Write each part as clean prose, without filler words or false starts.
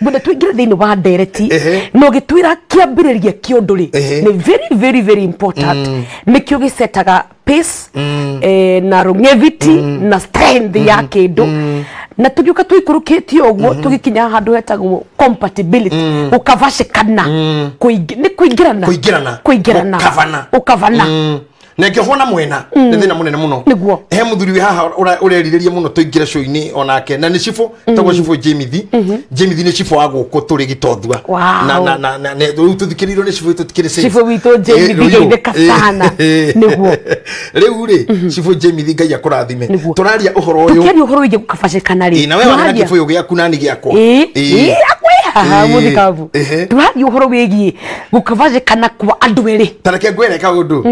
Ngwenda tũingĩre thĩinĩ wa ndereti na ũgĩtwĩra kĩambĩrĩria kĩa ũndũ rĩ nĩ very very very important, nĩkĩo gĩcetaga pace na longevity na strength ya kĩndũ. Na tũgĩũka tũikũrũkĩtie ũguo tũgĩkinya handũ hetagwo compatibility, gũkabacĩkana, nĩ kũingĩrana. Kũingĩrana. Kũingĩrana. Gũkabana. Gũkabana. Na ngĩohwo na mwena nĩ thĩna mũnene mũno. Nĩguo. He mũthuri wĩ haha ũrerirĩria mũno tũingĩre show-inĩ onake, na nĩ cibũ tagwo cibũ Jemithi. Jemithi nĩ cibũ wa gũkũ tũrĩ Gĩtothua. Na rĩu tũthikĩrĩirio nĩ cibũ witũ tikĩrĩ safe. Cibũ witũ Jemithi, geithĩka sana. Nĩguo. Rĩu rĩ, cibũ Jemithi, Ngai akũrathime. Nĩguo. Tũraria ũhoro ũyũ. Tũkĩaria ũhoro wĩgiĩ gũkabacĩkana rĩ, Ĩ, na we warĩ na tũraria- kĩbũyũ gĩaku nani gĩakwa. Ĩ, akwĩ haha mũthikabu. Tũraria ũhoro wĩgiĩ gũkabacĩkana kwa andũ erĩ. Ta reke ngwĩre kaũndũ,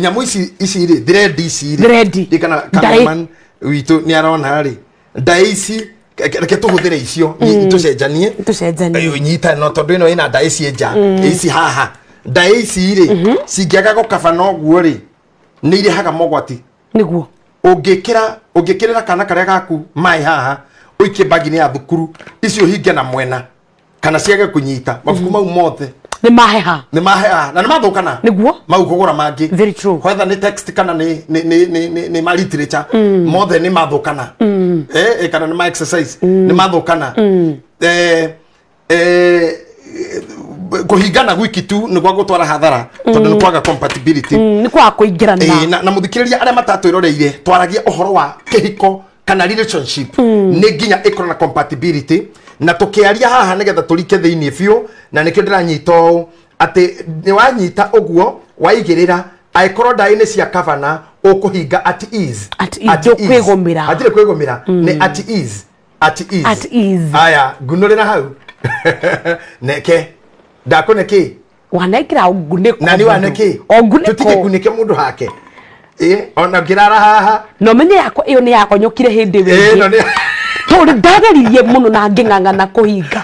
nyamũ ici ici rĩ, thread ici rĩ, Thread. Ndĩ kana Ndaĩ. cameraman witũ nĩ arona rĩ, ndaĩ ici, reke tũhũthĩre icio tũcenjanie. Tũcenjanie. Ĩyo, nyita no tondũ ĩno ĩna ndaĩ ciĩ nja ici haha. Ndaĩ ici rĩ, cingĩaga gũkabana ũguo rĩ, nĩ irehaga mogwati. Nĩguo. Ũngĩkĩrĩra kana karĩa gaku maĩ haha, ũikie bagi-inĩ ya thukuru icio, hinge na mwena kana ciage kũnyita mabuku mau mothe, Nĩ maheha. Nĩ maheha na nĩ mathũkana. Nĩguo. Mau kũgũra mangĩ. Very true. Whether nĩ text kana nĩ ma literature, mothe nĩ mathũkana. Kana nĩ ma exercise, nĩ mathũkana. Kũhingana gwiki tu nĩ gwa gũtwara hathara tondũ nĩ kwaga compatibility. Nĩ kwaga kũingĩrana. Na mũthikĩrĩria arĩa matatwĩroreire, twaragia ũhoro wa kĩhiko kana relationship nĩ nginya ĩkorwo na compatibility, na tũkĩaria haha nĩgetha tũrike thĩinĩ biũ, na nĩkĩo ndĩranyita ũũ atĩ nĩ wanyita ũguo waigĩrĩra, angĩkorwo ndaĩ nĩ cia kavana, ũkũhinga at ease. At ease, ndũkwĩgũmĩra. Hatirĩ kwĩgũmĩra, nĩ at ease, at ease. At ease. Aya, ngunũrĩra hau neke ndakũne kĩ. Wanekĩra ngunĩko. Na nĩ wane kĩ. O ngunĩko. Tũtigĩkunĩke mũndũ hake. Ona ngĩrara haha. Na ũmenye yakwa ĩyo nĩ yakonyokire hĩndĩ ĩyo Ĩno ĩngĩ, nĩ tondũ ndageririe mũno na ngĩng'ang'ana kũhinga,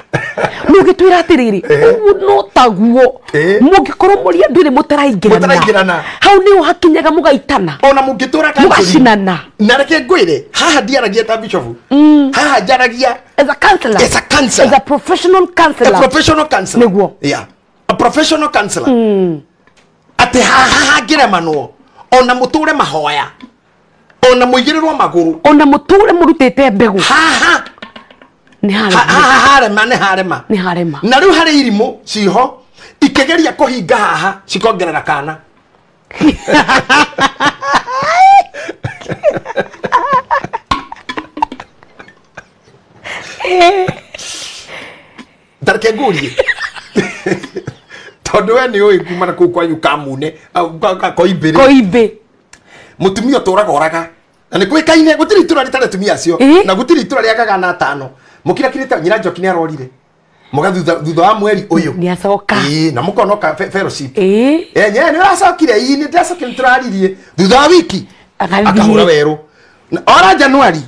nĩ ũgĩtwĩra atĩrĩrĩ, ũguo no taguo mũngĩkorwo mũrĩ andũ erĩ mũtaraingĩrana, Mũtaraingĩrana. hau nĩho hakinyaga mũgaitana, ona mũngĩtũra kanjũri. Mũgacinana. Na reke ngwĩre, haha ndiaragia ta bishofu, haha njaragia as a counselor. As a counselor. As a professional counselor. A professional counselor. Nĩguo. Yeah, a professional counselor, atĩ haha hangĩremanwo, ona mũtũre mahoya, ona mũigĩrĩrwo magũrũ, ona mũtũre mũrutĩte mbegũ, haha nĩ harema. Haha harema nĩ harema. Nĩ harema. Na rĩu harĩ irimũ ciho ikĩgeria kũhinga haha cikongerera kana. Tareke ngũrie, tondũ we nĩ ũĩ kuma na kũu kwanyu kamune koimbĩrĩ. Koimbĩ. Mũtumia ũtũraga oraga na nĩ kwĩkaine, gũtirĩ itũra rĩtarĩ atumia acio. Na gũtirĩ itũra rĩagaga na atano mũkirakirĩte nyina Njoki nĩ arorire mũga thutha wa mweri ũyũ. Nĩ acoka. Ĩĩ, na mũkonoka fellowship. Nye nĩ ũracokire? Ĩĩ, nĩ ndĩracokire, nĩ tũraririe. Thutha wa wiki Agathiĩ. Akahũra werũ. Na ora January,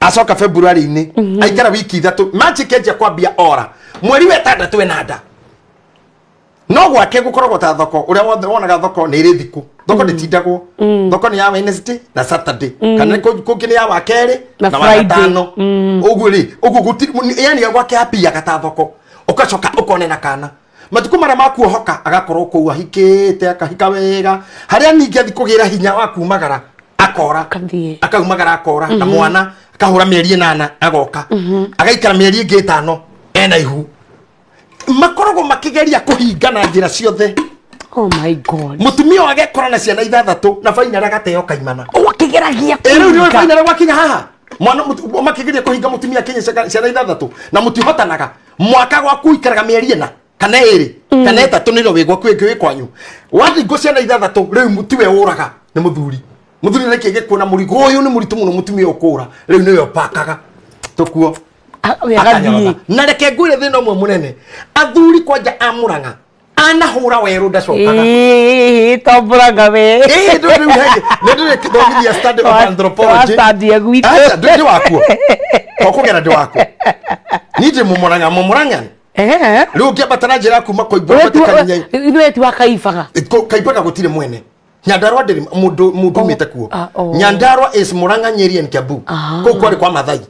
acoka February-inĩ, aikara wiki 3, March kenjia kwambia ora mweri wa ĩtandatũ ena nda. No gwake gũkoragwo ta thoko, ũrĩa wothe wonaga thoko nĩ ĩrĩ thikũ, thoko ndĩtindagwo, thoko nĩ ya Wednesday na Saturday, kana kũngĩ nĩ ya wakerĩ na na Friday. Wagatano ũguo rĩ, ũguo gũtirĩ yani gwake hapiaga ta thoko, ũgacoka ũkonena kana matukũ marĩa makuohoka agakorwo kũu ahikĩte, akahika wega, harĩa ningĩ athi kũgĩra hinya wa kumagara akora. Akathiĩ. Akaumagara akora na mwana, akahũra mĩeri 8, agoka agaikara mĩeri ĩngĩ 5 ena ihu. Makoragwo makĩgeria kũhinga na njĩra ciothe. Oh my God. Mũtumia ũyũ agekora na ciana ithathatũ na bainara agateo kaimana. O akĩgeragia Ĩ, rĩu nĩ kũhinga. bainara gwakinya haha mwana makĩgeria kũhinga, mũtumia akinye ciana ithathatũ na mũtihotanaga mwaka gwaku ikaraga mĩeri 4 kana 2 kana 3, nĩrĩo wĩ gwaku ĩngĩ wĩ kwanyu wathingwo ciana ithathatũ. Rĩu tiwe ũraga, nĩ mũthuri. Mũthuri nĩkĩ gĩkuona mũrigo ũyũ nĩ mũritũ mũno, mũtumia ũkũra rĩu nĩwe ũpakaga tũkuo. We agathiĩ. Akanyorotha. Na reke ngwĩre thĩna ũmwe mũnene, athuri kwanja a Mũrang'a anahũra werũ ndacokaga. Ĩĩ, tombũraga we. Ĩĩ, ndũ rĩu nĩ ndĩrĩ thomithia study of anthropology. Wa gwitũ. Aca, ndĩ wakuo to kũgera, ndĩ wakuo niĩ, ndĩ mũmũrang'a, mũmũrang'a. Rĩu ũngĩambata na njĩra ya kuma Koimbũ ambate Karinyai. Ithuĩ ti wa Kaibaga. Kaibaga gũtirĩ mwene Nyandarua, ndĩrĩ mũndũ umĩte kuo. Ah, oh. Nyandarua is Murang'a, Nyeri and Kiambu. Kũu kwarĩ kwa Mathai.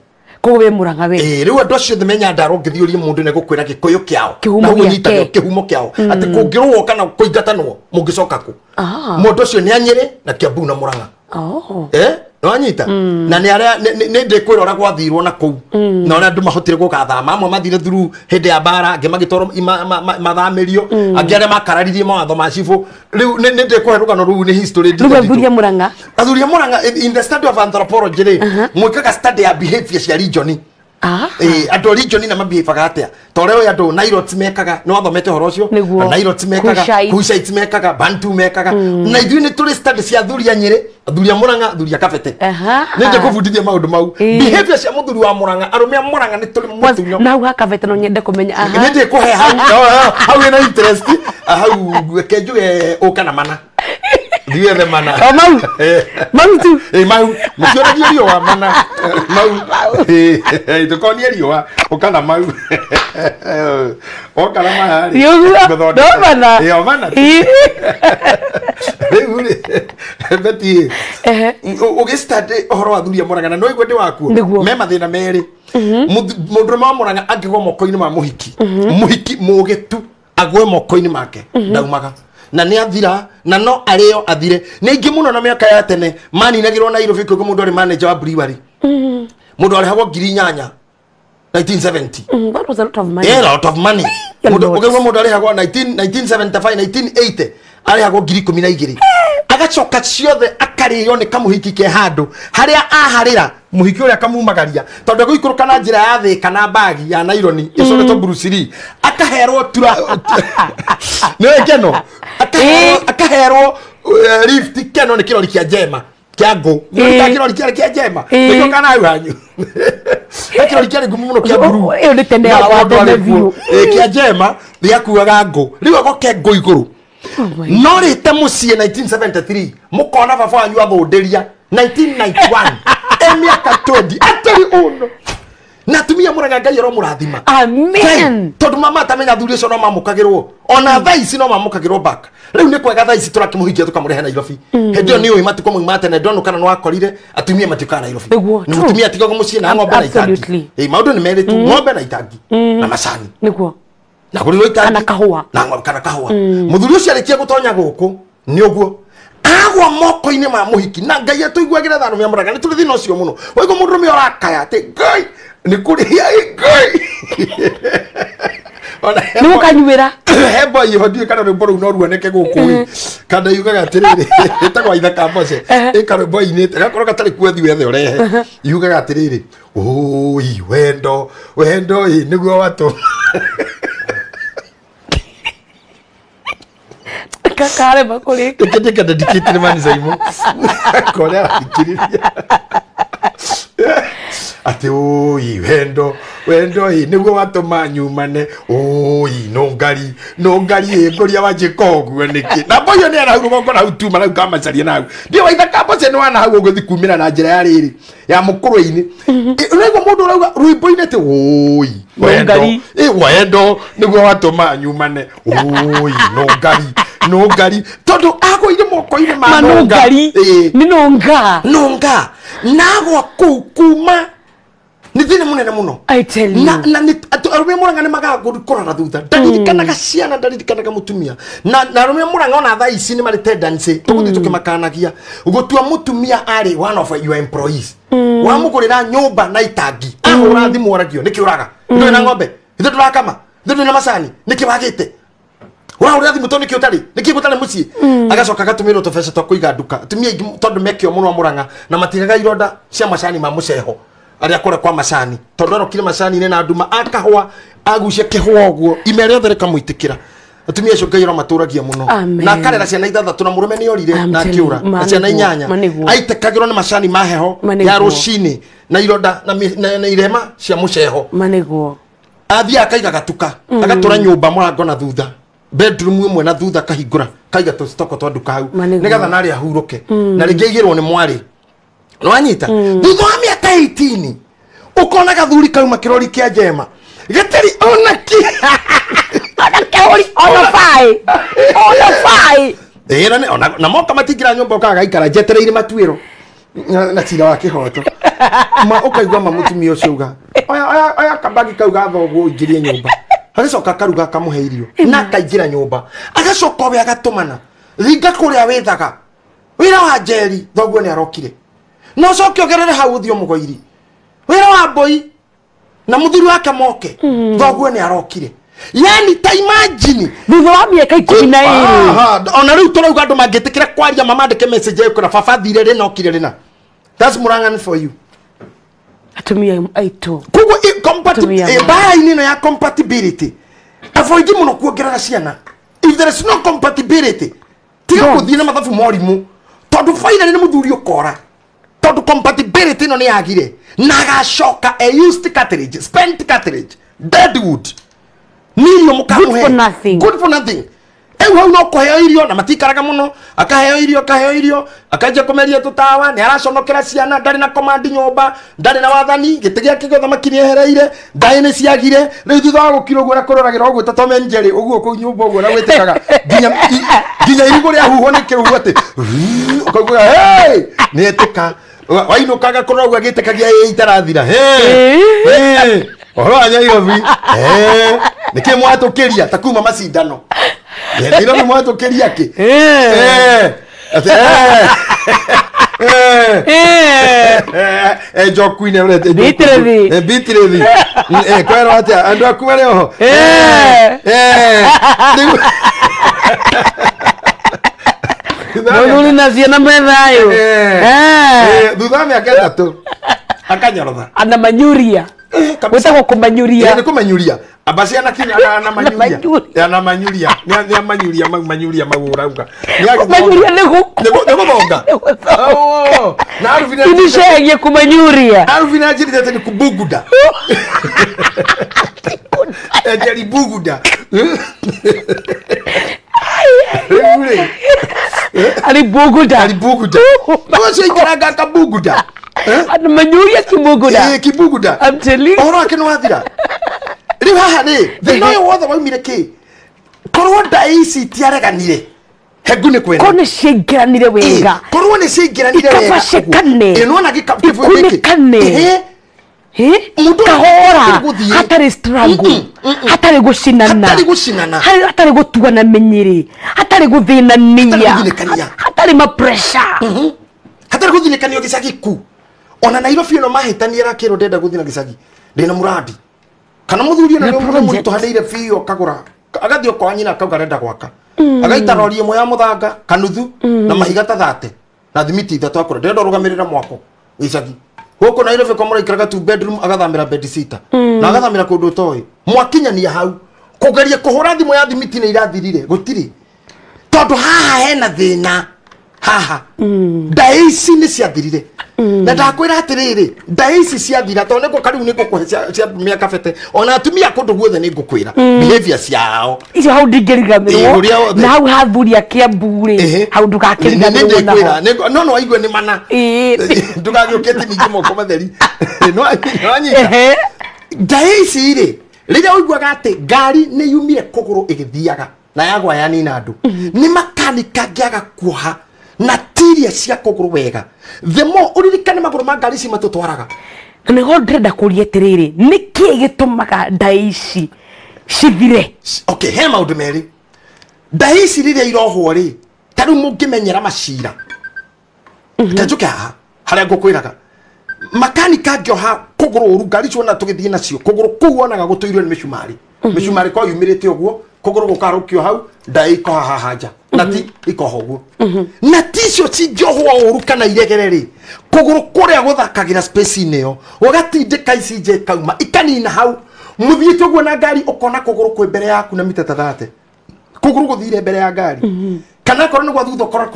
Koguo wĩ Mũrang'a we. Rĩu andũ acio othe menyandarwo ngĩthiũrie mũndũ nĩ gũkwĩra Gĩkũyũ kĩao Kĩhumo na gĩake. ũnyitagio kĩhumo kĩao atĩ kũngĩrũo kana kũingatanwo mũngĩcoka kũ. Ah. Mũndũ ũcio nĩ anyĩrĩ na Kiambu na Mũrang'a. Oh. Nĩwanyita na nĩ arĩa nĩ ndĩkwĩra ũrĩa gwathirwo na kũu na ũrĩa andũ mahotire gũgathama amwe mathire through hĩndĩ ya mbara angĩ magĩtwarwo mathamĩrio angĩ arĩa makararirie mawatho ma cibũ. Rĩu nĩ ndĩkũhe rũgano rũu nĩ history Rĩu athuri a Mũrang'a. Athuri a Mũrang'a in the study of anthropology rĩ mwĩkaga study ya behavior cia region. Ah. Andũ a region na mabehaviaga atĩa ta ũrĩa ũyũ andũ Nilotes mekaga nĩ wathomete ũhoro ũcio. Nĩguo. Nilotes mekaga, Cushites. Cushites mekaga, Bantu mekaga na ithuĩ nĩ tũrĩ study cia athuri a Nyĩrĩ, athuri a Mũrang'a, athuri a Kabete. Aha. Nĩ ndĩkũbundithia maũndũ mau. Ĩĩ. Behavior cia mũthuri wa Mũrang'a, arũme a Mũrang'a nĩ tũrĩ mũtunyo. Na hau ha Kabete no nyende kũmenya. Aha. Nĩ ndĩkũhe hau hau ĩna interest hau reke njuge ũka na mana thiĩ mana. O mau. Mau tu. Mau mũtionagie riũa mana mau tũkonie riũa ũkana mau oka na maya rĩ Nĩũguo. ngũthondeke. No mana. O mana Ĩĩ. Rĩu rĩ Betty Ehe. ũgĩstudy ũhoro wa athuri a Mũrang'a na no igue ndĩ wakuo Nĩguo. me mathĩna merĩ. Mũndũrũme wa Mũrang'a angĩgwa moko-inĩ ma mũhiki mũhiki mũgĩ tu agwe moko-inĩ make ndaumaga na nĩ athira na no arĩo athire. Nĩ aingĩ mũno na mĩaka ya tene maninagĩrwo Nairobi kũngĩ mũndũ arĩ manager wa brewery mũndũ arĩhagwo 8,000 1970. That was a lot of money. Yeah, a lot of money. A Mũndũ lot. ũkaigua mũndũ arĩhagwo 1975 1980 arĩhagwo 12,000 agacoka ciothe akarĩo nĩ kamũhiki ke handũ harĩa aharĩra mũhiki ũrĩa akamumagaria tondũ egũikũrũka na njĩra ya thĩka na mbagi ya naironi ĩcoretwo Bruce Lee akaherwo tura nĩwe keno akaherwo lift keno nĩ kĩrori kĩa njema kĩa ngũ nĩ kĩrori kĩa njema nĩkĩo kana hau hanyu he kĩrori kĩarĩ ngumu mũno kĩa blue. Ĩyo nĩ tene Na ya mũndũ tene arĩ kuo. biũ. Kĩa njema gĩakuaga ngũ rĩu agoke ngũ igũrũ no rĩte mũciĩ 1973 mũkona baba wanyu athũndĩria 1991 e mĩaka 20 atĩrĩ ũno na atumia Mũrang'a Ngai aromũrathima. Amen. Tondũ mama atamenya athuri acio no mamũkagĩrwo ona thaa ici no mamũkagĩrwo back. Rĩu nĩ kwega thaa ici tũrakĩmũhikia tũkamũrehe Nairobi. Hĩndĩ ĩyo nĩ ũĩ matukũ mau ma tene ndonu kana nĩwakorire atumia matiũkaga Nairobi. Nĩguo, Nĩ true. mũtumia atigagwo mũciĩ na ng'ombe na itangi. Absolutely. Maũndũ nĩ merĩ tu ng'ombe na itangi na macani Nĩguo. na gũrĩrwo itangi Kana kahũa. na ng'ombe kana kahũa. Mũthuri ũcio arĩkia gũtonya gũkũ nĩ ũguo agwa moko-inĩ ma mũhiki na Ngai atũiguagĩra tha arũme a Mũrang'a nĩ tũrĩ thĩna ũcio mũno waigua mũndũrũme ũrakaya atĩ Ngai nĩ kũrĩ Ngai. Ona he Nĩ gũkanyuĩra. he boy ho ndiũĩ kana rwĩmbo rũu no ruoneke gũkũ ĩ kana yugaga atĩrĩrĩ ĩtagwo Ithaka Mboce ĩ karwĩmbo inĩte gakorwo gatarĩ kuo thiĩ wethe ũrehe yugaga atĩrĩrĩ ũi wendo wendo ĩ nĩguo watũ Kakarema kũrĩka. Ndĩkĩndĩka dedicate nĩ mani Saimu kore arathikĩrĩria atĩ ũi wendo wendo ĩ nĩguo watũma nyumane ũi nũngari nũngari ĩ ngũria wanjĩka ũguo nĩkĩ na mboyo nĩ arahau rũgongo na hau tuma na hau kamacaria na hau ndiũ waithaka mboce nĩ wana hau ũgũthiĩ kumĩra na njĩra ya rĩrĩ ya mũkũrwe-inĩ ũraigua mũndũ ũrauga rwĩmbo-inĩ atĩ ũi wendo Nũngari. ĩ wendo nĩguo watũma nyumane ũi nũngari nũngari tondũ agũire moko-inĩ ma Ma nũngari. Ĩ. Nĩ nũnga. Nũnga nagwa kũu kuma nĩ thĩna mũnene mũno. I tell you. Na na nĩ arũme Mũrang'a nĩ magaga kũrora thutha ndaririkanaga ciana ndaririkanaga mũtumia na arũme Mũrang'a ona thaa ici nĩ marĩ tendency tũgũthiĩ tũkĩmakanagia gũtua mũtumia arĩ one of your employees wamũgũrĩra nyũmba na itangi ahũra thimũ aragio nĩkĩ ũraga ndũrĩ na ng'ombe ithuĩ tũrakama ithuĩ ndũrĩ na macani nĩkĩ wagĩte ũrahũrĩra thimũ tondũ nĩkĩ ũtarĩ nĩkĩ gũtarĩ mũciĩ agacoka agatũmĩrwo tũbeca twa kũiga nduka atumia aingĩ tondũ mekĩo mũno a Mũrang'a na matigaga ironda cia macani ma mũceho arĩa kũrĩa kwa macani tondũ arokire macani-inĩ na nduma akahũa agucia kĩhũa ũguo ime rĩothe rĩkamũitĩkĩra atumia acio Ngai aromatũragia mũno Amen. na akarera ciana ithathatũ na mũrũme nĩ orire I'm na telling akĩũra you, na ciana manĩguo, inyanya manĩguo. aitekagĩrwo nĩ macani ma heho Manĩguo. ya rũcinĩ na ironda na irema cia mũceho Manĩguo. athiĩ akaiga gatuka agatũra nyũmba mũrango na thutha bedroom ĩmwe na thutha akahingũra kaiga tũcitoko twa nduka hau Manĩguo. nĩgetha narĩ ahurũke na rĩngĩ aigĩrwo nĩ mwarĩ nĩwanyita thutha wa mĩaka 18 ũkona gathuri kauma kĩrori kĩa njema gĩtarĩ ona kĩ Ona kĩhũri ona baĩ. Ona baĩ. Ĩ, na moka matingĩra nyũmba ũkaga gaikara njetereire matuĩro na cira wa kĩhoto. Ma ukaigua ma mutumia ucio uga oya oya oya kabagi kau ga thoguo ingirie nyumba agacoka akaruga akamuhe irio na akaingĩra nyumba agacoka we agatumana ringa kuria withaga wira wa njeri thoguo ni arokire no coke ogerere hau uthio mugoiri wira wa mboi na muthuri wake moke thoguo ni arokire. Yani ta imagine thutha wa miaka 12 ona riu turauga andu mangitikira kwaria mamandike message yakura baba thire rina okire rina. That's Murang'a for you. Atumia aitu koguo compatibility bara-inĩ ĩno ya compatibility avoid muno kuongerera ciana. If there is no compatibility tiga guthii na mathabu morimu tondu finally ni muthuri ukora tondu compatibility ĩno nĩ yagire na agacoka a used cartridge, spent cartridge, deadwood. Nirio mukamuhe good for nothing, good for nothing. Eu hau no kuheo irio na matikaraga muno akaheo irio akaheo irio akanja kumeria tutawa ni araconokera ciana ndari na command nyumba ndari na wathani giti giake gĩothamaki nĩehereire ndaĩ nĩ ciagire rĩu thutha wa gũkira ũguo na kũroragĩra ũguo ta Tom and Jerry ũguo kũu nyũmba ũguo na gwĩtĩkaga nginya irigũ rĩahuhwo nĩ kĩrũhu atĩ ũkaigua hey nĩetĩka wainũkaga kũrora ũguo agĩtĩkagia ĩ itarathira hey ũhoro wa Nairobi nĩkĩ mwatũkĩria ta kuma macindano Nairobi mwatũkĩria kĩ njoku-inĩ bitirithi kwerwo atĩa andũ aku marĩ oho mũthuri na ciana me thayũ thutha wa mĩaka 3 akanyorotha anamanyuria gwĩtagwo kũmanyuria nĩ kũmanyuria amba ciana kinya anamanyuria anamanyuria nĩ amanyuria mau manyuria mau ũrauga kũmanyuria nĩ gũthonga na Alvin inishagia kũmanyuria Alvin anjĩrire atĩ nĩ kubuguda ejeri buguda alibuguda alibuguda ũcio ikaraga akabuguda anamanyuria kibuguda kibuguda I'm telling you ũhoro wake nĩ wathira rĩu haha rĩ thĩna ũyũ wothe waumire kĩ korwo ndaĩ ici itiareganire hengu nĩ kwene korwo nĩ ciaingĩranire wega korwo nĩ ciaingĩranire wega ikabacĩkane nĩwona ikunĩkane kahora hatarĩ struggle hatarĩ gũcinana hatarĩ gũtuana mĩnyĩrĩ hatarĩ gũthĩnania hatarĩ ma pressure hatarĩ gũthinĩkanio gĩcagi ku ona Nairobi ĩno mahĩtania rakĩrwo ndenda gũthiĩ na gĩcagi ndĩna mũrandi kana mũthuri ona nĩ mũritũhanĩire biũ akagũra agathiĩ kwa nyina akauga arenda gwaka agaita rori ĩmwe ya mũthanga kanuthu na mahiga ta 30 na thimiti 3 akũra ndĩrenda ũrũgamĩrĩre mwako gĩcagi gũkũ Nairobi kwa mũraikaraga 2 bedroom agathamĩra bed sita na agathamĩra kũndũ ũtoĩ mwakinyania hau kũgeria kũhũra thimũ ya thimiti nĩ irathirire gũtirĩ tondũ haha hena thĩna haha ndaĩ ici nĩ ciathirire na ndakwĩra atĩrĩrĩ ndaĩ ici ciathira tondũ nĩngũka rĩu nĩngũkũhe cia mĩaka bete ona atumia kũndũ guothe nĩngũkwĩra behavior ciao icio hau ndingĩriganĩrwo na hau hathuri a Kiambu rĩ hau ndũgakĩriganĩrwo naho no no aigue nĩ mana ndũgagĩũke atĩ ningĩ moko matheri nĩwanyita ndaĩ ici rĩ rĩrĩa ũiguaga atĩ ngari nĩ yumire kũgũrũ ĩgĩthiaga na yagwa yanina andũ nĩ makanika angĩaga kuoha na tiria cia kũgũrũ wega the more ũririkane magũrũ ma ngari ici matũtwaraga na nĩho ndĩrenda kũria atĩrĩrĩ nĩkĩĩ gĩtũmaga ndaĩ ici cithire okay he maũndũ merĩ ndaĩ ici rĩrĩa irohwo rĩ ta rĩu mũngĩmenyera macira ta njũke haha harĩa ngũkwĩraga makanika angĩoha kũgũrũ ũru ngari ici wona tũgĩthiĩ nacio kũgũrũ kũu wonaga gũtũirwo nĩ mĩcumarĩ mĩcumarĩ ko yumĩrĩte ũguo kũgũrũ gũkarũkio hau ndaĩ ikoha haha nja na ti ikoha ũguo na ti icio cingĩohwo ũru kana iregere rĩ kũgũrũ kũrĩa gũthakagĩra space-inĩ ĩyo ũgatindĩka ici nja ikauma ikanina hau mũthiĩte ũguo na ngari ũkona kũgũrũ kwĩ mbere yaku na mita ta 30 kũgũrũ gũthire mbere ya ngari kana korwo nĩ gwa thutha ũkora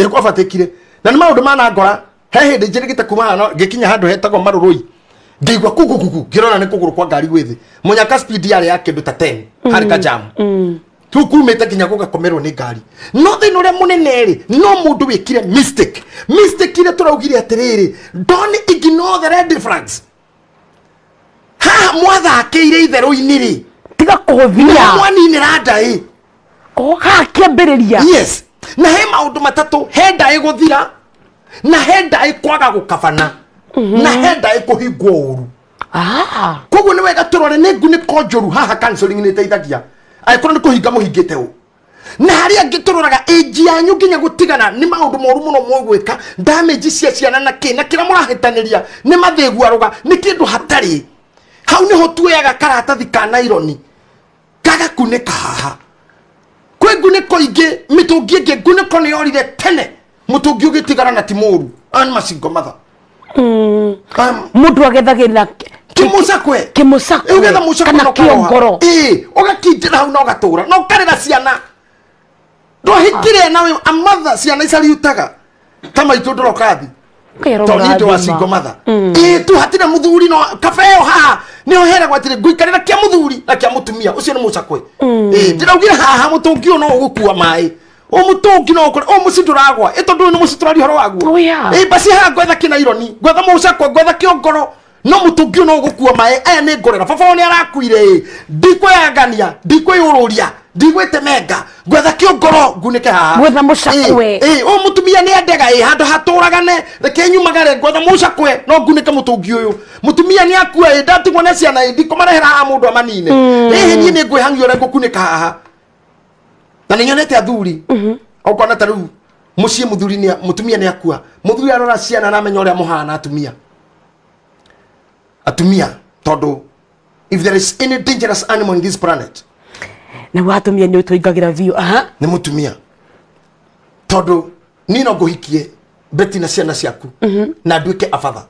kũbatĩkire na nĩ maũndũ manangora he hĩndĩ njĩrĩgĩte kuma haha ngĩkinya handũ hetagwo Marũrũi ngĩigua kugukugu ngĩrora nĩ kũgũrũ kwa ngari gwĩ thĩ mũnyaka speed yarĩ ya kĩndũ ta 10 harĩ kajamu tu kumĩte nginya gũgakomerwo nĩ ngari no thĩna ũrĩa mũnene rĩ no mũndũ wĩkire mistake mistake iria tũraugire atĩrĩrĩ don't ignore the red flags haha mwathakĩire itherũ-inĩ rĩ tiga kũhũthia mwaninĩra ndaĩ o haha kĩambĩrĩria yes na he maũndũ matatũ he ndaĩ gũthira na he ndaĩ kwaga gũkabana Na henda ĩkũhingwo ũru. Koguo nĩ wega tũrore nĩ ngunĩko njũru haha counseling nĩ ĩteithagia. Angĩkorwo nĩ kũhinga mũhingĩte ũ. Na harĩa angĩ tũroraga age yanyu nginya gũtigana nĩ maũndũ moru mũno mũgwĩka, damage cia ciana na kĩ na kĩrĩa mũrahĩtanĩria nĩ mathĩguarũga nĩ kĩndũ hatarĩ. Hau nĩho tuoyaga karatathi ka naironi gagakunĩka haha. Kwĩ ngunĩko ingĩ mĩtũngi ĩngĩ ngunĩko nĩ yorire tene mũtũngi ũgĩtigara na ti mũru an macingo matha. Mũndũ agethagĩrĩra kĩmũcakwe kĩmũcakwe kana kĩongoro. Ũgakindĩra hau na ũgatũra na ũkarĩra ciana. Ndwahikire nawe amatha ciana icariutaga ta maitũ ndũrokathi tondũ niĩ ndĩ wa single mother. Tu hatirĩ mũthuri no kabeo haha nĩho heragwo atĩrĩ ngũikarĩra kĩa mũthuri na kĩa mũtumia ũcio nĩ mũcakwe. Ndĩraugire haha mũtũngi ũyũ no ũgũkua maĩ o mũtũngi no ũkore o mũciĩ ndũragwa ĩ tondũ ũyũ nĩ mũciĩ tũraria ũhoro waguo. Basi haha ngwetha kĩnaironi ngwetha mũcakwe ngwetha kĩongoro no mũtũngi ũyũ no ũgũkua maĩ aya nĩ ngorera baba wao nĩ arakuire ndikwĩyangania ndikwĩyũrũria ndigwĩtemenga ngwetha kĩongoro ngunĩke haha gwetha mũcakwe. Ũyũ mũtumia nĩ endega handũ hatũragane reke nyumagare ngwetha mũcakwe no ngunĩke mũtũngi ũyũ. Mũtumia nĩ akua ndatigwo na ciana ndikũmarehera haha mũndũ amanine. Niĩ nĩ ngwĩhang'ia ũrĩa ngũkunĩka haha. Na nĩ nyonete athuri okona ta rĩu mũciĩ mũthuri nĩ mũtumia nĩ akua mũthuri arora ciana na amenya ũrĩa mũhana atumia atumia tondũ if there is any dangerous animal in this planet na watumia nĩ ũtũingagĩra biũ. Nĩ mũtumia tondũ niĩ no ngũhikie Betty na ciana ciaku na nduĩke a father.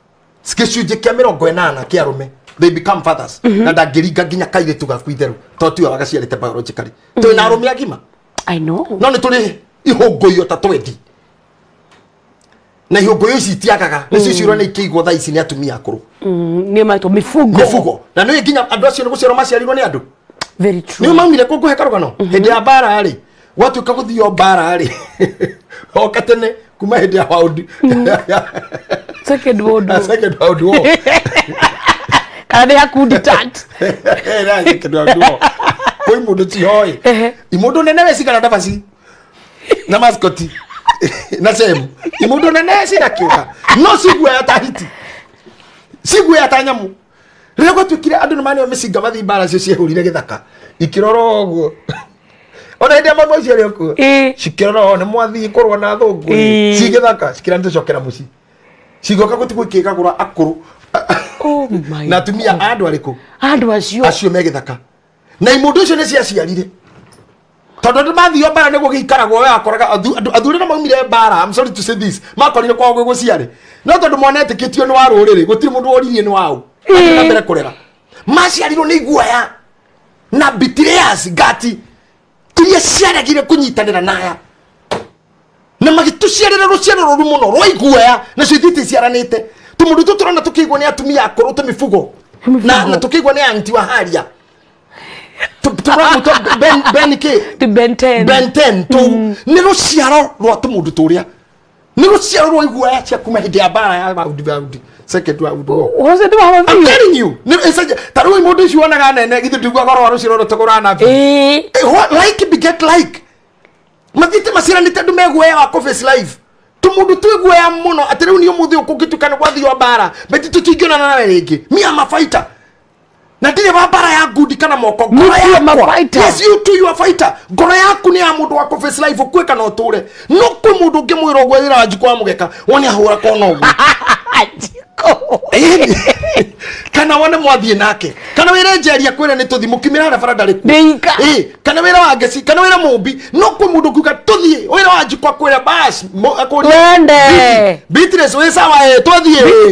Gĩcunjĩ kĩa 80 kĩa arũme they become fathers na ndangĩringa nginya kairĩtu gaku itherũ tondũ tiwe wagaciarĩte biologically. Twĩ na arũme agima. I know. No nĩ tũrĩ ihũngũiyo ta twendi na ihũngũiyo ici itiagaga nĩcio ciũra nĩ ikĩigwo thaa ici nĩ atumia akũrũ. Nĩ maitwo mĩbugo. Mĩbugo. Na nĩ nginya andũ acio nĩ gũciarwo maciarirwo nĩ andũ. Very true. Nĩ maumire kũ ngũhe karũgano hĩndĩ ya mbara rĩ gwatuĩka gũthio mbara rĩ oka tene kuma hĩndĩ ya World Second World War. Second World War. Kana nĩ hakundi tat. Second World War. Kwĩ mũndũ tihoĩ imũndũ nene we cigana ndabaci na mascoti na semu imũndũ nene cina kĩũga no ciguoya ta hiti ciguoya ta nyamũ. Rĩrĩa gwatuĩkire andũ nĩ maneo mĩcinga mathiĩ mbara cio ciehũrire gĩthaka ikĩrora ũguo ona hĩndĩ ya mamwe ũcio arĩ okuo cikĩrora nĩ mwathiĩ kũrũa na athũngũ ci gĩthaka cikĩra nĩ tũcokera mũciĩ cigoka gũtigwo ikĩgagũra akũrũ na atumia a andũ arĩkũ andũ acio acio me gĩthaka na imũndũ icio nĩ ciaciarire tondũ andũ mathio mbara nĩguo gĩikaragwo we wakoraga athuri nĩ maumire mbara. I'm sorry to say this makorire kwao gwĩ gũciarĩ no tondũ mwana etĩkĩtio nĩ wa rũrĩrĩ gũtirĩ mũndũ woririe nĩ waũ na mbere kũrera maciarirwo nĩ iguoya na betrayers ngati iria ciaregire kũnyitanĩra naya na magĩtũciarĩra rũciaro rũru mũno rwa iguoya nacio ithiĩte iciaranĩte tũmũndũ tũtũ tũrona tũkĩigwo nĩ atumia akũrũ tũmĩbugo na tũkĩigwo nĩ anti wa haria Ben kĩ Ben 10 Ben 10 tũu nĩ rũciaro rwa tũmũndũ tũrĩa nĩ rũciaro rwa iguoya cia kuma hĩndĩ ya mbara ya World Second World War. I'm telling you ta rĩu mũndũ ũcio wonaga nene githĩ ndiguaga ũhoro wa rũciaro rũtũgũra na like beget like mathiĩte maciaranĩte andũ meguoya wa kũ face life tũmũndũ twĩguoya mũno atĩ rĩu niĩ ũmũthĩ ũkũngĩtuĩka nĩ gwathio mbara beti tũtingĩonana nawe rĩngĩ me am a fighter na ndirĩ wa mbara ya ngundi kana moko ngoro yakwa. Yes, you too you are fighter. Ngoro yaku nĩ ya mũndũ wa kũ face life ũkue kana ũtũre no kwĩ mũndũ ũngĩmwĩra ũguo wĩra wa njikũ wa mũgeka wone ahũra kona ũguo kana wone mwathiĩ nake kana wĩre njeria kwĩra nĩ tũthiĩ mũkimĩra harĩa bara ndarĩ kuo kana wĩra wa ngeci kana wĩra mũmbi no kwĩ mũndũ ũngiuga tũthiĩ wĩra wa njikũ akwĩra bas twende Beatrice wĩ sawa tũthiĩ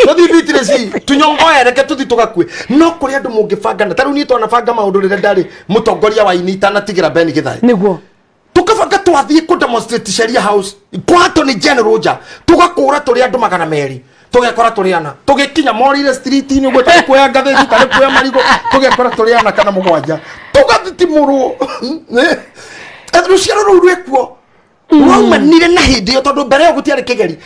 tũthiĩ Beatrice tunyongoe reke tũthiĩ tũgakue no kũrĩ andũ mũngĩbangana ta rĩu niĩ twanabanga maũndũ rĩrĩa ndarĩ mũtongoria wa ini itanatigĩra Ben Githae nĩguo tukabanga twathiĩ kũ demonstrate Sheria House kwa Attorney General nja tũgakũra tũrĩ andũ 200 tũgekora tũrĩ ana tũgĩkinya morire street-inĩ ũguo tarĩ kuoya ngathĩti tarĩ kuoya marigũ tũgekora tũrĩ ana kana 7 tũgathitimũrwo rũciaro rũu rwĩkuo rwaumanire na hĩndĩ ĩyo tondũ mbere ĩyo gũtiarĩ kĩgeri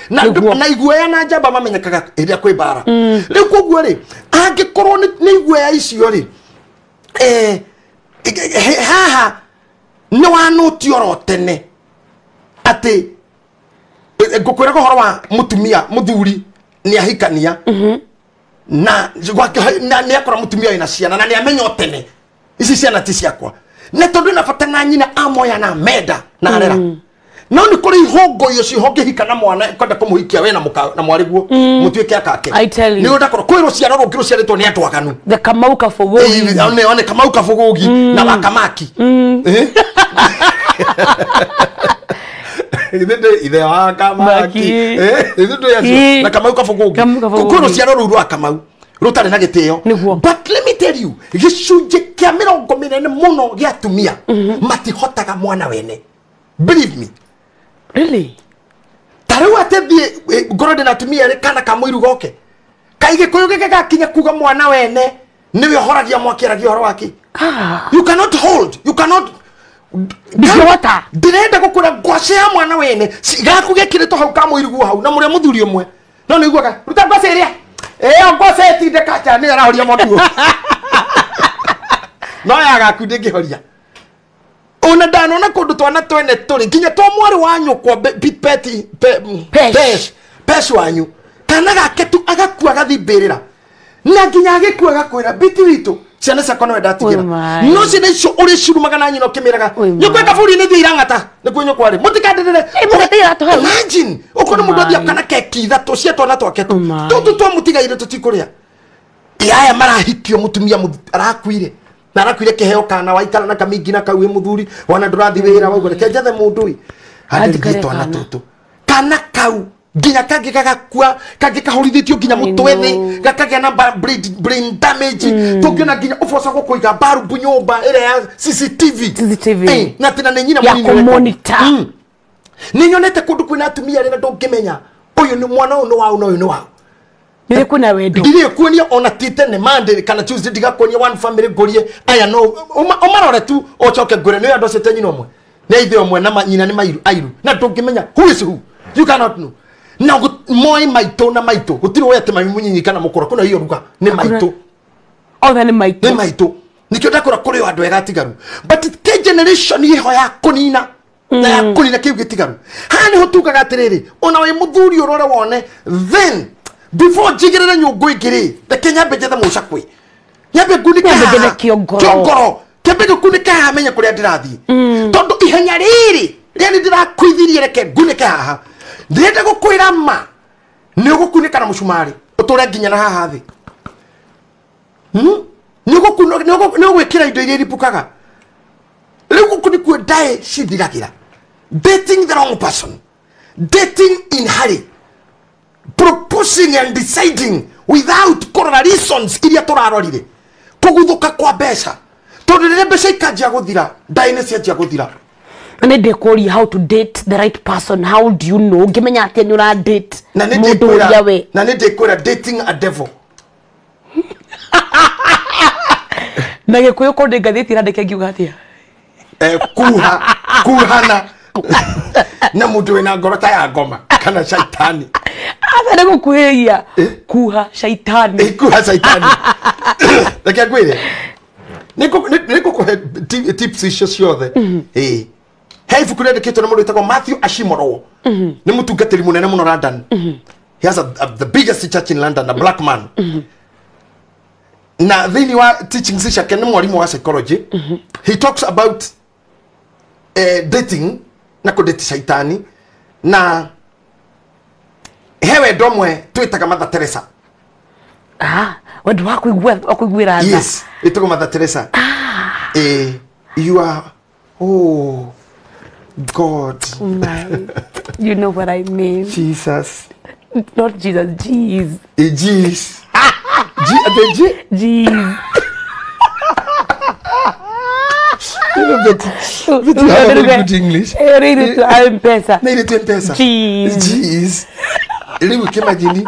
na iguoya na njamba mamenyekaga hĩndĩ ĩrĩa kwĩ mbara rĩu koguo rĩ angĩkorwo nĩ iguoya icio rĩ haha nĩ wanũtio oro tene atĩ ngũkwĩraga ũhoro wa mũtumia mũthuri Nĩ ahikania na nĩ akora mũtumia wĩna ciana na nĩ amenya tene ici ciana ti ciakwa na tondũ ina bata na nyina amoya na menda na arera no nĩ kũrĩ ihũngũiyo cihũngĩhika na mwana kwenda kũmũhikia we na mũka na mwarĩguo mũtuĩke akake nĩ ũndakora kwĩ rũciaro rũngĩ rũciarĩtwo nĩ andũ aganu. The Kamau Kabogogi. One Kamau Kabogogi na Wakamaki. Ithe wa Kamaki na Kamau Kabogogi kwĩ rũciaro rũu rwa Kamau rũtarĩ na gĩtĩo. But let me tell you, gĩcunjĩ kĩa mĩrongo mĩnene mũno gĩa atumia matihotaga mwana wene. Believe me. Really? Ta rĩu atĩ thiĩ ngorwo ndĩna atumia erĩ kana ka mũiru goke kaĩ gĩkũyũ gĩkĩ gakinya kuga mwana wene nĩwe ũhoragia mwaki aragia ũhoro wake. You cannot hold, you cannot. Ndingĩhota. Ndĩrenda gũkũra ngwacĩ ya mwana wene gaku gekĩrĩtwo hau ka mũiruguo hau na mũrĩa mũthuri ũmwe no nĩ iguaga ruta ngwacĩ ĩrĩa ĩyo ngwacĩ ĩtinde kacha nĩ arahoria mwaki ũyũ no ya gaku ndĩngĩhoria. Ona ndanona kũndũ twana twene tũrĩ nginya twa mwarĩ wa nyũkwa Pesh wanyu kana gake tu agakua agathiĩ mbĩrĩra na nginya agĩkua agakwĩra biti witũ ciana ciakwa nowe ndatigĩra no ciana icio ũrĩcirumaga na nyina ũkĩmĩraga nyũkwa kaburi-inĩ thiĩ irang'ata nĩkuo nyũkwa rĩ mũtikandĩrĩre. Imagine ũkona mũndũ athiĩ kana keki ithatũ cia twana twake tu tũtũ twamũtigaire tũtikũrĩa. Aya marahikio mũtumia arakuire na arakuire kĩheo kana waikara na kamingi na kau wĩ mũthuri wana ndũrathiĩ wĩra wauga reke njethe mũndũ ĩ handĩrĩrie twana tũtũ kana kau nginya kangĩ gagakua kangĩ kahũrithĩtio nginya mũtwe thĩ gakagĩa na brain damage tũngĩona nginya ũbocagwo kũiga mbarubu nyũmba ĩrĩa ya CCTV na tena nĩ nyina mũnini ya kũmonitor. Nĩ nyonete kũndũ kwĩna atumia arĩa ndũngĩmenya ũyũ nĩ mwana ũyũ nĩ wao na ũyũ nĩ wao. Nĩ kwĩna wendo. Ndirĩ kuonia ona ti tene Monday kana Tuesday ndigakuonia one family ngũrie aya no ũmarore tu ũcoke ngwĩre nĩ andũ acio te nyina ũmwe nĩ ithe ũmwe na nyina nĩ mairu airu na ndũngĩmenya who is who. You cannot know. Na moi maitũ na maitũ gũtirĩ ũĩ atĩ mami mũnyinyi kana mũkũrũ kwĩna hiyo ruga nĩ maitũ othe nĩ maitũ nĩ maitũ nikĩo ndakũra kũrĩ o andũ ega atigaru but ke generation ĩho ya kũnina na ya kũnina kĩu gĩtigaru haha nĩho tugaga atĩrĩrĩ ona wĩ mũthuri ũrore wone then before njigĩrĩre nyũngũ ĩngĩ rĩ reke nyambe njethe mũcakwĩ nyambe ngunĩke haha kĩongoro kĩambe gĩkunĩke haha menye kũrĩa ndĩrathiĩ tondũ ihenya rĩrĩ rĩrĩa nĩ ndĩrakuithirie reke ngunĩke haha ndĩrenda gũkwĩra ma nĩ ũgũkunĩka na mũcumarĩ ũtũre nginya na haha thĩ nĩ ũgwĩkĩra indo iria iripũkaga rĩu gũkũ nĩkuo ndaĩ cithiragĩra. Dating the wrong person, dating in hurry, proposing and deciding without kũrora reasons iria tũrarorire kũguthũka kwa mbeca tondũ rĩrĩa mbeca ikanjia gũthira ndaĩ nĩ cianjia gũthira. Nĩ ndĩkũria how to date the right person. How do you know ngĩmenya atĩ nĩ ũra date mũndũ ũrĩa we na nĩ ndĩkwĩra dating a devil na gĩkũyũ ko ndĩ ngathĩti ĩrandĩka ngiuga atĩa kuha kuhana na mũndũ wĩna ngoro ta ya ngoma kana shaitani atha nĩ gũkuhĩrĩria kuha shaitani kuha shaitani reke ngwĩre nĩ ngũkũhe tips icio ciothe. He ibuku rĩandĩkĩtwo nĩ mũndũ wĩtagwo Matthew Ashimoro nĩ mũtungatĩri mũnene mũno London. He has the biggest church in London, a black man. Na thĩinĩ wa teachings ciake nĩ mwarimũ wa psychology. He talks about dating na kũdate shaitani na he wendo ũmwe twĩtaga Mother Teresa. Wendo wa kũiguĩra tha. Yes, ĩtagwo Mother Teresa. You are, oh God. My, you know what I mean. Jesus. Not Jesus, Jeez. Jeez. G, the G? Jeez. You know, but you have very good English. Read it to M-Pesa. Read it to M-Pesa. Jeez. Jeez. Rĩu ũkĩmagini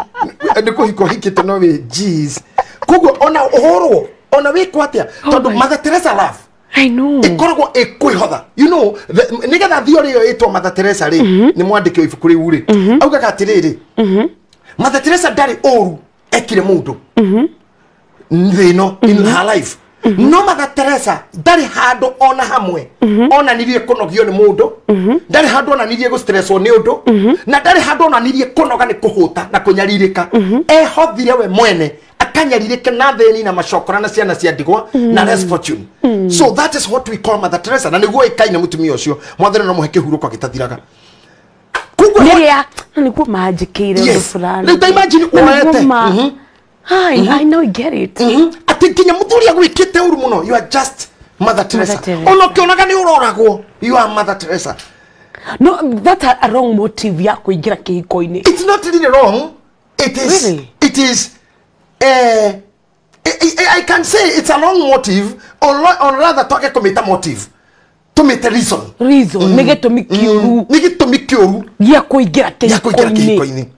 nĩ kũhika ũhikĩte no wĩ Jeez. Koguo ona ũhorwo ona wĩkwo atĩa tondũ Mother Teresa love I know. Ikoragwo ĩkwĩhotha. You know, nĩgetha theory ĩyo ĩtwo Mother Teresa rĩ nĩ mwandĩki wa ibuku rĩu rĩ augaga atĩrĩrĩ Mother Teresa ndarĩ ũru ekire mũndũ thĩ ĩno in her life No Mother Teresa ndarĩ handũ ona hamwe onanirie kũnogio nĩ mũndũ, ndarĩ handũ onanirie gũstresswo nĩ ũndũ, na ndarĩ handũ onanirie kũnoga nĩ kũhũta na kũnyarirĩka. Ehothire we mwene akanyarirĩke na thĩni na macokora na ciana cia ndigwa na less fortune. So that is what we call Mother Teresa, na nĩguo ĩkaine mũtumia ũcio mwathani no mũhe kĩhurũko gĩtathiraga. Nĩrĩa nĩguo manjĩkĩire ũndũ fulani. Rĩu ta imagine woete. I know I get it. Ati nginya muthuri agwikite uru muno, you are just Mother Teresa. Ono kionaga ni uroragwo, you are Mother Teresa. No, that's a wrong motive ya kuingira kihiko-ini. It's not really wrong. It is really? It is I can say it's a wrong motive, or rather twage kumita motive. Tumite reason. Reason ni gitumi kiuru. Ni gitumi kiuru ya kuingira kihiko-ini.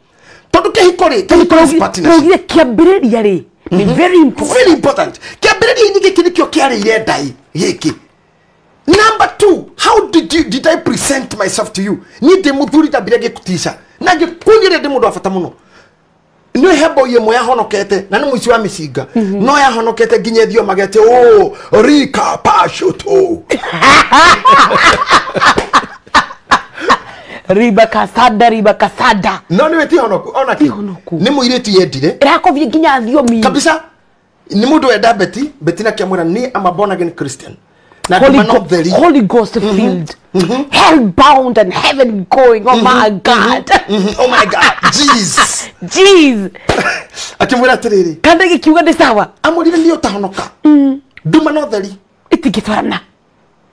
Tondu kihiko ri, kihiko is partnership. Kiambiriria ri ni very important. Very important. Kiambiriria-inĩ gĩkĩ nĩkĩo kĩarĩire ndai gĩkĩ. Number 2, how did I present myself to you? Niĩ ndĩ mũthuri ndambire ngĩkutica na ngĩkuonire ndĩ mũndũ wa bata mũno. Nĩ hebo ĩmwe yahonokete na nĩ mũici wa mĩcinga, no yahonokete nginya ithio magete o rika pashoto. Riba kasada, riba kasada. No ni weti honoku, ona ki. Ni muiretu yendire. Irakovie nginya thiomi. Kabisa. Ni mundu wenda Betty, Betty na kiamwira ni am a born again Christian. Na Holy Ghost filled. Hell bound and heaven going. Oh my God. Oh my God. Jeez. Jeez. Akimwira atiriri. Kanda gikiuga ndi sawa. Amurire ni utahonoka. Nduma no theri. Itingitwarana.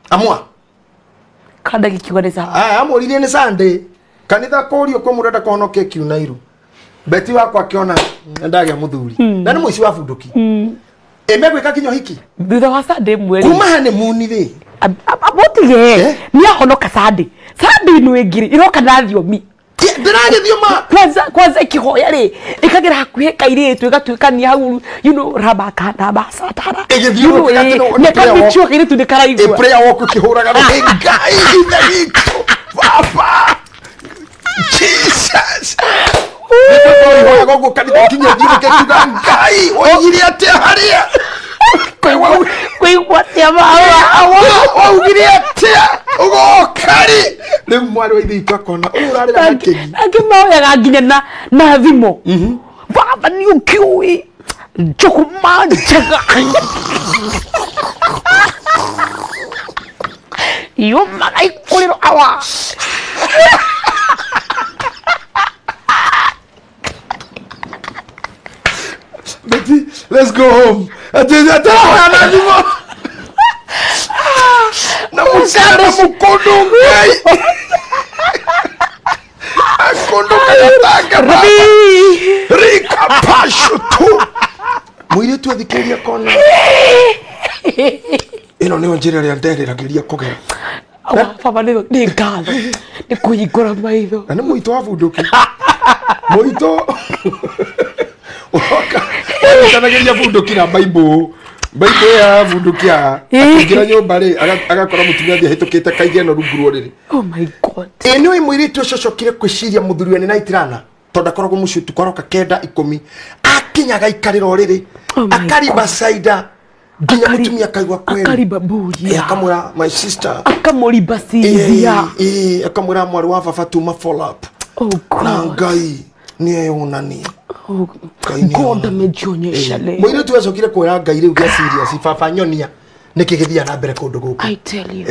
Amwa. Kanda gikiuga ndi sawa. Ah, amurire ni Sunday. Kanitha kurio kwa murenda kuhonoke kiunairu. Betty wakwa akiona ndagia muthuri. Na ni muici wa bunduki. Emegwika kinyo hiki. Thutha wa Sunday mweri. Kuma honeymoon ri. Abotige. Ni ahonoka Sunday. Sunday no ingiri iroka na thiomi. Ndiragithioma. Kwanza ikihoya ri ikagira hakuhi kairitu igatuikania hau, you know, rabaka na basatara. Igithiũrũrũka nĩ kamichio kairitu nĩ karaigua. Prayer walk ukihuraga nĩ Ngai ithe witũ Baba Jesus. Nĩtũhoyaga ũguo kanitha nginya thiũrũke kiuga Ngai oigire atĩa harĩa kũigua atĩa mama waugire atĩa ũgoka rĩ. Rĩu mwarĩ wa ithe witũ akona ũyũ ũrarĩra na kĩgi. Angĩ mahoyaga nginya na thimũ. Baba nĩ ũkĩũĩ njũgũma njega yumaga ikũrĩro awa. Betty, let's go home. Na mucana mukondo ngai. Akondo kayatanga baba. Rika pasho tu. Muiretu athikĩrĩria kona. Ĩno nĩyo njĩra ĩrĩa nderĩragĩria kũgera. Baba nĩ ngatho nĩ kũhingũra maitho. Na nĩ mũito wa bunduki. Mũito. Ũroka ũrutanageria bunduki na Bible. Bible ya bunduki ya akĩingĩra nyũmba rĩ agakora mũtumia athiĩ ahĩtũkĩte kaige ĩno rungu rwa ũrĩrĩ. Oh my God. Ĩ nĩũĩ mũirĩtu ũcio acokire kwĩciria mũthuri we nĩ naitirana tondũ akoragwo mũciĩ ũtukũ aroka 9, 10 akinya agaikarĩra ũrĩrĩ akariba cider nginya mũtumia akaigua kweli. Akariba buria. Akamwĩra my sister. Akamũriba ciria. Akamwĩra mwarĩ wa baba tuma follow up. Oh God. Na Ngai nĩeyonania. God amejionyesha leo. Mũirĩtu acokire kwĩra Ngai rĩu gĩa serious baba nyonia nĩkĩ gĩthiaga na mbere kũndũ gũkũ. I tell you.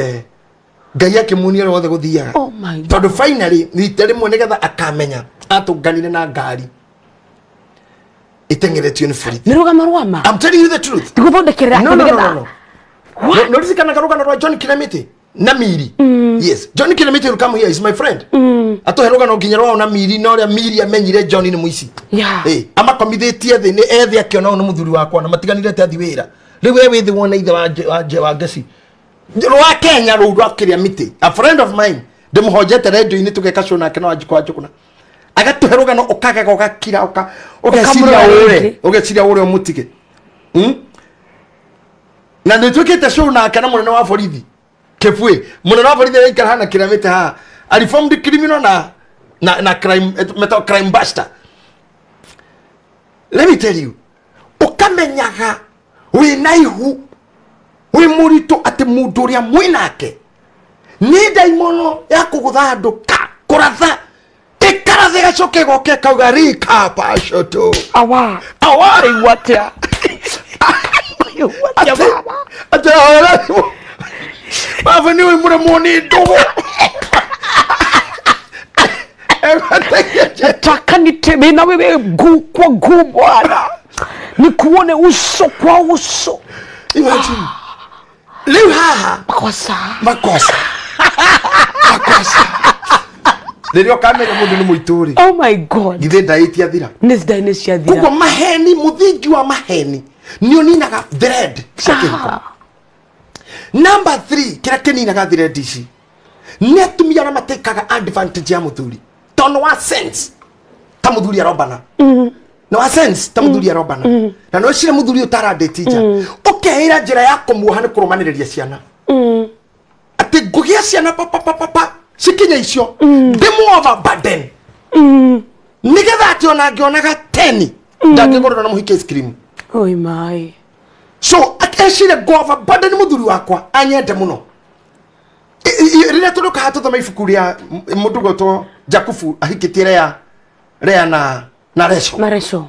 Ngai akĩmuonia ũrĩa wothe gũthiaga. Oh my God. Tondũ finally rita rĩmwe nĩgetha akamenya atũnganire na ngari ĩteng'eretio nĩ borithi. Nĩ rũgano rwa ma? I'm telling you the truth. Ndigũthondekerera No, no, no, no, no. No, ririkanaga rũgano rwa John Kilemete na Miri. Yes, John Kilemete will come here, he's my friend. Atuhe rũgano nginya rwao na Miri na ũrĩa Miri amenyire John nĩ mũici. Amakomithĩtie thĩ nĩ ethe akĩona ũyũ nĩ mũthuri wakwa na matiganire te athi wĩra. Rĩu we wĩ thĩ wona ithe wa Ngeci. Rwa Kenya rũu rwa kĩrĩa mĩtĩ. A friend of mine ndĩmũhonjete radio-inĩ tũgeka show nake no Wanjikũ Wanjũkũna. Agatuhe rũgano ũkagega ũgakira ũgeciria ũre, ũgeciria ũre ũmũtige. Na nĩtwĩkĩte show nake na mũnene wa borithi. Kebwe munene wa borithi aikara hana Kilemete haha a reformed criminal na crime metal crime buster. Let me tell you, ukamenyaga wina ihu Wĩ mũritũ atĩ mũndũ ũrĩa mwĩnake nĩ ndaimono ya kũgũtha andũ ka kũratha ĩkaratha ĩgacoka ĩgoka ĩkauga rika pacoto Awa. Awa. Igua atia. Igua atia baba. Atĩ ahora baba nĩ ũĩ mũremwo nĩ ndũgũ. Nataka nitembee na wewe mguu kwa mguu Bwana, nikuone uso kwa uso. Imagine. Rĩu haha Makosa. Makosa. Makosa. Rĩrĩa ũkamenya mũndũ nĩ mũitũ rĩ. Oh my God. Githĩ ndaĩ itiathira. Nĩ ndaĩ nĩ ciathira. Koguo maheni, mũthingi wa maheni nĩ ũninaga thread cia kĩhiko. Number 3 kĩrĩa kĩninaga thread ici nĩ atumia arĩa matekaga advantage ya mũthuri tondũ wa sense ta mũthuri arombana. Nĩ wa sense ta mũthuri arombana. Na no cire mũthuri ũtarandĩti nja. Ũkeĩra njĩra ya kũmuoha nĩ kũrũmanĩrĩria ciana. Atĩ ngũgĩa ciana pa pa pa pa pa cikinye icio ndĩmũ overburden. Nĩgetha atĩ ona angĩonaga 10 ndangĩgũrĩrwo na mũhiki ice cream. Oi my. So ecire ngo overburden mũthuri wakwa anyende mũno. Rĩrĩa tũrũka haha tũthome ibuku rĩa mũndũ gwĩtwo Jakubu ahikĩtie Lea na Rachel. Na Rachel.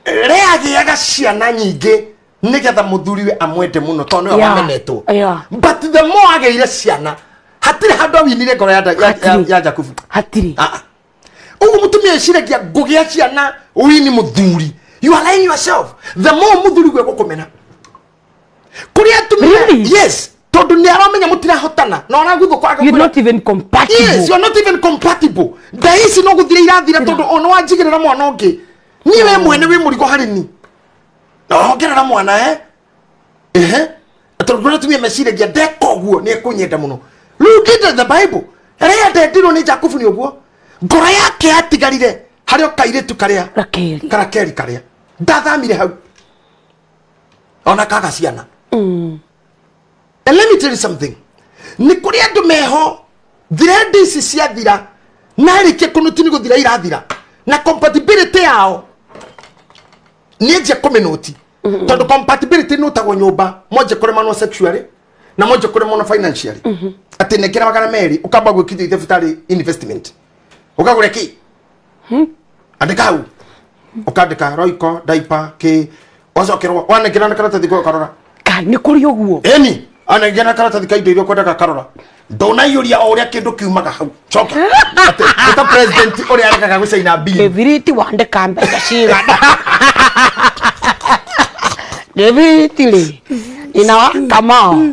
Lea agĩaga ciana nyingĩ nĩgetha mũthuriwe amwende mũno tondũ nĩwe wamenetwo. But the more agĩire ciana hatirĩ handũ awinire ngoro ya Jakubu. Hatirĩ. Ũguo mũtumia eciragia ngũgĩa ciana wini mũthuri. You are lying yourself. The more mũthuri gwe gũkũmena. Kũrĩa atumia. Yes. Tondu ni aramenya mutirahotana na araguthũka You're not even compatible. Yes, you're not even compatible. Nda ici no guthira irathira tondu ona wanjigirira mwana ungi. Ni we mwene wi murigo hari ni. Na wongerera mwana eh? Tondu kuna tumia meciragia ndeka uguo ni ekunyenda muno. Look at the Bible. Ria ndendirwo ni Jakubu ni uguo. Ngoro yake yatigarire hari o kairitu karia. Rakeli. Karakeli karia. Ndathamire hau. Ona kaga ciana. And let me tell you something. Ni kuri andu meho thread ici ciathira na rikie kunuti ni guthira irathira na compatibility yao ni nje kuminoti tondu compatibility no tagwo nyumba monje kuremanwo sexually na monje kuremanwo financially ati nekera magana meri ukamba gwikithia thibitarĩ investment ukagure ki andika hau ukandika roiko diaper ki wacokerwo wanengera na karatathi ko karora ka ni kuri uguo eni anengera karatathi ka indo iria ukwendaga karora ndonaiyũria o ũrĩa kĩndũ kiumaga hau coka atĩ ta president ũrĩa arekaga gũcaina bill David wandĩka mbeca cigana David rĩ inawakama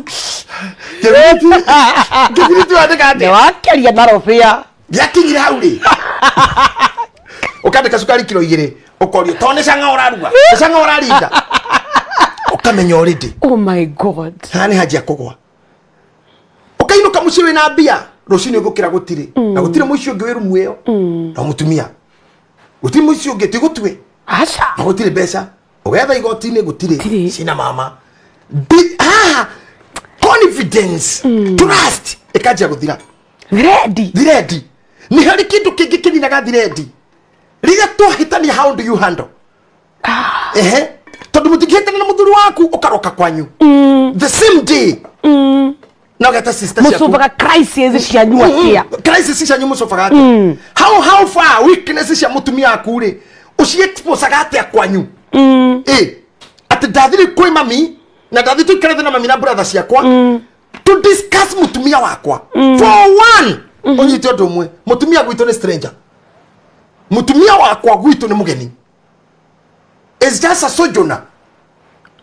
David wandĩka atĩa nĩwakĩria na rũbia gĩakinyire hau rĩ ũkandĩka cukari kiro 2 ũkorio to nĩ canga ũraruga nĩ canga ũrarinda ũkamenya already. Oh my God. Haha nĩ hanjia kũgwa ũkainũka mũciĩ wĩna mbia rũcinĩ ũgũkĩra gũtirĩ na gũtirĩ mũici ũngĩ wĩ rumu ĩyo na mũtumia gũtirĩ mũici ũngĩ ti gũtue aca na gũtirĩ mbeca ũgetha igoti-inĩ gũtirĩ cina mama haha confidence trust ĩkanjia gũthira thread nĩ harĩ kĩndũ kĩngĩ kĩninaga thread rĩrĩa twahĩtania how do you handle ehe tondu mutingihĩtania na mũthuri waku ũkaroka kwanyu the same day na ũgeta sister ciaku mũcobaga crisis cianyu atia crisis cianyu mũcobaga atia how far weakness cia mũtumia waku rĩ ũciexposaga atĩa kwanyu atĩ ndathire kwĩ mami na ndathi tũikare thĩ na mami na brother ciakwa to discuss mũtumia wakwa for one ũnyite ũndũ ũmwe mũtumia gwitũ nĩ stranger mũtumia wakwa gwitũ nĩ mũgeni. It's just a sojourner.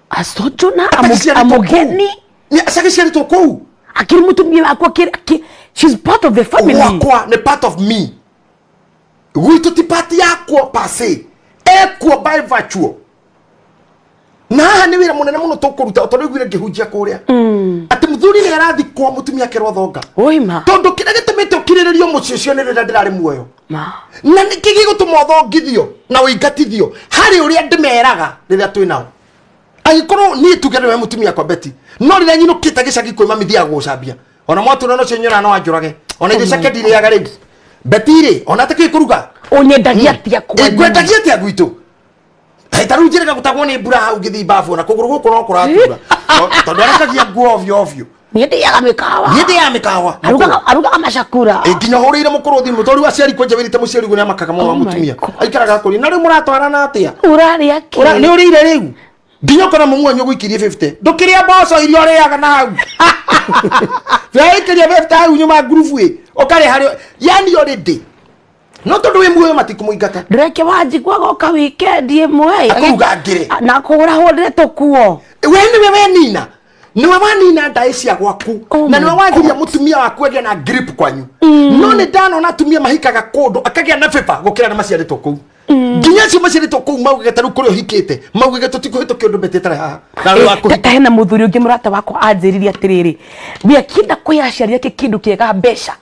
A sojourner? Amugeni? Acagĩciarĩtwo kũu. Akĩrĩ mũtumia wakwa she's part of the family. Wakwa nĩ part of me. Gwitũ ti part yakwa per se. Ekuo by virtue. Na haha nĩ wĩra mũnene mũno tũkũruta tondũ ũiguire ngĩhunjia kũrĩa. Atĩ mũthuri nĩ arathikwo mũtumia akerwo thonga. Oima. Tondũ kĩrĩa gĩtũmĩte ũkirĩrĩrio mũciĩ ũcio nĩ rĩrĩa ndĩrarĩ muoyo. Ma. Na nĩkĩ gĩgũtũma ũthongithio na ũingatithio harĩ ũrĩa ndĩmeraga rĩrĩa twĩ nao. Angĩkorwo niĩ tuge nĩwe mũtumia kwa Betty no rĩrĩa nyinũkĩte gĩcagi kwĩ mami thiaga gũcambia ona mwatũra no cio no anjũrage ona irio ciake ndirĩaga rĩu Betty rĩ ona atakĩũĩ kũruga ũnyendagia atĩa kwanyu ngwendagia atĩa gwitũ Ta rĩu njĩrĩga gũtagwo nĩ mbura hau ngĩthiĩ bafu na kũgũrũ gũkũ no kũratura. Tondũ arekagia nguo ovyo ovyo. Niĩ ndĩaga mĩkawa. Niĩ ndĩaga mĩkawa. Arugaga macakura. Nginya hũrĩire mũkũrũ thimũ tondũ rĩu aciari kwanja wĩrĩte mũciari ũguo nĩamakaga mũno wa mũtumia. Aikaraga akũria na rĩu mũratwarana atĩa? Ũrarĩa kĩ? Nĩ ũrĩire rĩu? Nginya ũkona mũmwe wanyu ũgũikĩrie 50. Ndũkĩrĩa mboco iria ũrĩaga na hau. Wĩikĩrie 50 hau nyuma ngurubu ĩ. Ũkarĩa harĩa yani already. No tondũ wĩ muoyo matikũmũingata. Ndũreke Wanjikũ agoka weekend ĩmwe. Akũruga ngĩrĩ. Na kũgũra hũrĩre tũkuo. We nĩwe wenina. Niwe wanina ndaĩ cia gwaku na niwe wagiria mutumia waku agĩa na grip kwanyu. No nĩ ndanona atumia mahikaga kũndũ akagĩa na favor gũkĩra na maciarĩtwo kũu. Nginya acio maciarĩtwo kũu maugage ta rĩu kũrĩa ũhikĩte maugage tũtikũhĩtũkia ũndũ mbete haha. Na rĩu akũhika. Hena mũthuri ũngĩ mũrata wakwa anjĩrire atĩrĩrĩ, we akĩenda kũhe aciari ake kĩndũ kĩega mbeca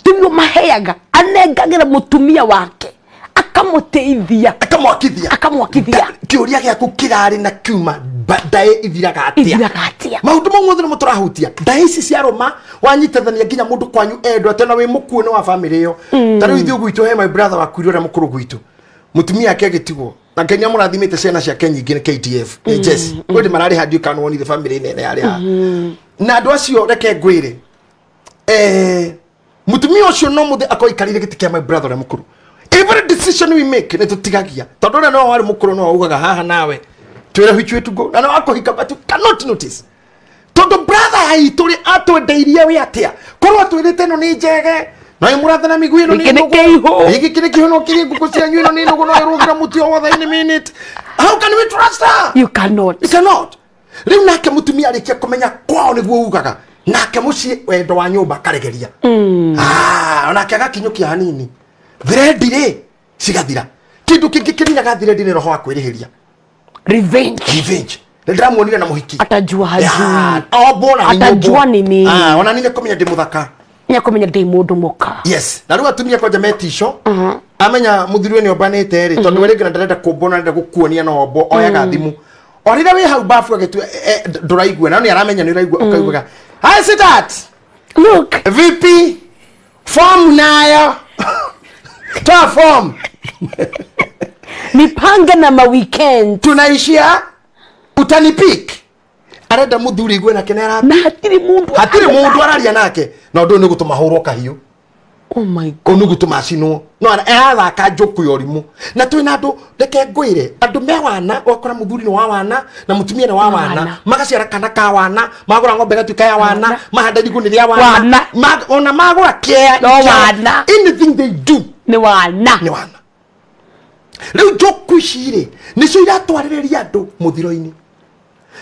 tiguo maheaga, anengagĩra mũtumia wake akamũteithia akamwakithia. Kĩũria gĩaku kĩrarĩ na kiuma ndaĩ ithiraga atĩa? Maũndũ mau mothe nĩmo tũrahutia. Ndaĩ ici cia rũma wanyitithania nginya mũndũ kwanyu endwo atĩ ona wĩ mũkuũ nĩ wa bamĩrĩ ĩyo. Ta rĩu ithuĩ gwitũ he my brother wakuire ũrĩa mũkũrũ gwitũ, mũtumia ake agĩtigwo na Ngai nĩamũrathimĩte ciana ciake nyingĩ nĩ KDF nĩ Jesse. Kwĩ mararĩ ha ndiũĩ kana wonire bamĩrĩ nene yarĩ haha. Na andũ acio reke ngwĩre, mũtumia ũcio no mũthĩ akorwo aikarĩire gĩtĩ kĩa my brother ũrĩa mũkũrũ. Every decision we make nĩ tũtigagia tondũ ũrĩa no warĩ mũkũrũ no augaga haha nawe twĩre which way to go na no akũhika but you cannot notice tondũ brother haitũ rĩ atwendeirie wĩ atĩa korwo atwĩrĩte ĩno nĩ njege no ĩmũrathe na mĩguu ĩno nĩ nũgũ gĩkĩ nĩ kĩihũ no kĩrĩe ngũkũ cianyu ĩno nĩ nũgũ no ĩrũgĩra mũtĩ o wothe in a minute. How can we trust her? You cannot. You cannot. Rĩu nake mũtumia arĩkia kũmenya kwao nĩguo ugaga nake mũciĩ wendo wa nyũmba akaregeria. Onake agakinyũkia hanini thread rĩ cigathira. Kĩndũ kĩngĩ kĩninaga thread nĩ roho wa kwĩrĩhĩria. Revenge. Nĩndĩramuonire na mũhiki. Atajua hajui. Atajua ni mimi. Ona nĩ kũmenya ndĩ mũthaka. Nĩakũmenya ndĩ mũndũ mũka. Yes. Na rĩu atumia kwanja metico amenya mũthuri ũyũ nĩombanĩte rĩ tondũ we rĩngĩ na ndarenda kũmbwo na arenda gũkuonia no ombo oyaga thimũ. O rĩrĩa wĩ hau bafu agĩtua ndũraigua na nĩ aramenya nĩ ũraigua ũkaiguaga hi sweetheart. Look. VP form nayo. Toa form. Mipange na ma weekend. Tunaishia utanipik. Arenda muthuri igwe nake nĩ ara. Na hatiri mundu. Hatiri mundu araria nake. Na undu nĩ gũtũma hũrwo kahiũ. Oh my God. Nĩ gũtũma acinwo. No arathaka njoku ya ũrimũ. Na twĩna andũ reke ngwĩre andũ me wana ũgakora mũthuri nĩ wa wana na mũtumia nĩ wa wana magaciara kana ka wana magũra ng'ombe gatuĩka ya wana mahanda irigũ nĩ rĩa wana ona magũra kĩa no wana. Anything they do nĩ wana. Nĩ wana. Rĩu njoku ici rĩ nĩcio iratwarĩrĩria andũ mũthiro-inĩ.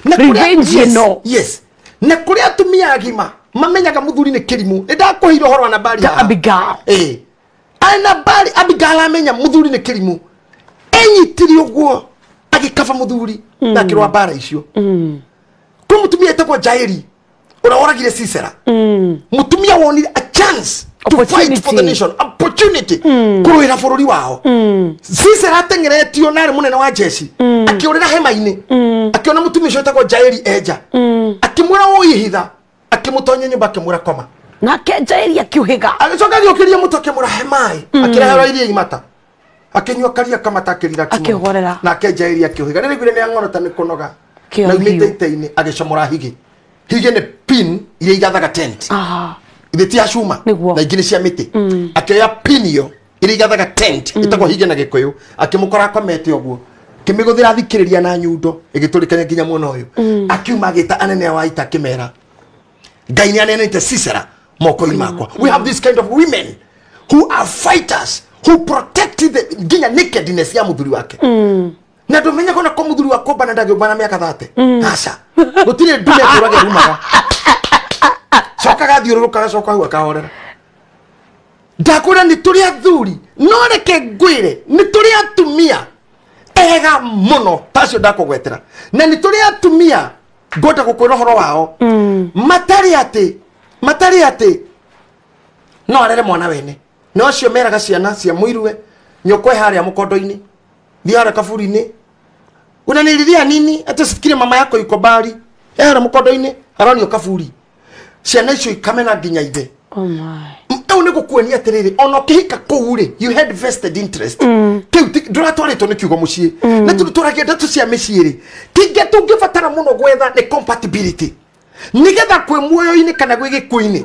Revenge no. Yes. Na kũrĩ atumia agima mamenyaga mũthuri nĩ kĩrimũ. Nĩ ndakũheire ũhoro wa Nabali haha. Abigail. Nabali Abigail amenya mũthuri nĩ kĩrimũ. Enyitire ũguo agĩkaba mũthuri na akĩrũa mbara icio. Kwĩ mũtumia etagwo Jaeli ũrĩa woragire Sisera. Mũtumia wonire a chance to fight for the nation, opportunity kũrũĩra bũrũri wao. Sisera ateng'eretio na arĩ mũnene wa jeshi akĩũrĩra hema-inĩ akĩona mũtumia ũcio etagwo Jaeli enja akĩmwĩra ũihitha akĩmũtonya nyũmba akĩmwĩra koma. Nake Jaeli akĩũhĩga agĩcoka agĩũkĩria mũtwe akĩmwĩra he maĩ akĩreherwo iria imata akĩnyua karia kamata akĩrira akĩhorera. Nake Jaeli akĩũhĩga rĩrĩ iguire nĩ ang'orota nĩ kũnoga na umĩte ita-inĩ agĩcomora higĩ. Higĩ nĩ pin iria igathaga tent. Ithe ti ya cuma na ingĩ nĩ cia mĩtĩ. Akĩoya pin ĩyo iria igathaga tent ĩtagwo higĩ na Gĩkũyũ akĩmũkora akomete ũguo akĩmĩgũthĩra thikĩrĩria na nyundo ĩgĩtũrĩkania nginya mwena ũyũ. Akiuma agĩta anene a ita akĩmera Ngai nĩ anenete Sisera moko-inĩ makwa. We have this kind of women who are fighters who protect the nginya nakedness ya mũthuri wake. Na ndũmenye kona ko mũthuri wakwa bana ndangĩũmbana mĩaka 30. Aca. Gũtirĩ ndume ĩtũraga ĩrumaga. Coka gathiũrũrũka gacoka hau akahorera. Ndakwĩra nĩ tũrĩ athuri no reke ngwĩre nĩ tũrĩ atumia ega mũno tacio ndakũgwetera na nĩ tũrĩ atumia ngwenda gũkwĩra ũhoro wao matarĩ atĩ no arere mwana wene no acio meraga ciana cia mũirue nyũkwa harĩa mũkondo-inĩ thiĩ harĩa kaburi-inĩ unanililia nini hata sifikiri mama yako yuko bali harĩa mũkondo-inĩ aronio kaburi ciana icio ikamena nginya ithe. Oh my. Ũyũ nĩ gũkuonia atĩrĩrĩ ona ũkĩhika kũu rĩ you had vested interest kĩu ndũratwarĩtwo nĩ kiugo mũciĩ na tondũ twaragia ndeto cia mĩciĩ rĩ kĩngĩ tũngĩbatara mũno gwetha nĩ compatibility nĩgetha kwĩ muoyo-inĩ kana gwĩ gĩkuũ-inĩ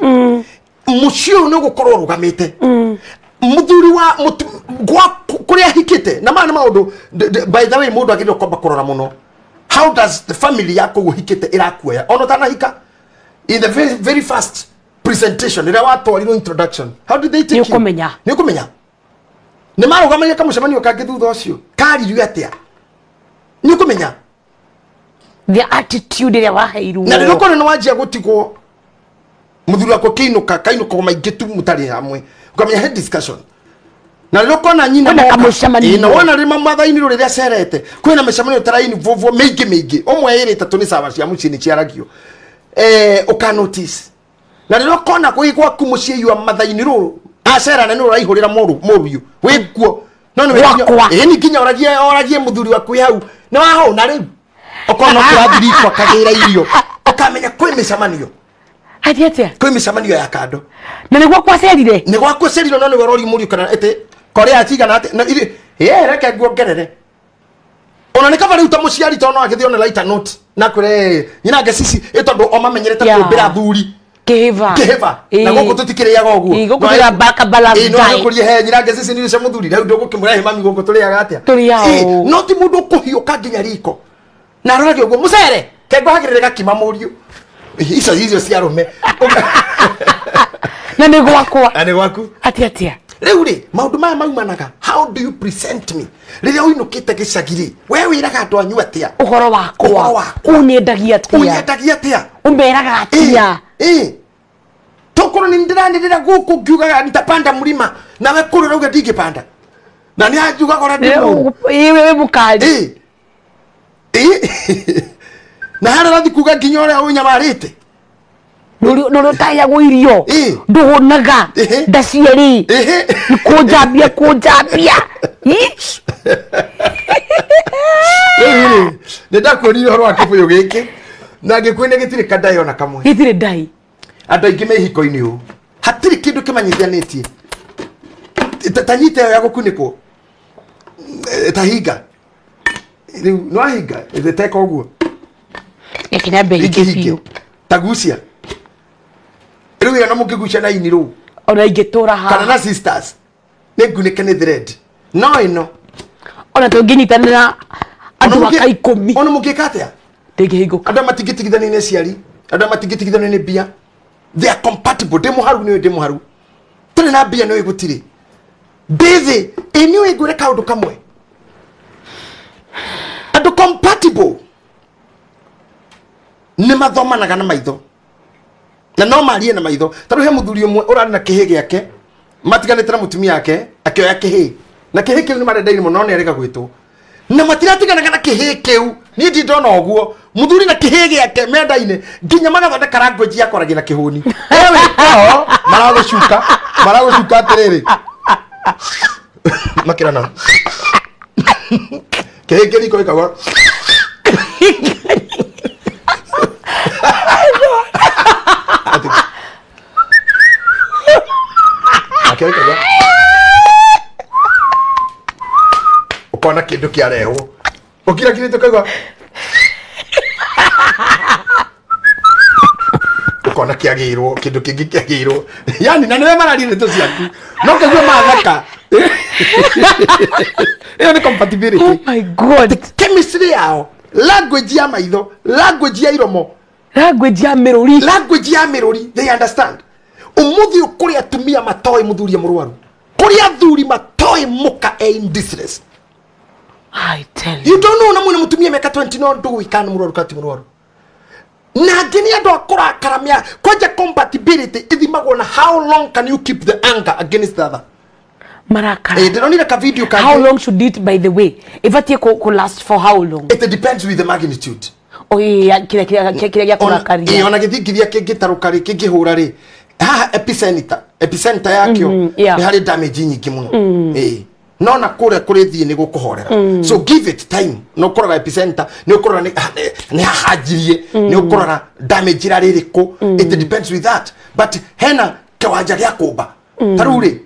mũciĩ ũyũ nĩ ũgũkorwo ũrũgamĩte muthuri wa gwa kuria hikite na mana maundu by the way mundu agirwo kwamba kurora muno how does the family yako uhikite irakuoya ono tanahika in the very, very first presentation ira watwarirwo introduction how did they take you ni ukumenya ni marugamagia kamucemanio kangi thutha ucio karirio atia ni ukumenya the attitude ira waheirwo na rĩrĩa ni wanjia gutigwo muthuri wako kiinuka kainuka maingi tu mutari hamwe ukamenya head discussion na rĩrĩa ũkona nyina na wona rĩma mathaini rĩrĩa cerete kwĩna mĩcemanio taraini vovo mĩingĩ mĩingĩ ũmwe ĩrĩ ĩtatũ nĩ sawa cia mũciĩ nĩ ciaragio ũka notice na rĩrĩa ũkona kwĩ gwaku mũciĩ yua mathaini rũ acera na nĩ ũraihũrĩra mũriũ wĩkuo no nĩ nĩ nginya oragie mũthuri waku hau nĩ wahũna rĩu ũkona ũkĩrathirikwo akagĩra irio ũkamenya kwĩ mĩcemanio Ati atia kwĩ mĩcemanio ya kando na nĩ gwakwa cerire nĩ gwakwa cerire no nĩ werori mũriũ kana ĩtĩ korea cigana atĩ na iri reke nguongerere ona nĩ kaba rĩu ta mũciari tondũ no agĩthiĩ ona lighter note na kwĩre nyina nge cici ĩ tondũ o mamenyerete kũmbĩra athuri kĩhĩba kĩhĩba na gũkũ tũtikĩrĩaga ũguo gũkũ tũrĩa baka balance no agĩkũrie he nyina nge cici nĩ cia mũthuri rĩu ndũgũkĩmũrehe mami gũkũ tũrĩaga atĩa tũrĩaga no ti mũndũ ũkũhiũka nginya riko na arorage ũguo mũcere kengwahagĩrĩre gakima mũriũ icio icio cia arũme na nĩ gwakwa na nĩ gwaku atia atia rĩu rĩ maũndũ maya maumanaga how do you present me rĩrĩa ũinũkĩte gĩcagi rĩ we wĩraga andũ anyu atĩa ũhoro wakwa ũnyendagia atĩa ũnyendagia atĩa ũmeraga atĩa tokorwo nĩ ndĩranĩrĩra gũkũ ngiugaga nitapanda mlima nawe kũrĩ ũrauga ndingĩpanda na nĩ anjugaga ũrĩa ndĩ mũũru wĩ mũkali na harĩa ũrathiĩ kuga nginya ũrĩa ũnyamarĩte nũrĩa ũtaheyagwo irio ndũhũnaga nda cierĩ nĩ kũnjambia kũnjambia rĩu rĩ nĩ ndakuonirie ũhoro wa kĩbũyũ gĩkĩ na ngĩkwĩra gĩtirĩ kandai ona kamwe gĩtirĩ ndai andũ aingĩ me ihiko-inĩ ũũ hatirĩ kĩndũ kĩmanyithanĩtie ta nyita ĩyo ya gũkunĩkwo ta hinga rĩu nĩ wahinga teka ũguo reke nyambe hinge biũ ta gucia rĩu ĩyo na mũngĩgucia na ini rũu ona ingĩtũra haha kana na sisters nĩ ngunĩke nĩ thread no ĩno ona tũngĩnyitanĩra andũ aka ikũmi ona mũngĩka atĩa ndĩngĩhingũka andũ matingĩtigithanio nĩ aciari andũ matingĩtigithanio nĩ mbia they are compatible ndĩ mũharu nĩũĩ ndĩ mũharu tũrĩ na mbia nĩũĩ gũtirĩ ndĩ thĩ ĩ nĩũĩ ngwĩre kaũndũ kamwe andũ compatible nĩ mathomanaga na maitho na no marie na maitho tarĩu he mũthuri ũmwe ũrarĩ na kĩhĩ gĩake matiganĩte na mũtumia wake akĩoya kĩhĩ na kĩhĩ kĩu nĩ marendaine mũno no nĩ arega gwĩtwo na matiratiganaga na kĩhĩ kĩu niĩ ndirĩ ndona ũguo mũthuri na kĩhĩ gĩake mendaine nginya magathondeka language ya kwaragia na kĩhũni ewe kwao maragũcuka maragũcuka atĩrĩrĩ makĩrana kĩhĩ kĩriko gĩkauga ukona kindu kiarehwo ukira kirito kaigua ukona kiagirwo kindu kingi kiagirwo yani na niwe mararia ndeto ciaku no kaigua mathaka iyo ni compatibility. Oh my god, the chemistry yao language ya maitho language ya iromo language ya miruri language ya miruri they understand. Umuthi kuri atumia matoi muthuria murwaru kuri athuri matoi muka e in distress. I tell you, you don't know na mwene mutumia meka 20 no ndui kana murwaru kati murwaru na ngini andu akurakara mia kwanja compatibility ithimagwo na how long can you keep the anger against the other marakara ndironire ka video ka how long should it by the way ibatie ko last for how long it depends with the magnitude. Oh yeah, kira kira kira gya kurakaria ona githingithia kingitaruka ri kingihura ri haha epicenter yakio ni hari damage nyingi muno no na kuria kuri thie ni gukuhorera so give it time no kurora epicenter ni ukurora ni hahanjirie ni ukurora damage ira ririku it depends with that but hena kiwanja gya kumba Ta rĩu rĩ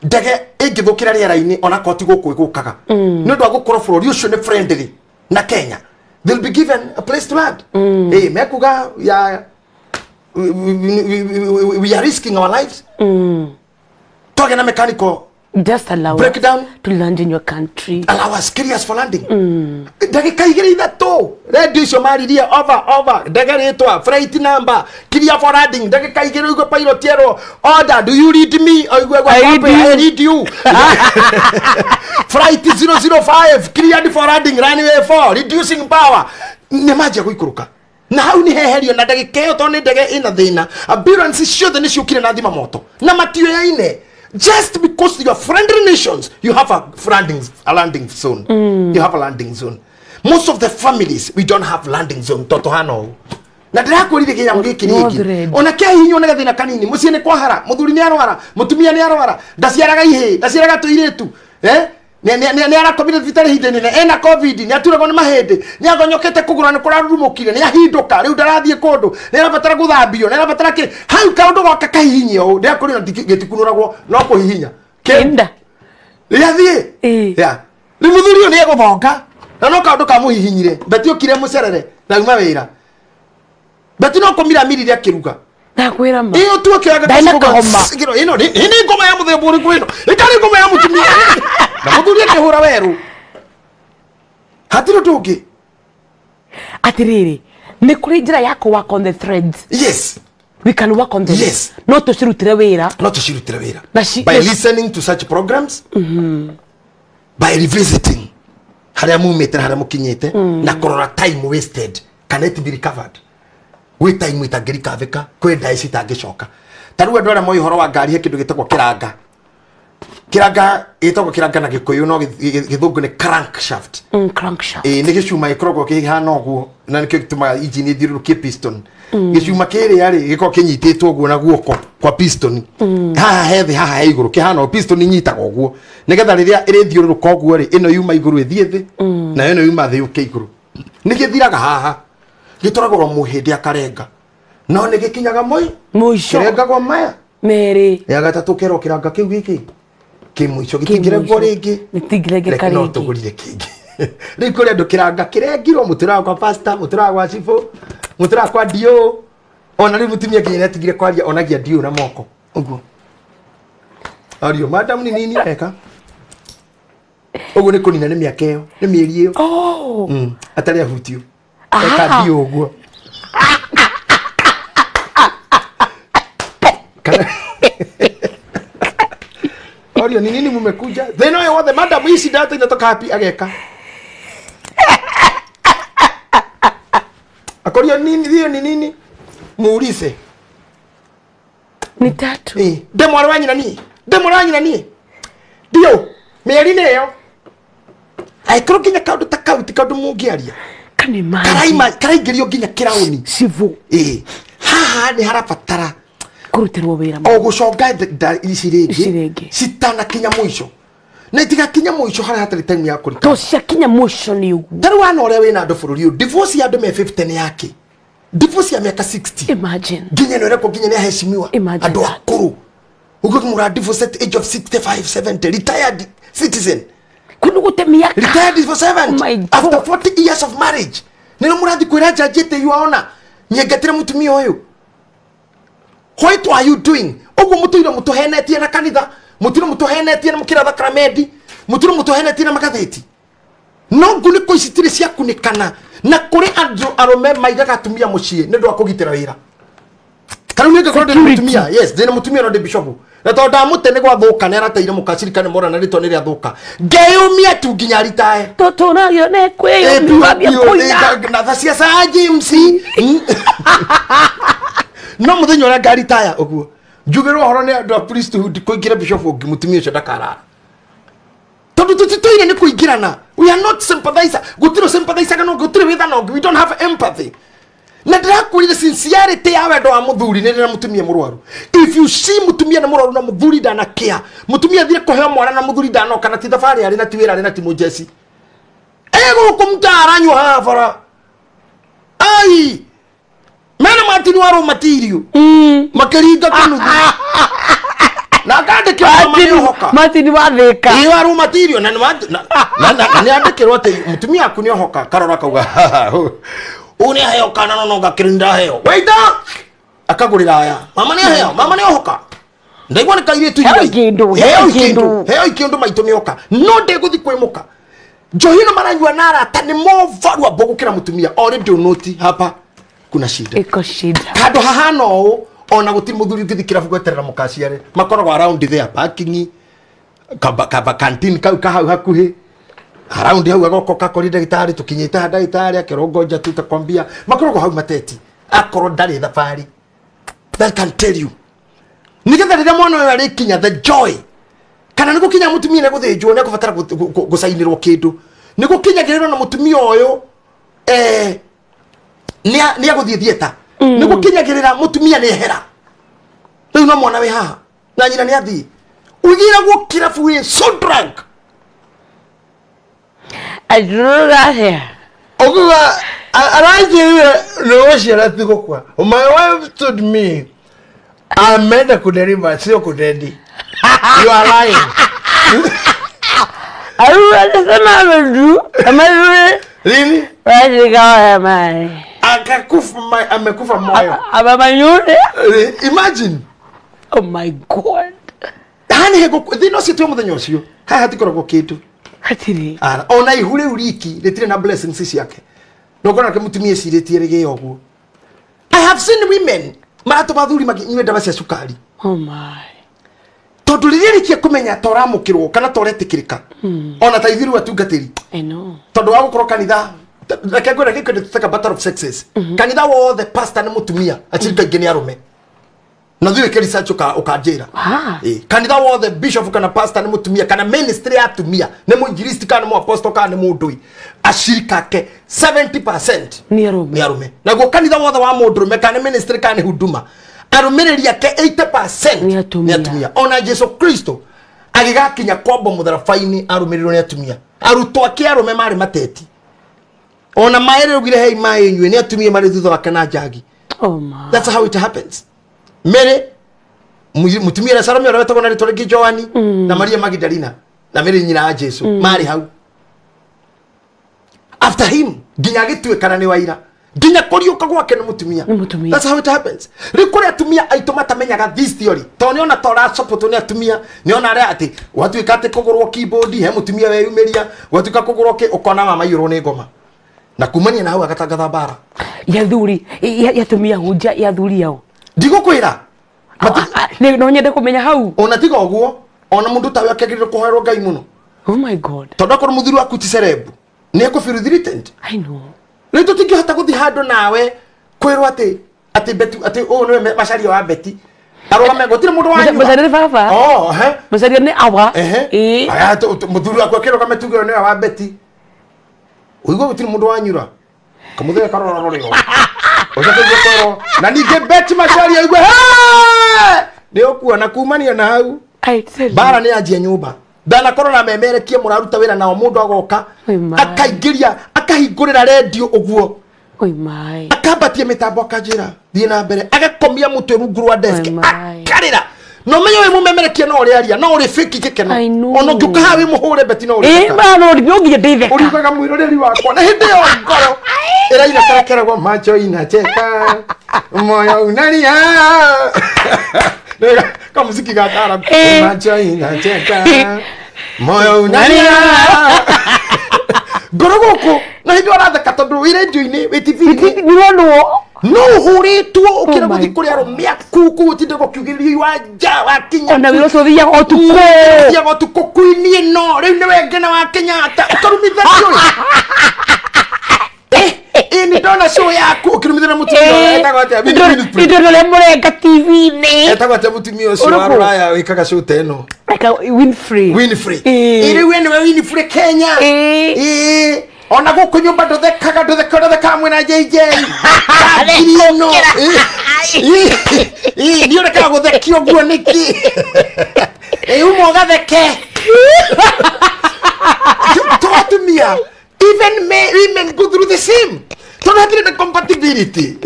ndege ĩngĩthũkĩra rĩera-inĩ ona korwo ti gũkũ ĩgũkaga nĩ ũndũ wa gũkorwo bũrũri ũcio nĩ friendly na Kenya, they'll be given a place to land. Mekuga ya we are risking our lives. Twagĩa na mechanical just allow breakdown us to land in your country. Allow us clear for landing. Ndagĩka igĩrĩ ithatũ radio icio maririe over over ndege rĩtwa flight number clear for landing ndagĩka igĩrĩ ũigue pilot erwo order do you read me oigue I read you flight 005 cleared for landing runway 4 reducing power nĩ manjia gũikũrũka na hau nĩ heherio na ndagĩka ĩyo tondũ nĩ ndege ĩna thĩna ambulance ciothe nĩ ciũkire na thima moto na matioyaine. Just because you are friendly nations, you have a landing zone. You have a landing zone. Most of the families, we don't have landing zone. Toto hano. Na ndirakwĩrire kĩnyamũ gĩkĩ rĩngĩ. Ona kĩahihinywo nĩ gathĩna kanini, mũciĩ nĩ kwahara, mũthuri nĩ arwara, mũtumia nĩ arwara, ndaciaraga ihĩĩ, ndaciaraga tũirĩtu. Nĩ arakomire thibitarĩ ihinda inene, ena COVID, nĩ aturagwo nĩ mahĩndĩ, nĩ agonyokete kũgũrũ nĩ kũrarurumũkire, nĩ ahindũka, rĩu ndarathiĩ kũndũ, nĩ arabatara gũthambio, nĩ arabatara kĩ. Hau kaũndũ goka kahihinyia ũũ, ndĩrakwĩrire gĩtikunũragwo no kũhihinya. Kĩnda. Rĩathiĩ. Ya. Rĩu mũthuri ũyũ nĩ egũthonga, na no kaũndũ kamũhihinyire, Beti ũkire mũcerere, na uma wĩra. Beti no kũmira mirire akĩruga. Ndakwĩra ma. Ĩyo tu akĩoyaga gaciko. Ĩno nĩ ngoma ya mũthemba ũrĩkũ ĩno? Ĩtarĩ ngoma ya mũtumia. Na mũthuri akĩhũra werũ. Hatirĩ ũndũ ũngĩ. Atĩrĩrĩ, nĩ kũrĩ njĩra ya kũ work on the threads. Yes. We can work on them. Yes. No tũcirutĩre wĩra. No tũcirutĩre wĩra. By listening to such programs. By revisiting harĩa mumĩte na harĩa mũkinyĩte na kũrora time wasted can it be recovered. Gwĩ time itangĩrikavĩka, kwĩ ndaĩ citangĩcoka. Ta rĩu andũ arĩa moĩ ũhoro wa ngari he kĩndũ gĩtagwo kĩranga. Kĩranga gĩtagwo kĩranga na Gĩkũyũ no Gĩthũngũ nĩ crankshaft. Crankshaft. Nĩ gĩcuma gĩkoragwo kĩhana ũguo na nĩkĩo gĩtũmaga engine ĩthiũrũrũkie piston. Gĩcuma kĩrĩa rĩ gĩkoragwo kĩnyitĩtwo ũguo na guoko kwa piston. Haha he thĩ haha he igũrũ kĩhana piston inyitaga ũguo nĩgetha rĩrĩa ĩrĩthiũrũrũka ũguo rĩ ĩno yuma igũrũ ĩthiĩ thĩ na ĩno yuma thĩ yũke igũrũ. Nĩ gĩthiraga haha gĩtwaragwo mũhĩndĩ akarenga no nĩ gĩkinyaga mũico kĩrengagwo maya merĩ ya gatatũ kerwo kĩranga kĩu gĩkĩ kĩ mũico gĩtingĩrengwo rĩngĩ gĩtingĩrengeka no rĩngĩ tũgũrire kĩngĩ. Rĩu kũrĩ andũ kĩranga kĩrengirwo mũtũraga kwa pastor, mũtũraga gwa cibũ, mũtũraga kwa dio ona rĩu mũtumia nginya nĩatigire kwaria onagia dio na moko ũguo ario madam ni nini eka ũguo nĩ kũnina nĩ mĩaka ĩyo nĩ mĩeri ĩyo atarĩ ahutio eka dio ũguo. Orio ni nini mumekuja? Thĩna ũyũ wothe madam ici ndata inatoka hapi ageka. Akorio nini hiyo ni nini? Muulize. Ni tatu. Ndĩ mwarĩ wa nyina niĩ. Ndĩ mwarĩ wa nyina niĩ. Ndio, mĩeri nĩ ĩyo. Angĩkorwo nginya kaũndũ ta kau ti kaũndũ mũngĩaria. Can imagine. Karaingĩrio nginya kĩraũni. Civũ. Haha nĩ harabatara kũrutĩrwo wĩra o gũconga ici rĩngĩ citanakinya mũico na itigakinya mũico harĩa hatarĩ time ya kũrika to ciakinya mũico nĩ ũguo. Ta rĩu wana ũrĩa wĩna andũ bũrũri ũyũ divorce ya andũ me 50 nĩ yake divorce ya mĩaka 60 imagine nginya ĩno ĩrekwo nginya nĩ aheshimiwa andũ akũrũ ũguo mũra divorce at age of 65 70 retired citizen kũndũ gũte mĩaka retired for 7 after 40 years of marriage nĩ mũrathi kwĩra judge atĩ you ona nyengetire mũtumia ũyũ. What are you doing? Ũguo mũtũire mũtũhenetie na kanitha, mũtũire mũtũhenetie na mũkĩra thakramenti, mũtũire mũtũhenetie na magathĩti. No ngunĩko ici tirĩ cia kunĩkana na kũrĩ andũ arũme maigaga atumia mũciĩ nĩ ũndũ wa kũgitĩra wĩra. Ta rĩu niĩ ngĩkorwo ndĩ na mũtumia, yes, ndĩ na mũtumia no ndĩ bishop. Na tondũ ndamũte nĩ gwathũka nĩ arateire mũkacirika nĩ mora na rĩtwa nĩ rĩathũka. Ngeyũmia tu nginya ritae. Tũtũragio nĩ kwĩyũmia kũina. Na tha cia Sir James. No mũthenya ũrĩa ngaritaya ũguo njugĩrwo ũhoro nĩ andũ a priesthood kũingĩra bishop ũngĩ mũtumia ũcio ndakarara tondũ tũtitũire nĩ kũingĩrana. We are not sympathizer. Gũtirĩ sympathizer no gũtirĩ wĩtha no we don't have empathy. Na ndĩrakwĩrire sincerity ya wendo wa mũthuri nĩ rĩrĩa mũtumia mũrwaru. If you see mũtumia nĩ mũrwaru na mũthuri ndanakĩa, mũtumia athire kũheo mwana na mũthuri ndanoka na ti thabarĩ arĩ na ti wĩra arĩ na ti mũjeci egũkũ mtaa aranyua haha bara ai mena matini wa raw material makiringa kanuthu na Andĩkĩrwo mama nĩ ohoka. Martin wathĩka. Ĩĩ wa raw material na nĩ andĩkĩrwo atĩ mũtumia waku nĩ ohoka karora kauga ũũ nĩ aheo kana no ngakĩrĩ ndaheo. Waita akagũrĩra aya. Mama nĩ aheo, mama nĩ ohoka. Ndaigua nĩ kairĩtu Heo kĩndũ, heo kĩndũ. Heo kĩndũ maitũ nĩ oka. No ndĩgũthiĩ kwĩmũka. Njohi ĩno maranyua na arata nĩ movarua gũkĩra mũtumia. Already unoti hapa kuna shida. Iko shida. Handũ hahana ũũ ona gũtirĩ mũthuri ũngĩthiĩ kĩrabu gweterera mũkaciare. Makoragwo around there parking kaba canteen kau kahau hakuhĩ. Around hau agoka kakori ndagĩtarĩ tũkinyĩte ha ndagĩtarĩ akĩrongoja tu takwambia makoragwo hau mateti. Akorwo ndarĩ thabarĩ. That can tell you. Nĩgetha rĩrĩa mwana ũyũ arĩkinya the joy kana nĩ gũkinya mũtumia nĩ gũthĩnjwo nĩ ekũbatara gũcainĩrwo kĩndũ nĩ gũkinyagĩrĩrwo na mũtumia ũyũ nĩ agũthiĩ theatre nĩ gũkinyagĩrĩra mũtumia nĩ ehera rĩu no mwana wĩ haha na nyina nĩ athiĩ ũigĩragwo kĩrabu wĩ so drunk Oguga aranjĩrire nĩ gũciara ti gũkua. My wife told me ameenda kudeliver sio kudedi. You are lying. Really? Akakufa, amekufa moyo. Imagine. Oh my God. Hani hego thina ũcio twĩ mũthenya ũcio haha hatikoragwo kĩndũ. Hatirĩ. Ona ihu rĩu riki rĩtirĩ na blessings ciake. No ngona ke mũtumia ecirĩtie rĩgĩe ũguo. I have seen women maratũma athuri makĩnyue ndawa cia cukari. Oh my. Tondũ rĩrĩa rĩkia kũmenya ta ũramũkĩrwo kana ta ũretĩkĩrĩka ona ta ithuĩ atungatĩri. I know. Tondũ wa gũkorwo kanitha reke ngwĩre gĩkĩndũ tũteka battle of sexes. Kanitha wothe pastor nĩ mũtumia acirika aingĩ nĩ arũme. Na thiĩ wĩke research ũkanjĩra. Kanitha wothe bishop kana pastor nĩ mũtumia kana ministry ya atumia nĩ mũinjilisti kana nĩ mũapostle kana nĩ mũndũi acirika ake 70% nĩ arũme. Nĩ arũme. Naguo kanitha wothe wa mũndũrũme kana nĩ ministry kana nĩ huduma arũmĩrĩri ake 80% nĩ atumia. Nĩ atumia. Ona Jesu Kristo agĩgakinya kwamba mũtharaba-inĩ arũmĩrĩirwo nĩ atumia. Arutwo ake arũme marĩ mateti. Ona maĩ rĩugire hei maĩ nyue nĩ atumia marĩ thutha wake na njagi. Oh my. That's how it happens. Mary mutumia na Salome ũrĩa wetagwo na rĩtwa rĩngĩ Joani na Maria Magdalena na Mary nyina wa Jesu marĩ hau. After him nginya agĩtuĩkana nĩ waira nginya kũriũka gwake nĩ mũtumia. That's how it happens. Rĩu kũrĩ atumia aitũ matamenyaga this theory tondũ nĩona ta ũrasupport nĩ atumia nĩona arĩa atĩ gwatuĩka atĩ kũgũrwo keyboard he mũtumia weyumĩria gwatuĩka kũgũrwo kĩ ũkona mama aiyũrwo nĩ ngoma na kumania na hau agatangatha mbara ya thuri ya atumia hunja ya thuri yao. Ndigũkwĩra no nyende kũmenya hau. Ona tiga ũguo ona mũndũ tawe akĩagĩrĩirwo kũhoerwo Ngai mũno. Oh my God. Tondũ akorwo mũthuri waku ti celeb nĩ ekũfeel threatened. I know. Rĩu tũtingĩhota gũthiĩ handũ nawe kwĩrwo atĩ atĩ Betty atĩ ũyũ nĩwe Macharia wa Betty arũgame gũtirĩ mũndũ wanyu. Macharia nĩ baba. Oh, ehe. Macharia nĩ awa. Ehe. Aya mũthuri waku akĩrũgame tuge ũyũ nĩwe wa Betty. Ũigua gũtirĩ mũndũ wanyura. Kamũthee karora rũrĩo. Ũcoke ũigue kwĩrwo na ningĩ Betty Macharia aigue nĩ ũkuona kumania na hau. Mbara nĩ yanjia nyũmba. Ndanakorwo na memerekie mũraruta wĩra nao mũndũ agoka akaingĩria akahingũrĩra redio ũguo akambatia mĩtambo akanjĩra thiĩ na mbere agakomia mũtwe rungu rwa desk akarĩra. No menye wĩ mũmemerekia no ũrĩaria no ũrĩ fake gĩkeno ona ũngĩũka haha wĩ mũhũre Betty no ũrĩtheka. Ũriugaga mwĩroreri wakwa na hĩndĩ ĩyo ngoro ĩraina karekeragwo macho inacheka moyo unalia kamuziki ga taarab macho inacheka moyo unalia ngoro gũkũ na hĩndĩ ũratheka tondũ wĩ radio-inĩ wĩ TV-inĩ no ũhũrĩtwo ũkĩra gũthiĩ kũrĩ arũme aku kũu ũtinde gũkiugĩrĩrio iwanja wakinya ona wĩra ũcio ũthiaga ũtukũ ũthiaga ũtukũ queen ĩno rĩu nĩwe ngena wa Kenyatta ũkarumithanio ĩ nĩ ndona show yaku ũkĩrumithania mũtumia etagwo atĩa Ndĩrona ũrĩa mũrenga TV-inĩ etagwo atĩa mũtumia ũcio wa rũraya wĩkaga show ta ĩno Winfrey. Winfrey ĩ rĩu we nĩwe Winfrey Kenya ĩ ona gũkũ nyũmba ndũthekaga ndũtheka mwĩna JJ ngiri ĩno nĩ ũrekaga gũthekio ũguo nĩkĩ ĩ uma ũgatheke to atumia even men, women go through the same tondũ hatirĩ na compatibility.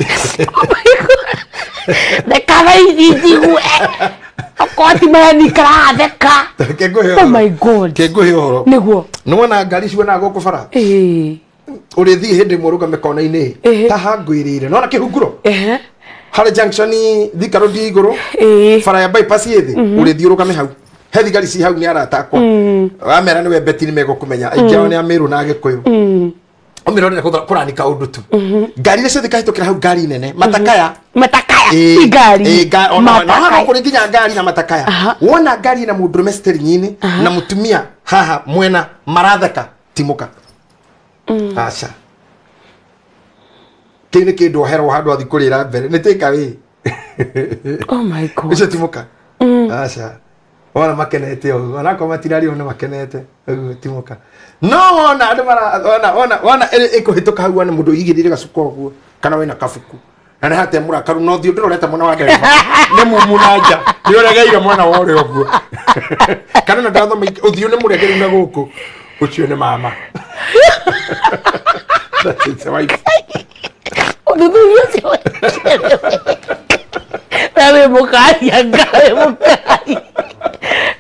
Oh my God. Thekaga ici njigue. Koti mani karatheka. Oh my God. Kĩngũhe ũhoro. Nĩguo. Nĩwona ngari cionaga gũkũ bara? Ĩĩ. Ũrĩthiĩ hĩndĩ ĩmwe ũrũgame kona-inĩ ta hangwĩrĩire. Nĩwona kĩhunguro? Ehe. Harĩ junction Thika Road igũrũ. Ĩĩ. Bara ya bypass ĩ thĩ. Ũrĩthiĩ ũrũgame hau. He thigari ci hau nĩ arata akwa. Wamera nĩwe Betty nĩmegũkũmenya. Aingĩ ao nĩ a Meru na Agĩkũyũ. Ũmĩrorere kũranika ũndũ tu. Ngari iria ciothe ikahĩtũkĩra hau ngari nene. Matakaya. Matakaya. Igari. Matakaya. Kũrĩ nginya ngari na matakaya. Wona ngari na mũndũrũme steering-inĩ na mũtumia haha mwena maratheka timũka. Aca. Kĩu nĩ kĩndũ oherwo handũ athiĩ kũrĩra mbere. Nĩ take away. Oh my God. Icio timũka. Aca. Wona makenete ũguo. Onakorwo matirarĩo nĩ makenete. Ũguo timũka. No wona andũ mara wona wona wona ĩkũhĩtũka hau wone mũndũ ũigĩrĩire gacuka ũguo kana wĩna kabuku. Na nĩ hate mũrakaru no thiĩ ndũrorete mwena wa ndereba. Nĩ mumu na nja. Nĩ ũregeire mwena wa ũrĩo ũguo. Kana na ndathoma ũthiũ nĩ mũregeru na gũkũ. Ũcio nĩ mama. That is the wife. Ũthuthuria ũcio. Wewe mukali angawe mukali.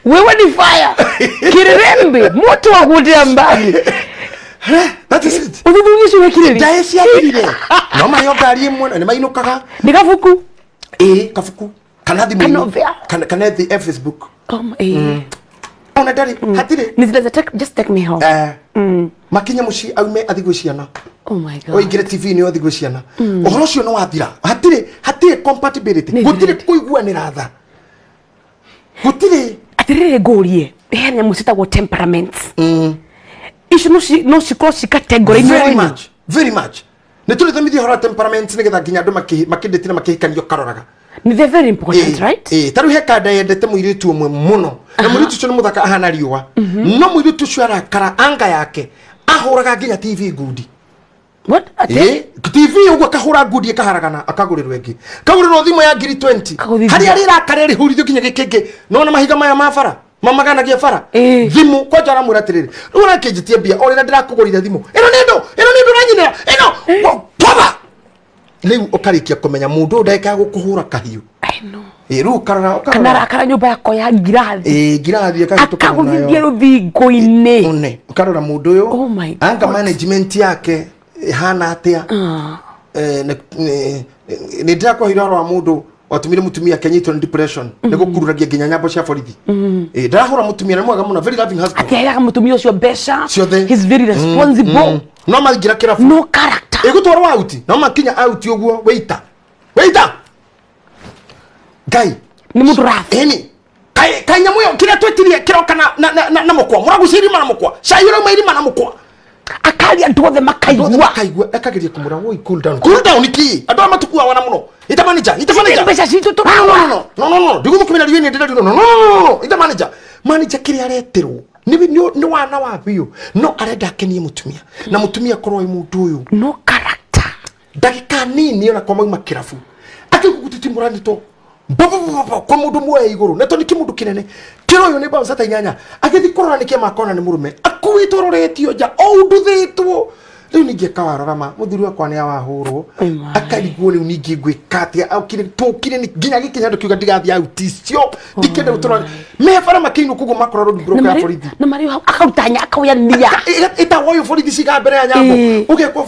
Wewe ni fire. Kirembe moto wa kuotea mbali. That is it. Ũthuthuria ũcio wekire. Ndaĩ ciathirire. No mayo ngari ĩmwe nĩ mainũkaga. Nĩ kabuku. Ĩĩ kabuku. Kana thimũ. Kana the Facebook. Ona ndarĩ hatirĩ. Nĩ zile just take me home. Makinya mũciĩ aume athiĩ gwĩ ciana. Oh my God. Oingire TV nĩ athiĩ gwĩ ciana. Ũhoro ũcio nĩ wathira. Hatirĩ hatirĩ compatibility. Gũtirĩ kũiguanĩra tha. Gũtirĩ. Atirĩrĩ ngũrie. He nyamũ ciĩtagwo temperaments. Icio no cikorwo ci category-inĩ. Very much. Very much. Nĩ tũrĩthomithia ũhoro wa temperaments nĩgetha nginya andũ makĩndĩtire makĩhikanio karoraga. They're very important, right? Ta rĩu he kanda yendete mũirĩtu ũmwe mũno. Na mũirĩtu ũcio nĩ mũthaka ahana riũa. No mũirĩtu ũcio arakara anga yake ahũraga nginya TV ngundi. What? TV ũguo akahũra ngundi ĩkaharagana akagũrĩrwo ĩngĩ. Kagũrĩrwo thimũ ya ngiri 20. Harĩa rĩrakara rĩhũrithio nginya gĩkĩngĩ. Nona mahiga maya ma bara. Mamaganagia bara. Thimũ kwanja aramwĩra atĩrĩrĩ. Rĩu ũrakĩnjĩtie mbia o rĩrĩa ndĩrakũgũrire thimũ. Ĩno nĩ ndũ, ĩno nĩ ndũ ũranyinĩra. Ĩno. Baba. Rĩu ũkarĩkia kũmenya mũndũ ũyũ ndagĩka ya gũkũhũra kahiũ. I know. Rĩu ũkarora ũkarora. Kana arakara nyũmba yakwa ya ngirathi. Ngirathi akahĩtũkana nayo. Akagũthithia rũthingo-inĩ. One, ũkarora mũndũ ũyũ. Oh my God. Anga management yake ĩhana atĩa. Nĩ ndĩrakwaheire ũhoro wa mũndũ watumire mũtumia akĩnyitwo nĩ depression nĩ gũkururagia nginya nyambo cia borithi. Ndarahũra mũtumia nĩ mwega mũno, very loving husband. Akĩheaga mũtumia ũcio mbeca. Ciothe. He's very responsible. No maingĩra kĩrabu. No character. Ĩgũtwarwo out. No makinya out ũguo waiter. Waiter. Ngai. Nĩ mũndũ rough. Ĩni. Kai nyamũ ĩyo kĩrĩa twetirie kĩroka na mũkwa. Mũragucia irima na mũkwa. Cai ũrauma irima na mũkwa. Akaria andũ othe makaigua. Makaigua akageria kũmũra woi cool down. Cool down iki. Andũ aya matukuaga na mũno. Ita manager, ita manager. Mbeca citũ No no no no no no. Ndigũthũkũmĩra riũa-inĩ ndĩrarĩrwo. No no no no. Ita manager. Manager kĩrĩa areterwo. Nĩ wana wa biũ. No arenda akenie mũtumia. Na mũtumia akorwo wĩ mũndũ ũyũ. No character. Ndagĩka nini ona kwa mauma kĩrabu. Akĩgũgũtiti mũranĩtwo. Bo kwa mũndũ muoya igũrũ. Na to nĩ kĩmũndũ kĩnene. Kĩro ũyũ nĩ bouncer ta inyanya. Agĩthiĩ kũrora nĩkĩ makona nĩ mũrũme. Akuĩtwo roretio nja o ũnduthĩtwo. Rĩu ningĩ akawarora ma mũthuri wakwa nĩ awahũrwo. Akarigwo rĩu ningĩ ngwĩka atĩa. Aukire tũkire nginya gĩkinya andũ kiuga ndigathiĩ out icio. Ndikenda gũtũra. Me bara makĩinũka ũguo makora road block ya borithi. Na marĩ hau akaruta nya akaoyania. Ĩtagwo ũyũ borithi ciga mbere ya nyambo. Ũgekwo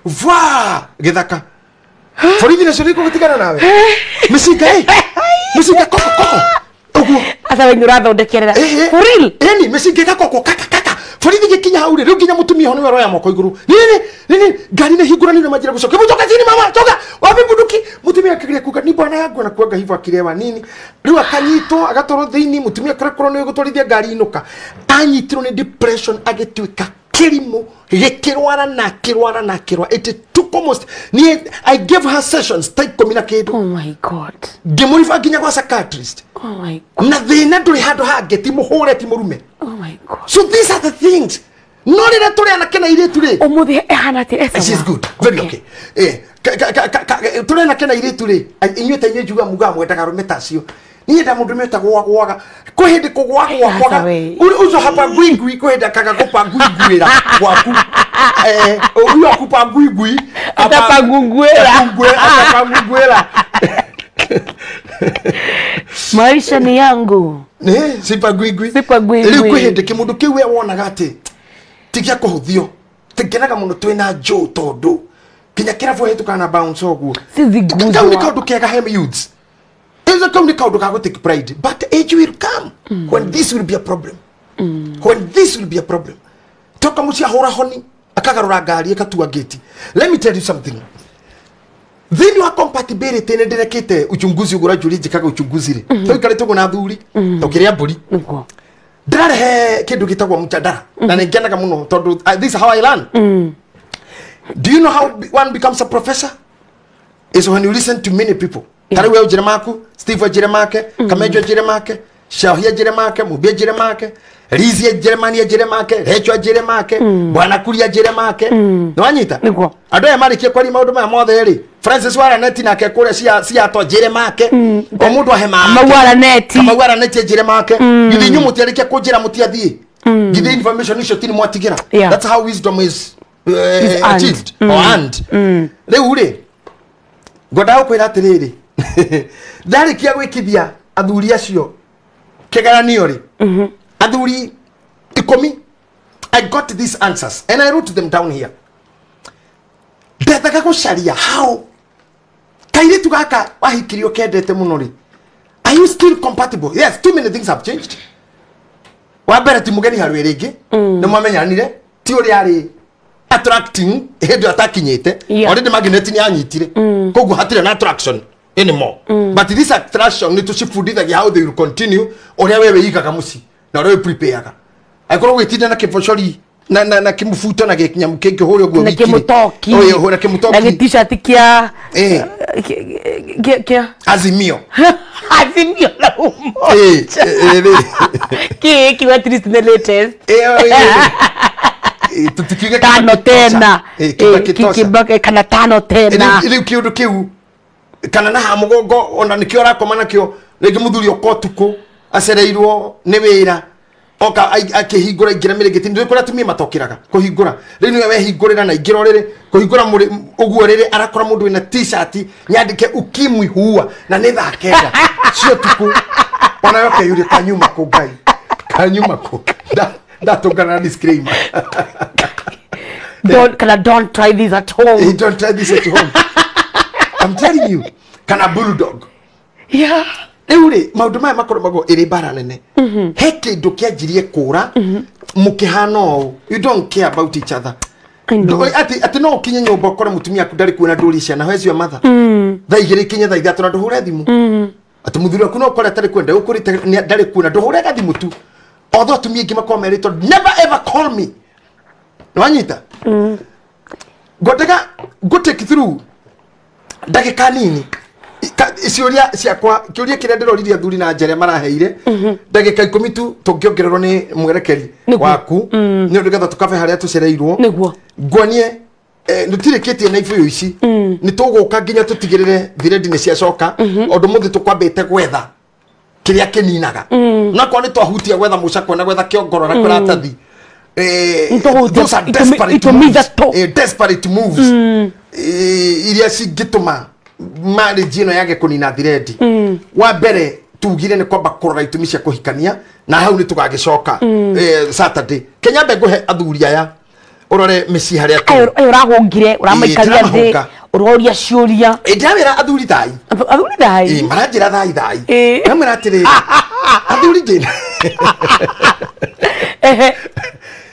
vwa gĩthaka. Borithi nacio nĩigũgĩtigana nawe. Mĩcinga ĩ. Mĩcinga koko koko. Ũguo. Asa we nĩũrathondekerera. For real? Ĩni mĩcinga ĩgakokwo kaka kaka. Borithi gĩkinya hau rĩ, rĩu nginya mũtumia ho nĩwe ũroya moko igũrũ. Nini nini ngari nĩ hingũranire manjĩra gũcoka. Hebu toka chini mama, toka. Wapi bunduki? Mũtumia akĩgeria kuga ni bwana yangu anakuanga hivyo akilewa nini. Rĩu akanyitwo agatwarwo thĩinĩ, mũtumia kũrĩa nĩ gũtwarithia ngari inũka. Anyitirwo nĩ depression agĩtuĩka kĩrimũ gĩkĩrwara na kĩrwara na kĩrwara. It took almost I gave her sessions ta ikũmi na kĩndũ. Oh my God. Ngĩmũriba nginya gwa psychiatrist. Oh my God. Na thĩna ndũrĩ handũ hangĩ, ti mũhũre ti mũrume. Oh my God. So these are the things. No rĩrĩa tũrĩ anake na airĩtu rĩ. Ũmũthĩ ĩhana atĩa? Esa She's good. Very okay. Tũrĩ anake na airĩtu rĩ, inyuĩ ta inyuĩ njugaga mugaga mwendaga arũme ta acio. Niĩ nda mũndũ ũmwe ũtagwagwaga. Kwĩ hĩndĩ kũgwagwa kwaga. Ucio hapa ngui kwĩ hĩndĩ akaga kũpa ngui gwaku. Uyo akupa ngui. Atapa nguguera. Atapa nguguera. Maisha ni yangu. Ne, sipagwigwi. Sipagwigwi. Rĩu kwĩ hĩndĩ kĩmũndũ kĩu we wonaga atĩ ti gĩa kũhũthio. Tũngenaga mũno twĩna Joe tondũ kinya kĩrabu hĩtũkaga na bounce ũguo. Siziguzwa. Kau nĩ kaũndũ kega he youths. Izo kau nĩ kaũndũ ga gũ take pride, but age will come when this will be a problem. When this will be a problem. Toka mũciĩ ahũra honi akagarũra ngari ĩkatua gate. Let me tell you something. Thĩinĩ wa compatibility nĩ ndĩrekĩte uchunguzi ũguo ũranjũria njĩkaga uchunguzi rĩ. Tũikarĩte ũguo na athuri tũkĩrĩa mbũri. Nĩguo. Ndĩrarehe kĩndũ gĩtagwo mjadala na nĩ ngenaga mũno tondũ this is how I learn. Do you know how one becomes a professor? Is when you listen to many people. Ta rĩu we ũnjĩre maku, Steve anjĩre make, Kamenjo anjĩre make, Shahia anjĩre make, Mumbi anjĩre make, Lizzie anjĩre Mani anjĩre make, Recho anjĩre make, Bwana Kuria anjĩre make. Nĩwanyita? Nĩguo. Andũ aya marĩkia kwaria maũndũ maya mothe rĩ, Francis Waraneti nake kũrĩa Seattle anjĩre make. O mũndũ ahe make. Kamau Waraneti. Kamau Waraneti anjĩre make. Githĩ inyuĩ mũtiarĩkia kũnjĩra mũtiathiĩ. Githĩ information icio ti nĩ mwatigĩra. Yeah. That's how wisdom is earned. achieved or earned. Rĩu rĩ, ngwendaga gũkwĩra atĩrĩrĩ, ndarĩkia gwĩkithia athuri acio kĩgeranio rĩ, athuri 10, I got these answers and I wrote them down here. Ndethaga gũcaria how kairĩtu gaka wahikirio kendete mũno rĩ, are you still compatible? Yes, too many things have changed. Wa mbere ti mũgeni harĩ rĩngĩ, nĩ mwamenyanire, ti ũrĩa arĩ attracting hĩndĩ atakinyĩte. Yeah. Already magnet nĩ anyitire, koguo hatirĩ na attraction anymore. But this attraction nĩ tũcibundithagia how they will continue ũrĩa we wĩigaga mũciĩ na ũrĩa wĩ-prepareaga. Angĩkorwo gwĩtinda na kĩbocori na kĩmũbuto na gĩkĩnyamũ kĩngĩ ũhũre ũguo Na wiki rĩ. kĩmũtoki. Ũyũ, ũhũre kĩmũtoki. Na gĩ-t-shirt kĩa kĩa Azimio. Azimio la Umoja. Kĩ kiuga at least the latest. Tutikiuge Tano tena. Kibaki Kana tano tena. Rĩu kĩũndũ kĩu kana na ha mũgongo ona nĩkĩo arakoma nakĩo rĩngĩ mũthuri oka ũtukũ acereirwo nĩ wĩra oka akĩhingũra ingĩra mĩrĩngĩti nĩ kũrĩa atumia matokĩraga kũhingũra rĩu nĩwe wehingũrĩra na ingĩra ũrĩrĩ kũhingũra ũguo rĩrĩ arakora mũndũ wĩna t-shirt nyandĩke ukimwi huwa na nĩ thaa 9 cia ũtukũ ona yo keyũria kanyuma kũ Ngai kanyuma kũ ndatũngana na disclaimer. Don't, kana don't try this at home. Hey, don't try this at home. I'm telling you. Kana bulldog. Yeah. Rĩu rĩ maũndũ maya makoragwo ĩrĩ mbara nene. He kĩndũ kĩanjirie kũra mũkĩhana ũũ. You don't care about each other. Atĩ no ũkinye nyũmba ũkore mũtumia aku ndarĩ kuo na ndũrie ciana. Where's your mother? Thaa 2 ikinye thaa 3 na ndũhũre thimũ. Atĩ mũthuri waku no ũkore atarĩ kuo ndegũkũrĩte ndarĩ kuo na ndũhũre gathimũ tu. Although atumia aingĩ makoragwo merĩtwo never ever call me. Nĩwanyita? Ngwendaga ngũ take through ndagĩka nini ciũria ciakwa kĩũria kĩrĩa ndĩroririe athuri na njere maraheire ndagĩka 10 tu tũngĩongererwo nĩ mwerekeri waku nĩ ũndũ getha tũkabe harĩa tũcereirwo. Nĩguo. Nguonie nĩtũtirĩkĩtie na ibũyũ ici nĩ tũgũka nginya tũtigĩrĩre thiredi nĩ ciacoka ũndũ mũthĩ tũkwambĩte gwetha kĩrĩa kĩninaga na korwo nĩ twahutia gwetha mũcakwe na gwetha kĩongoro na kĩratathi. Those are desperate moves. Desperate moves iria cingĩtũma marriage ĩno yage kũnina thiredi. Wa mbere tugire nĩ kwamba kũrora itũmi cia kũhikania na hau nĩ tũgagĩcoka Saturday. Kenya mbe ngũhe athuri aya ũrore mĩciĩ harĩa tũrĩ. Ĩyo ũrahũngire ũramaikaria thĩ ũroria ciũria. Ndĩrawĩra athuri thai. Athuri thai. Maranjĩra thai thai. Ndamwĩra atĩrĩrĩ athuri ndĩna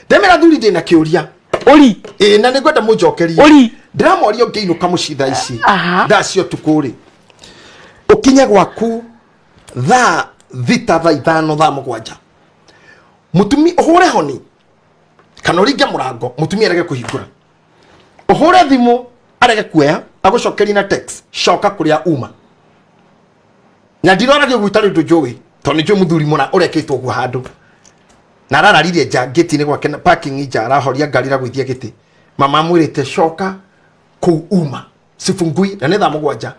ndamwĩra athuri ndĩna kĩũria. Ũri. Na nĩngwenda mũnjokerie. Ũri. Ndĩramoria ũngĩinũka mũciĩ thaa ici thaa cia ũtukũ rĩ ũkinye gwaku thaa 6 thaa 5 thaa 7 mũtumia ũhũre honi kana ũringe mũrango mũtumia arege kũhingũra ũhũre thimũ arege kuoya agũcokerie na text coka kũrĩa uma na ndiroragia ũguo itarĩ ũndũ njũĩ tondũ nĩ njũĩ mũthuri mũna ũrekĩtwo ũguo handũ na arararire nja ngĩti-inĩ gwake parking nja arahoria ngari ĩragũithia gĩtĩ mama amwĩrĩte coka kũu uma sifungui na nĩ thaa 7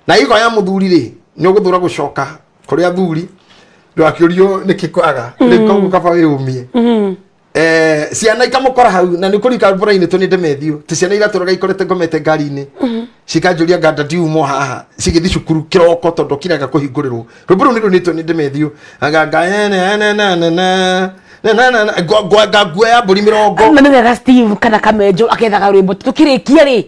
na igo ya mũthuri rĩ nĩ ũgũthũra gũcoka kũrĩ athuri ndwakĩũrio nĩkĩ kwaga rĩu koguo kaba wĩyũmie ciana ikamũkora hau na nĩ kũrika mbura-inĩ tũ nĩ ndemethiũ ti ciana iratũraga ikorete ngomete ngari-inĩ Cikanjũria nganda ndiumo haha cigĩthiĩ cukuru kĩroko tondũ kiraga kũhingũrĩrwo rwĩmbo rũu nĩ rũnĩtwo nĩ Demethiũ aganga na ngua ya mbũri mĩrongo na nĩ wega Steve kana Kamenjo akethaga rwĩmbo tũkĩrĩkia rĩ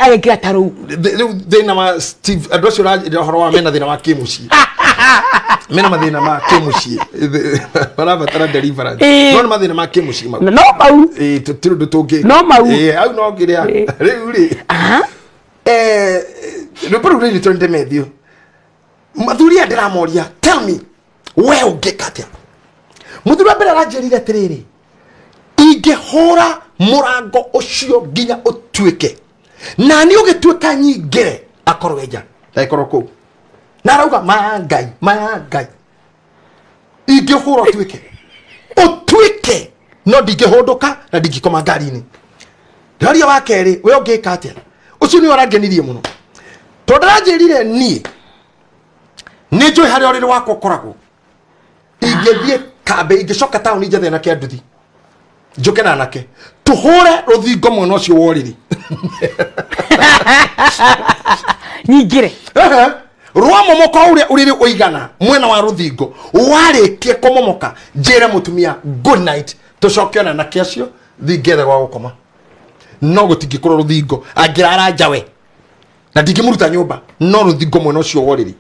agekĩra ta rũu rĩu thĩna wa Steve andũ acio ũraria ũhoro wa mena thĩna wa kĩmũciĩ mena mathĩna ma kĩmũciĩ marabatara deliverance no nĩ mathĩna ma kĩmũciĩ mau no mau tũtirĩ ũndũ tũngĩ no mau au no ngĩrĩa rĩu rĩ rwĩmbo rũu rũinĩtwo nĩ Demethiũ mathuri aya ndĩramoria tell me we ũngĩka atĩa mũthuri wa mbere aranjĩrire atĩrĩrĩ ingĩhũra mũrango ũcio nginya ũtuĩke na niĩ ũgĩtuĩka nyingĩre akorwo enja ndagĩkorwo kũu na arauga maya Ngai maya Ngai ingĩhũra ũtuĩke ũtuĩke no ndingĩhũndũka na ndingĩkoma ngari-inĩ ndĩraria wa kerĩ we ũngĩka atĩa ũcio nĩwe ũrangenirie mũno tondũ ndĩranjĩrire niĩ nĩ njũĩ harĩa ũrĩrĩ wakwa ũkoragwo ingĩthiĩ kambe ingĩcoka taũni njethe na kĩanduthi njũke na anake tũhũre rũthingo mwena ũcio wa ũrĩrĩ nyingĩre rwamomoka ũrĩa ũrĩrĩ ũigana mwena wa rũthingo warĩkie kũmomoka njĩre mũtumia good night tũcoke ona anake acio thiĩ ngethe gwa gũkoma no gũtingĩkorwo rũthingo angĩrara njawe na ndingĩmũruta nyũmba no rũthingo mwena ũcio wa ũrĩrĩ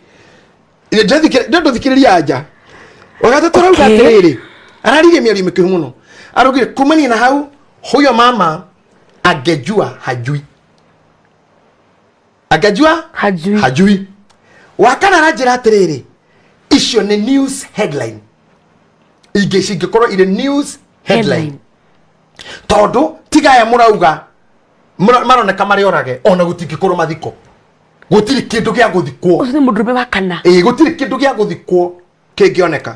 ndũthikĩrĩria anja wagatatũ arauga atĩrĩrĩ araririe mĩario mĩkuhĩ mũno araugire kumania na hau huyo mama angejua hajui angejua hajui hajui wakana aranjĩra atĩrĩrĩ icio nĩ news headline ingĩ cingĩkorwo irĩ news headline tondũ tiga aya mũrauga maroneka marĩ orage ona gũtingĩkorwo mathiko gũtirĩ kĩndũ gĩa gũthikwo ũcio nĩ mũndũrũme wa kana gũtirĩ kĩndũ gĩa gũthikwo kĩngĩoneka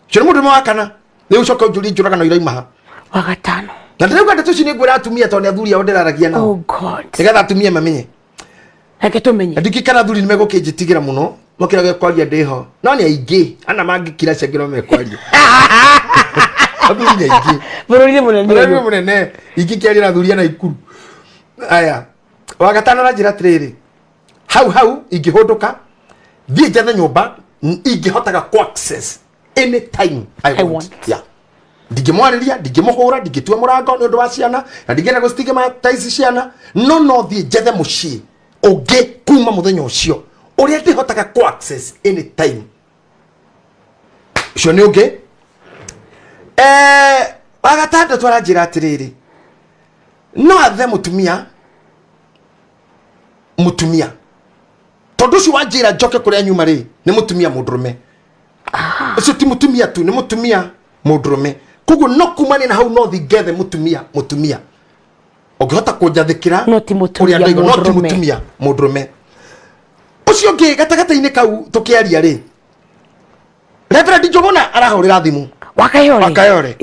ũcio nĩ mũndũrũme wa kana rĩu ũcoke ũnjũrie njũragano irauma ha wa gatano na ndĩrauga ndeto ici nĩ ngwĩra atumia tondũ nĩ athuri ao ndĩraragia nao oh God nĩgetha atumia mamenye reke tũmenye ndingĩkana athuri nĩ megũkĩnjĩtigĩra mũno mokĩrage kwaria ndĩho no nĩ aingĩ ana mangĩkira acio no mekwaria athuri nĩ aingĩ bũrũri-inĩ mũnene bũrũri mũnene ingĩkĩaria na athuri a Naikuru aya wa gatano aranjĩra atĩrĩrĩ hau hau ingĩhũndũka thiĩ njethe nyũmba ingĩhotaga ku access anytime I want. Yeah. Ndingĩmwarĩria ndingĩmũhũra ndingĩtua mũrango nĩ ũndũ wa ciana na ndingĩenda gũstigmatize ciana no no thiĩ njethe mũciĩ ũngĩ kuma mũthenya ũcio ũrĩa ndĩhotaga ku access anytime ũcio nĩ ũngĩ wa gatandatũ aranjĩra atĩrĩrĩ no athe mũtumia mũtumia tondũ ũcio wanjĩra njoke kũrĩa nyuma rĩ nĩ mũtumia mũndũrũme ũcio ti mũtumia tu nĩ mũtumia mũndũrũme koguo no kumania na hau no thiĩ ngethe mũtumia mũtumia ũngĩhota kũnjathĩkĩra no ti mũtumia no ti mũtumia mũndũrũme ũcio ũngĩ gatagatĩ-inĩ kau tũkĩaria rĩ Reverend Njuguna arahũrĩra thimũ Wakayore Wakayore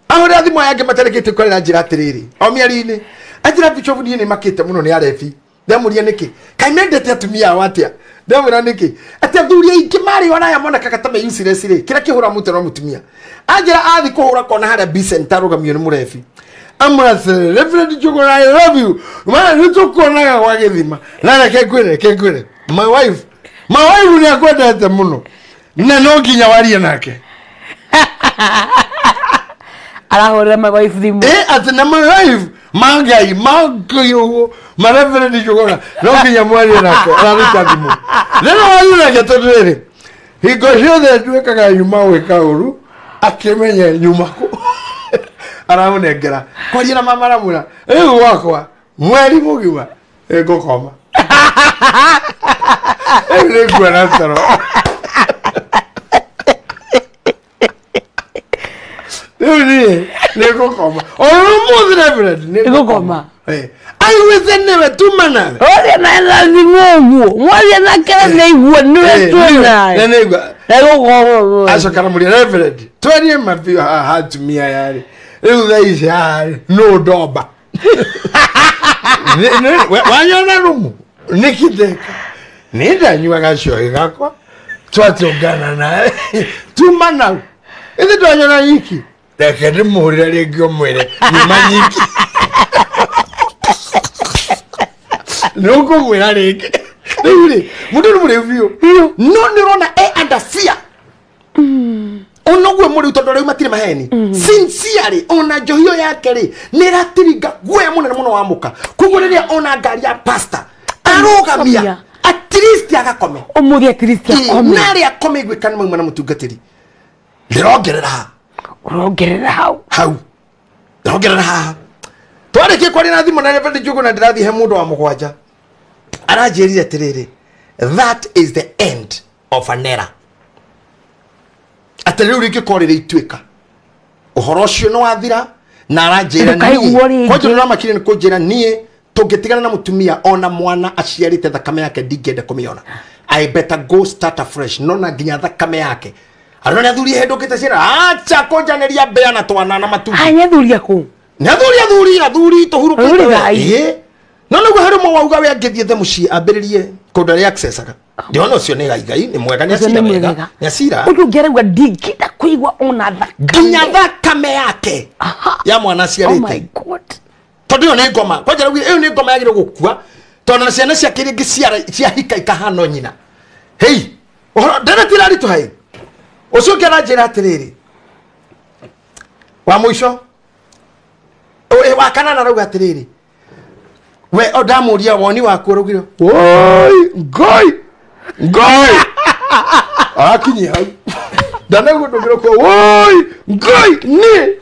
ahũrĩra thimũ aya angĩ matarĩkĩtie kwarĩra njĩra atĩrĩrĩ o mĩario-inĩ anjĩra Bishop niĩ nĩ makĩte mũno nĩ arebi ndamũria nĩkĩ kaĩ mendete atumia ao atĩa ndamwĩra nĩkĩ atĩ athuri aingĩ marĩ ona aya monekaga ta me useless rĩ kĩrĩa kĩhũra mũtwe no mũtumia anjĩra athi kũhũra kona harĩa Bicent arũgamio nĩ mũrebi amwĩra atĩrĩrĩ Reverend Njuguna I love you mana nĩ tũkuonaga gwa gĩthima na reke ngwĩre my wife nĩ akwendete mũno na no nginya warie nake arahũrĩra my wife thimũ atĩ na my wife mangai mangai ũguo ma Reverend Njuguna no nginya mwarie nake araruta thimũ rĩrĩa warie nake tondũ rĩrĩ hingo ciothe nduĩkaga nyuma gwĩka ũru akĩmenye nyuma kũ aramũnengera kwaria na mama aramwĩra rĩu gwakwa mweri mũgima ngũkoma rĩu nĩnguona toro rĩu niĩ nĩngũkoma ona ũmũthĩ Reverend nĩngũkoma aiguĩte nĩwe tuma nawe ũrĩa naetha thimũ ũguo mwaria nake nĩaigua nĩwe twĩnawe nĩaigua nĩgũkoma acoka aramũria Reverend twarie mabiũ haha atumia aya rĩ rĩu thaa ici haha rĩ nũ ndomba wanyona rumu nĩkĩ ndeka nĩ ndanyuaga coĩ gakwa twatũngana nawe tuma nau ithe ndwanyona nyiki reke ndĩmũhũrĩre rĩngĩ ũmwĩre nyuma nyiki Nĩ ũkũmwĩra rĩngĩ. Rĩu rĩ, mũndũ nĩ mũrĩu biũ. No nĩ ũrona e under fear. Onoguo mũrĩu tondũ rĩu matirĩ maheni. Sincerely, ona njohio yake rĩ, nĩ ĩratiringa guoya mũnene mũno wa mũka. Koguo rĩrĩa ona ngari ya pastor, arũgamia, at least agakome. Ũmũthĩ at least akome. Na arĩa akome iguĩka nĩ mauma na mũtungatĩri. Ndĩrongerera haha. Ũrongerera hau. Hau. Ndĩrongerera haha. Twarĩkia kwaria na thimũ na Reverend Njuguna ndĩrathiĩ he mũndũ wa mũgwanja. Aranjĩrire atĩrĩrĩ, that is the end of an era. Atĩ rĩu rĩngĩkorwo rĩrĩ ituĩka. Ũhoro ũcio nĩ wathira na aranjĩra niĩ. Kwanja nĩũramakire nĩ kũnjĩra niĩ tũngĩtigana na mũtumia ona mwana aciarĩte thakame yake ndingĩenda kũmĩona. I better go start afresh. No na nginya thakame yake. Arona nĩ athuri hĩndũkĩte ciana. Acha kũnjanĩria mbĩa na twana na matumbĩ. Aya athuri akũ? Nĩ athuri athuri tũhurũkĩte. Ĩĩ. No nĩguo harĩ ũmwe wauga we angĩthiĩ the mũciĩ ambĩrĩrie kũndũ arĩa accessaga. Ndĩrona ũcio nĩ gaigai, nĩ mwega, nĩ acira wega. Nĩ acira. Ũndũ ũngĩ arauga ndingĩenda kũigua ona thakame. Nginya thakame yake ya mwana aciarĩte. Oh my God. Tondũ ĩyo nĩ ngoma. Kwanja rĩu ĩyo nĩ ngoma yagĩrĩirwo gũkua. Tondũ na ciana ciake rĩngĩ ciahika ikahana nyina. Hei, ũhoro nderetira ritũ hai. Ũcio ũngĩ aranjĩra atĩrĩrĩ. Wa mũico. Wa kanana arauga atĩrĩrĩ. We ndamũria woni waku araugire, woi, ngoi, ngoi. Arakinyia hau. Ndanaigua ndũngĩra kuo, woi, ngoi, niĩ,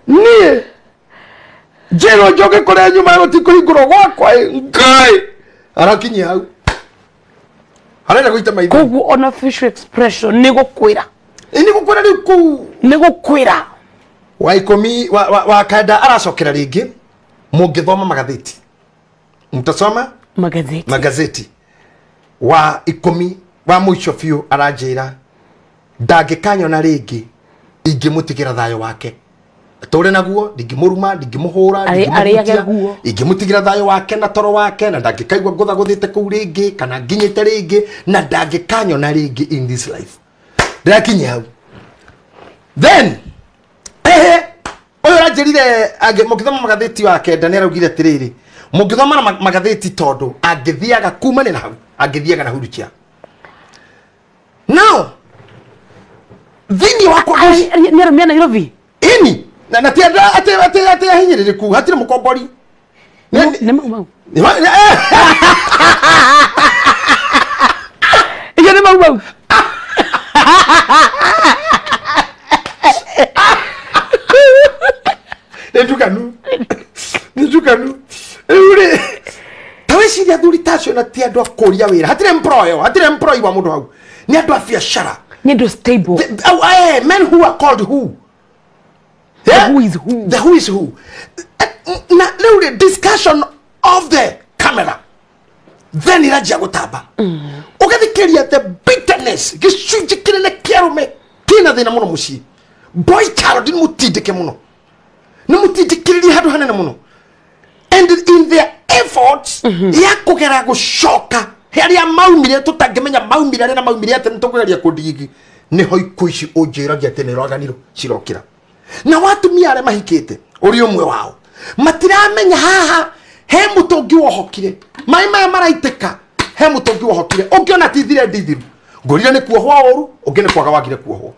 niĩ. Njĩrwo njoke kũrĩa nyuma gũtikũhingũrwo gwakwa, ngoi. Arakinyia hau. Arenda gũita maitho. Koguo ona facial expression nĩ gũkwĩra. Nĩ gũkwĩra rĩu kũu. Nĩ gũkwĩra. Wa ikũmi, wa kenda aracokera rĩngĩ, mũngĩthoma magathĩti. Mtasoma magazeti. Magazeti. Wa ikũmi wa mũico biũ aranjĩra ndangĩkanyona rĩngĩ ingĩmũtigĩra thayũ wake. Tũre naguo ndingĩmũruma, ndingĩmũhũra, ndingĩmũhutia, ingĩmũtigĩra thayũ wake na toro wake na ndangĩkaigua ngũthagũthĩte kũu rĩngĩ kana nginyĩte rĩngĩ na ndangĩkanyona rĩngĩ in this life. Ndĩrakinyia hau. Then ũyũ aranjĩrire mũngĩthoma magathĩti wa kenda nĩ araugire atĩrĩrĩ, mũngĩthoma na magathĩti tondũ angĩthiaga kuma nĩ na hau, angĩthiaga na hurukia. Now thĩinĩ wakwa nĩ arũme a Nairobi. Ĩni, na ti andũ atĩ ahinyĩrĩrĩku, hatirĩ mũkombori. Nĩ mau mau. Ĩyo nĩ mau mau. Nĩ njukanu. Nĩ njukanu. Rĩu rĩ, ta wĩcirie athuri ta acio na ti andũ a kũria wĩra. Hatirĩ employer, hatirĩ employee wa mũndũ hau. Nĩ andũ a biacara. Nĩ andũ stable. Men who are called who. The who is who. The who is who. Na rĩu rĩ, discussion of the camera. Then ĩranjia gũtamba. Ũgathikĩrĩria the bitterness, gĩcunjĩ kĩnene kĩa arũme kĩna thĩna mũno mũciĩ. Boy child nĩ mũtindĩke mũno. Nĩ mũtindĩkĩrĩrie handũ hanene mũno. And in their efforts ya kũgera gũcoka harĩa maumire tũtangĩmenya maumire arĩa na maumire atĩ nĩ tũkũgeria kũndigi nĩho ikuũ ici ũnjĩragia atĩ nĩ ĩroganirwo cirokĩra. Na watumia arĩa mahikĩte ũrĩ ũmwe wao matiramenya haha he mũtũngi wohokire maĩ maya maraitĩka he mũtũngi wohokire ũngĩona ti thire ndithiru ngũrire nĩ kuohwo ũru ũngĩ nĩ kwaga wagire kuohwo.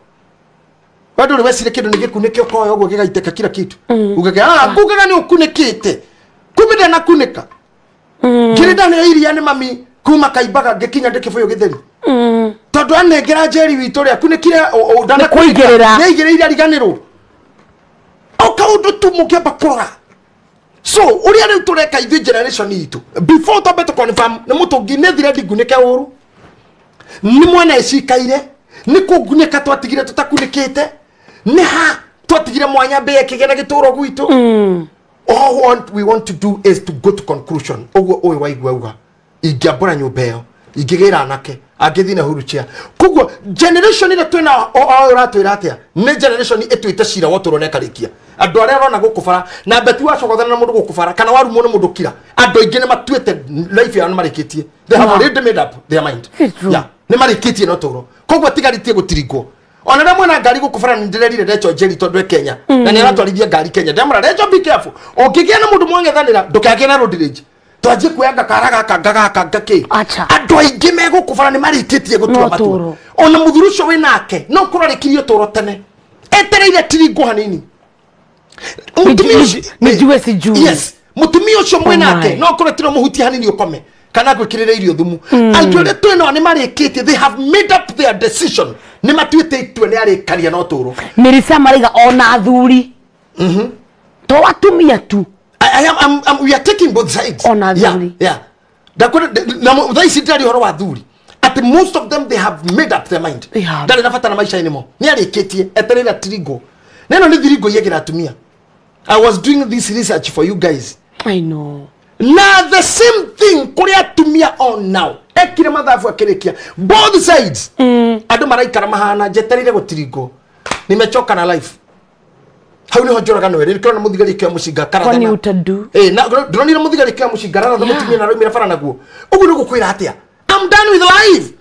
We ndũrĩ wecire kĩndũ nĩ gĩkunĩke ũkoya ũguo gĩgaitĩka kila kitu ugage ngugaga nĩ ũkunĩkĩte kumbe ndanakunĩka. Ngĩrĩ ndaneo iria nĩ mami kuma kaimbaga ngĩkinya ndĩkĩbũyũ gĩtheri. Tondũ anengera njeri witũ rĩ akunĩkire ndanakunĩka nĩaigĩrĩire ariganĩrwo. O kaũndũ tu mũngĩamba kũrora. So ũrĩa rĩu tũreka ithuĩ generation itũ before twambe tũ confirm nĩ mũtũngi nĩ thire ndingunĩke ũru nĩ mwena ĩcikaire nĩ kũngunĩka twatigire tũtakunĩkĩte nĩ ha twatigire mwanya mbĩa ĩkĩgĩa na gĩtũro gwitũ. All what we want to do is to go to conclusion. Ũguo ũyũ waigua uga ingĩambũra nyũmba ĩyo ingĩgĩra anake angĩthiĩ na huruchia. Koguo generation ĩrĩa twĩna ũratwĩra atĩa nĩ generation ĩtuĩte cira wa ũtũũro na ĩkarĩkia. Andũ arĩa arona gũkũ bara na mbeti wacogothana na mũndũ gũkũ bara kana warumwo nĩ mũndũ kira andũ aingĩ nĩ matuĩte life yao nĩ marĩkĩtie. They have already made up their mind. Yeah, nĩ marĩkĩtie na ũtũũro. Koguo tigarĩtie gũtiringwo. Ona rĩrĩa mwena ngari gũkũ bara nĩ ndĩrerire Recho Njeri tondũ e Kenya na nĩ aratwarithia ngari Kenya. Ndamwĩra Recho be careful. Ũngĩgĩa na mũndũ mwang'ethanĩra ndũkagĩe na road rage. Twanjie kuoya ngakara gaka ngagaka ngakĩ. Andũ aingĩ megũkũ bara nĩ marĩkĩtie gũtua matua. Ona mũthuri ũcio wĩ nake no ũkorwo arĩkirie ũtũũro tene. Etereire tiringwo hanini. Nijue sijui. Yes. Mũtumia ũcio mwĩ nake no ũkorwo tiro mũhutie hanini ũkome kana gwĩkĩrĩra irio thumu. Andũ arĩa twĩ nao nĩ marĩkĩtie, they have made up their decision. Nĩ matuĩte itua nĩ arĩkaria na ũtũũro. Mĩrisa maraiga ona athuri. To atumia tu. We are taking both sides. Ona athuri. Yeah. Thaa ici ndĩraria ũhoro wa athuri. At most of them they have made up their mind. Ndarĩ na bata na maica-inĩ mo. Nĩ arĩkĩtie etereire tiringo. Na ĩno nĩ thiringo yegĩra atumia. I was doing this research for you guys. I know. Na the same thing kuri atumia on now. Ekire mathabu akirikia. Both sides. Andu maraikara mahana njetereire gutiringo. Nimechoka na life. Hau niho njoragano ĩrĩ nĩkĩrona mũthigari kĩa mũcinga karathana. Kwani utadu? Na ndĩronire mũthigari kĩa mũcinga raratha mũtumia na raumĩra bara naguo. Ũguo nĩ gũkwĩra atĩa? I'm done with life.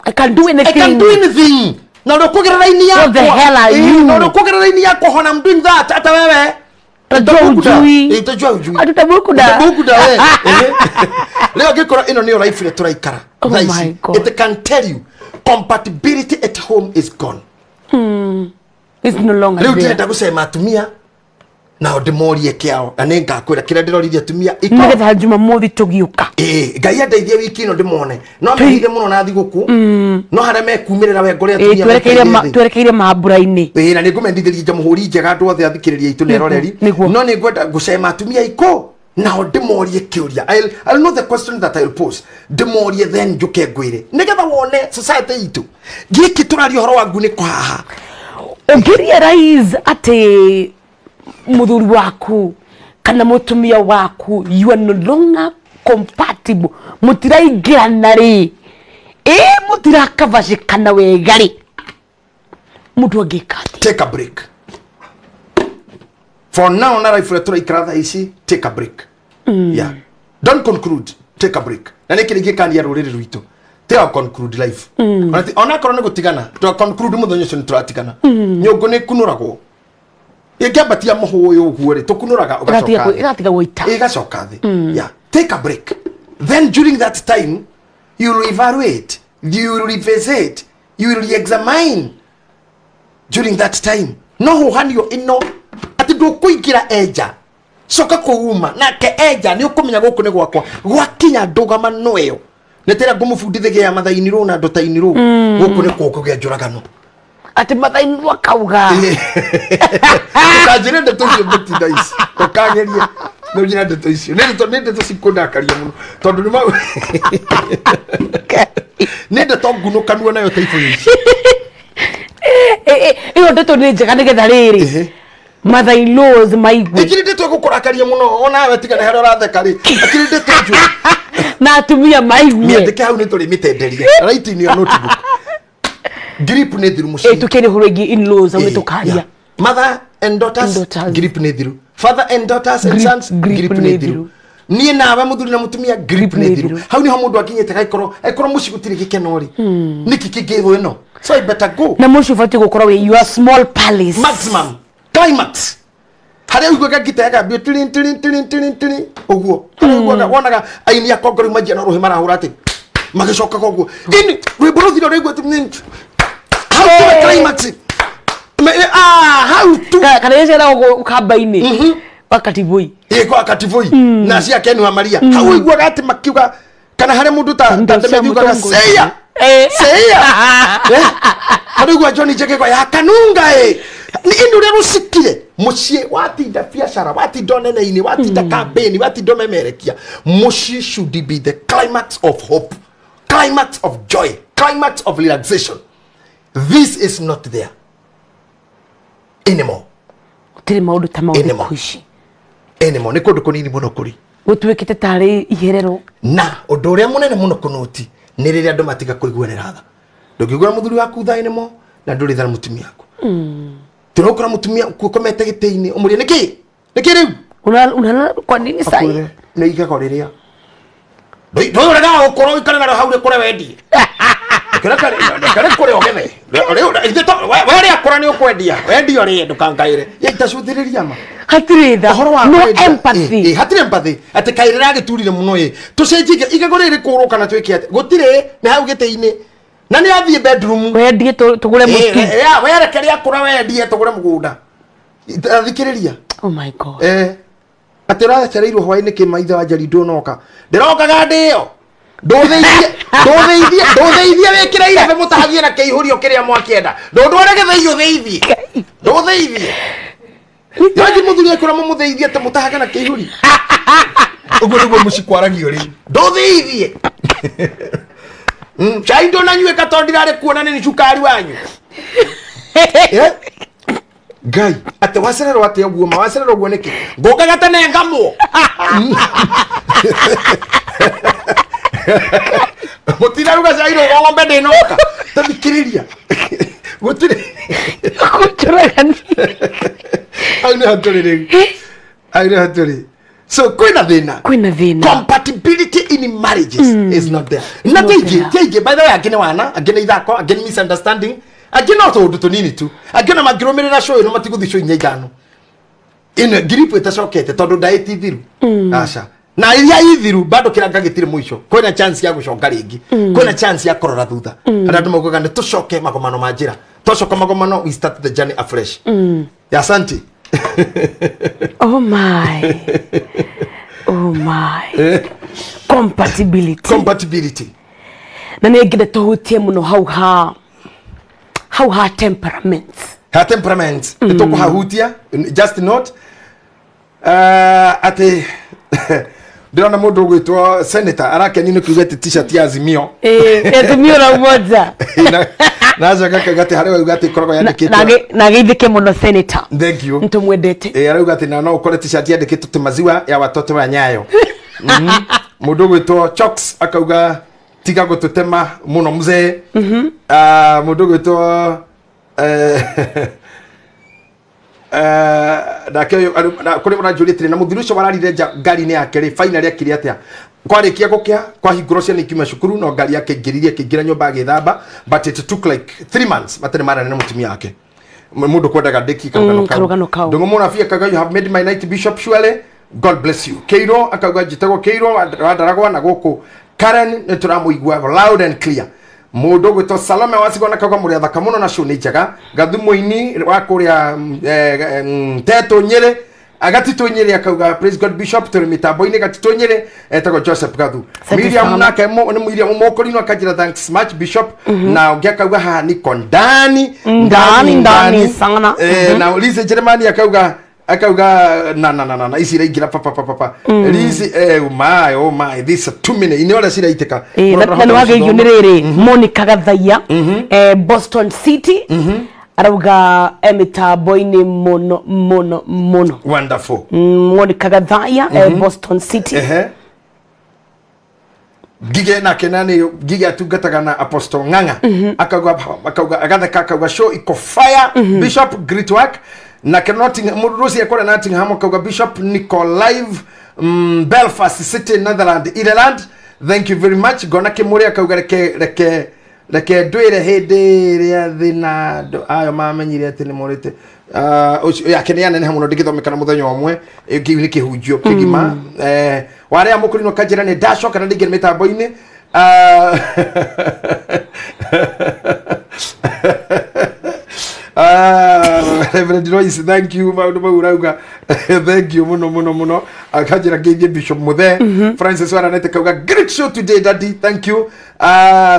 I can do anything. I can do anything. Na ndũkũgerera raini yakwa. What the hell are you? Na ndũkũgerera raini yakwa hona I'm doing that. Ata wewe. Utajua ujui. Utajua ujui. Atutabukuda. Utabukuda we. Leo ngĩkora ĩno nĩyo life ĩrĩa tũraikara. Oh my God. It can tell you compatibility at home is gone. It's no longer there. Rĩu ndĩrenda gũcema atumia nao ndĩmorie kĩao na nĩngakwĩra kĩrĩa ndĩroririe atumia iko. Nĩgetha Jumamothi tũgĩũka. Ngai andeithie wiki ĩno ndĩmone. No mehithe mũno na thigũkũ. No harĩa mekumĩrĩra we ngore atumia. Twerekeire mambura-inĩ. Na nĩngũmendithĩria njamũhũri njega andũ othe athikĩrĩria aitũ na eroreri. No nĩngwenda gũcema atumia iko nao ndĩmorie kĩũria. I'll know the question that I'll pose. Ndĩmorie then njũke ngwĩre. Nĩgetha wone society itũ. Gĩkĩ tũraria ũhoro wa ngunĩko haha. Ũngĩrealize atĩ mũthuri waku kana mũtumia waku you are no longer compatible, mũtiraingĩrana rĩ, mũtirakavacĩkana wega rĩ, mũndũ angĩka atĩa? Take a break. For now na life tũraikara thaa ici, take a break. Yeah. Don't conclude, take a break. Na nĩkĩ rĩngĩkania rũrĩrĩ rwitũ. Tiga conclude life. Ona korwo nĩ gũtigana, twa conclude mũthenya ũcio nĩ tũratigana. Nyũngũ nĩ kunũragwo. Ĩngĩambatia mũhũyũ ũguo rĩ, tũkunũraga ũgacoka. Ĩgatiga gũita. Ĩgacoka thĩ. Yeah. Take a break. Then during that time, you will evaluate, you will revisit, you will re-examine. During that time, no huhanio ĩno atĩ ndũkũingĩra enja. Coka kũuma nake enja nĩ ũkũmenya gũkũ nĩ gwakwa. Gwakinya ndũgamano ĩyo. Nĩtĩra ngũmũbundithagia ya mathainirwo na ndũtainirwo gũkũ nĩ kũngũ gĩa njũragano. Atĩ mathainirwo akauga. Ndũkanjĩre ndeto icio ngũtinda ici. Ndũkagerie. Nĩũnjĩre ndeto icio. Nĩ ndeto cikũndakaria mũno. Tondũ nĩ nĩ ndeto ngunũkanua nayo ta ibũyũ ici. Ĩyo ndeto nĩ njega nĩgetha rĩrĩ. Mother-in-laws maigue. Ikiri ndeto ĩgũkũrakaria mũno onawe tiga nĩ harĩa ũratheka rĩ. Akiri ndeto njũru. Na atumia maigue. Mĩandĩke hau nĩ tũrĩmĩtenderia. Write in your notebook. Grip nĩ thiru mũciĩ. Tũkĩrĩ ũhoro ĩgiĩ in-laws hau nĩ tũkaria. Mother and daughters, grip nĩ thiru. Father and daughters and sons, grip nĩ thiru. Niĩ nawe mũthuri na mũtumia, grip nĩ thiru. Hau niho mũndũ akinyĩte gaikorwo aikorwo mũciĩ gũtirĩ gĩkeno rĩ. Nĩkĩ kĩngĩthũ ĩno? So I better go. Na mũciĩ ũbatiĩ gũkorwo wĩ your small palace. Maximum. Climax. Harĩa ũiguaga ngita yakambia tirin tirin tirin tirin tirin ũguo. Harĩa ũiguaga wonaga aini a Kongo rĩu manjia na rũhĩ marahũra atĩ magĩcokaga ũguo. Ini rwĩmbo rũthira ũraigua atĩ hau tu climax. Hau tu. Kana ĩceragwo ũkamba-inĩ. Wa Kativoi. Kwa Kativoi. Na cia Ken wa Maria. Hau ũiguaga atĩ makiuga kana harĩa mũndũ ta Ndemethiugaga seya. Seya. Harĩa ũiguaga John Njegegwa ya Kanunga Ni indu rĩa rũcikire mũciĩ watinda biacara watinda nene-inĩ watinda campaign watinda memerekia. Mũciĩ should be the climax of hope, climax of joy, climax of relaxation. This is not there anymore. Gũtirĩ maũndũ ta mau thikũ ici. Anymore. Nĩ kũndũ kũnini mũno kũrĩ. Gũtuĩkĩte tarĩ iherero. Na ũndũ ũrĩa mũnene mũno kũnũti nĩ rĩrĩa andũ matiga kũiguanĩra tha. Ndũngĩiguĩra mũthuri waku tha anymore na ndũrĩ tha na mũtumia waku. Tũrokora mũtumia ũkomete gĩtĩ-inĩ ũmũrie nĩkĩ? Nĩkĩ rĩu? Unalala kwa nini sai? Nĩ igego rĩrĩa. Ndũrega gũkorwo ũikare narĩo hau rĩkũre wendie. Rekere kure ogethe. Riu ithe to we ria kura ni ukwendia. Wendio ri ndukangaire. Ye itacuthiriria ma. Hatirĩ tha. No empathy. Hatirĩ empathy. Atĩ kairĩra agĩturire mũno ĩ. Tũcenjie igego rĩrĩ kũrũka na twĩke atĩ. Gũtirĩ nĩ hau gĩtĩ-inĩ. Na nĩ athiĩ bedroom. Wendie tũgũre mũtu. We reke rĩa kũra wendie tũgũre mũgũnda. Thikĩrĩria. Oh my God. Atĩ ũracereirwo hwaĩ-inĩ kĩmaitho wa Njeri ndũnoka. Ndĩrokaga ndĩyo. Ndũthĩithie ndũthĩithie wĩkĩre irebe mũtahagie na kĩihũrio kĩrĩa mwakĩenda. Ndũndware gĩthĩi ũthĩithie. Ndũthĩithie. Yaji muthuri akura mumuthĩithie atĩ mũtahaga na kĩihũri. Ũguo nĩguo mũcikwaragio rĩu. Ndũthĩithie. Cai ndũnanyuĩka tondũ ndirarĩ kuona nĩ cukari wanyu. Ngai atĩ wacererwo atĩ ũguo ma wacererwo ũguo nĩkĩ? Ngũkaga tene ngamwo. Mũtiraruga cai rũgo ng'ombe ndĩnoka. Tathikĩrĩria. Gũtirĩ. Kũnjũraga. Hau nĩho tũrĩ rĩu. Hau nĩho tũrĩ. So kwĩna thĩna. Kwĩna thĩna. Compatibility in marriages is not there. Na tingĩ by the way angĩ nĩ wana, angĩ nĩ ithako, angĩ nĩ misunderstanding, angĩ no tũũndũ tũnini tu. Angĩ ona mangĩrũmĩrĩra show ĩno matigũthiĩ show inya ithano. Ĩno ngiribu ĩtacokete tondũ ndaĩ ti thiru. Aca. Na iria ithiru bado kiranga gĩtirĩ mũico. Kwĩna chance ya gũcoka rĩngĩ. Kwĩna chance ya kũrora thutha. Andũ maugaga nĩ tũcoke magomano ma njĩra. Twacoka magomano we start the journey afresh. Ya asante. Oh my. Oh my. Compatibility. Compatibility. Na nĩ ngĩenda tũhutie mũno hau ha hau ha temperaments. Ha temperaments. Nĩ tũkũhahutia just note atĩ ndĩrona mũndũ ũgwĩtwo senator arakenio nĩ kuuga atĩ t-shirt ya Azimio. Azimio la Umoja. Na acoka akauga atĩ harĩa wauga atĩ ĩkoragwo yandĩkĩtwo. Na geithĩke mũno senator. Thank you. Nĩtũmwendete. Arauga atĩ na no ũkore t-shirt yandĩkĩtwo atĩ maziwa ya watoto wa Nyayo. Mũndũ ũgwĩtwo Choks akauga tiga gũtũtema mũno mzee. Mũndũ ũgwĩtwo nake ũyũ kũrĩ mũranjũria atĩrĩ na mũthuri ũcio wararire nja ngari-inĩ yake rĩ finally akire atĩa kwarĩkia gũkĩa kwahingũrwo ciana ikiuma cukuru no ngari yake ingĩririe akĩingĩra nyũmba agĩthamba but it took like 3 months matarĩ maranĩra na mũtumia wake mũndũ kwendaga ndĩki karũgano kau. Ndũng'ũ mũnabii akauga you have made my night bishop surely God bless you. Keiro akauga njĩtagwo Keiro wa Ndaragwa na gũkũ Karen nĩ tũramũigua loud and clear. Mũndũ ũgwĩtwo Salome Wasigona akauga mũrĩ athaka mũno na show nĩ njega. Gathu mũini wa kũrĩa Tetũ Nyĩrĩ Agatitũ Nyĩrĩ akauga praise God bishop tũrĩ mĩtambo-inĩ Gatitũ Nyĩrĩ etagwo Joseph Gathu. Miriam nake nĩ Miriam Mũkũrinũ akanjĩra thanks much bishop. Na ũngĩ akauga haha niko ndani ndani ndani sana. Na Lise Jeremani akauga na na na na ici iraingĩra pa pa pa pa. Lise my oh my this 2 minute ine ora ciraitĩka. Na nĩ wagĩigio nĩ rĩrĩ Monica Gathaiya Boston City arauga mĩtambo-inĩ mũno mũno mũno. Wonderful. Monica Gathaiya Boston City. Ngige nake nani Ngige atungataga na Apostle Ng'ang'a akauga agatheka akauga show iko fire Bishop great work. Na Nottingham Rusi akora Nottingham akauga Bishop niko live Belfast City Netherlands Ireland thank you very much. Gona Kimuri akauga reke reke ndwire hindi ria thina ayo mamenyire ati ni morite yake ni anene muno ndingithomeka na muthenya umwe kiu ni kihunjio kigima waria mukurino kanjira ni ndacoka na ndingire mitambo-ini Reverend Royce thank you maundu mau urauga thank you muno muno muno akanjira ngeithie Bishop Muthe Francis Waranete kauga great show today daddy thank you.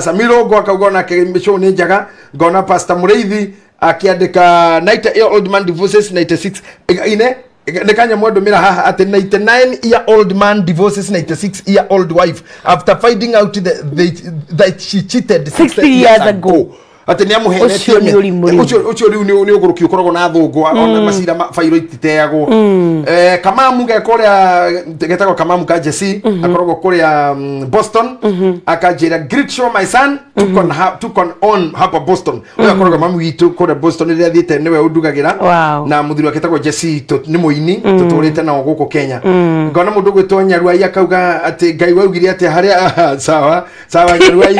Samiro ngo akauga onake show ni njega. Ngona Pastor Mureithi akiandika 90-year-old man divorces 96 ine nekanya mwandumira haha ati 99-year-old man divorces 96-year-old wife after finding out that she cheated 60 years ago. Atĩ nĩ amũhenetie. Ũcio nĩ ũrimũ rĩu. Ũcio rĩu nĩ ũgũrũki ũkoragwo na thũngũ ona macira bairũ ititeagwo. Kamamu ge kũrĩa getagwo Kamamu ka Jesse, akoragwo kũrĩa Boston, akanjĩra, "Great show, my son, tuko on hapa Boston." Ũyũ akoragwo mamu witũ kũrĩa Boston rĩrĩa thiĩte nĩwe ũndugagĩra. Na mũthuri wake etagwo Jesse, nĩ mũini tũtũrĩte nao gũkũ Kenya. Ngona mũndũ ũgwĩtwo Nyaruai akauga atĩ Ngai waugire atĩ harĩa sawa sawa. Nyaruai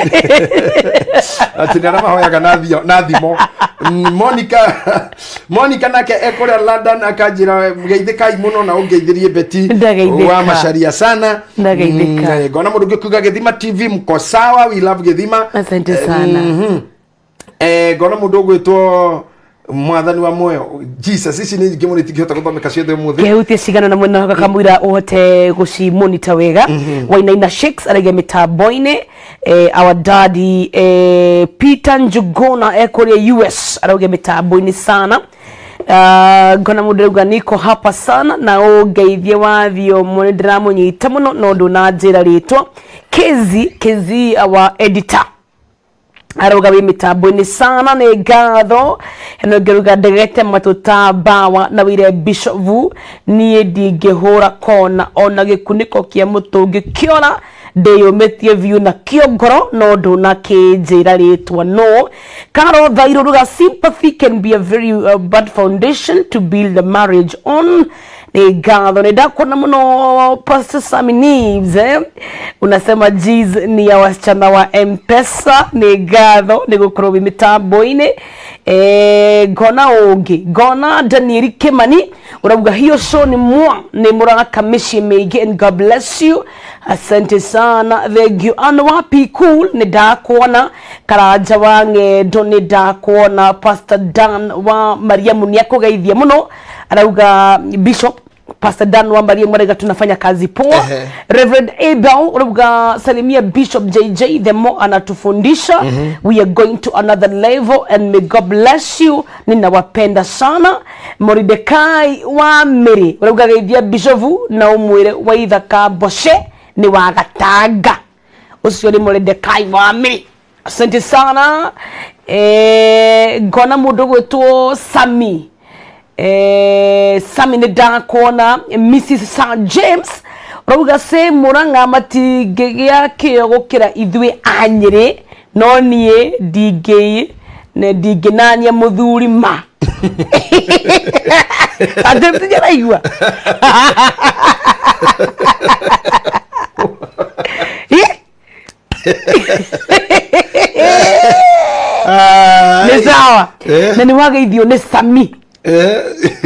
atĩ nĩ arĩa mahoyaga na thimo. Monica nake ekũrĩa London akanjĩra, "Geithĩkai mũno na ũngeithĩrie Beti Ndageithĩka. wa Macharia sana." Ndageithĩka. Ngona mũndũ ũngĩ kuga, "Gĩthima TV mko sawa, we love Gĩthima." Asante sana. Ngona mũndũ ũgwĩtwo Mwathani wa muoyo Jesus. Ici nĩ nyingĩ mũno, itingĩhota gũthomeka ciothe ũmũthĩ. Kehutie cigana na mwena gakamwira uhote gucimonita wega. Wainaina Shakes araiga mitambo-inĩ. Our daddy Peter Njuguna ekũrĩa US arauga mitambo-inĩ sana. Ngona mũndũ arauga, "Niko hapa sana na ũngeithie wathio nĩ ndĩramũnyita mũno," no ndũnanjĩra rĩtwa. Kezi Kezi, our editor, arauga wĩ mitambo-inĩ sana, nĩ ngatho. Ĩno ngĩruga ndegete matũ ta mbawa na wĩire bishovu, niĩ ndingĩhũra kona ona gĩkunĩko kĩa mũtũngi kĩora, ndĩyũmĩtie biũ na kĩo ngoro, no ndũnakĩnjĩra rĩtwa. No Karo Thairũ ruga, "Sympathy can be a very bad foundation to build a marriage on." Nĩ ngatho, nĩ ndakuona mũno. Pastor Sami Neves, unasema jeez ni ya wasichana wa Mpesa. Nĩ ngatho nĩ gũkorwo wĩ mĩtambo-inĩ. Ngona ũngĩ, ngona Danieli Kimani ũrauga, "Hiyo show ni mwa nĩ mũraka mĩciĩ mĩingĩ," and God bless you. Asante sana, thank you. Ano wapi cool, nĩ ndakuona. Karanja wa Ng'endo, nĩ ndakuona. Pastor Dan wa Mariamu nĩ akũgeithia mũno, arauga Bishop Pastor Dan wa Mariamu arauga tunafanya kazi poa. Reverend Abel urauga, "Salimia Bishop JJ, the more anatufundisha we are going to another level, and may God bless you. Ninawapenda sana." Moridekai wa Mĩrĩ urauga, "Geithia Bishofu na ũmwĩre Waithaka Mboce nĩ wa Gatanga." Ũcio nĩ Moridekai wa Mĩrĩ, asante sana. Ngona mũndũ gwĩtwo Sami, Sami, nĩ ndakuona. Mrs Sir James rauga se Murang'a matingĩgĩa kĩo gũkĩra ithuĩ a Nyĩrĩ, no niĩ ndingĩnania mũthuri ma atĩ tijaraigua. Ĩ? Nĩ sawa. Na nĩ wageithio nĩ Sami.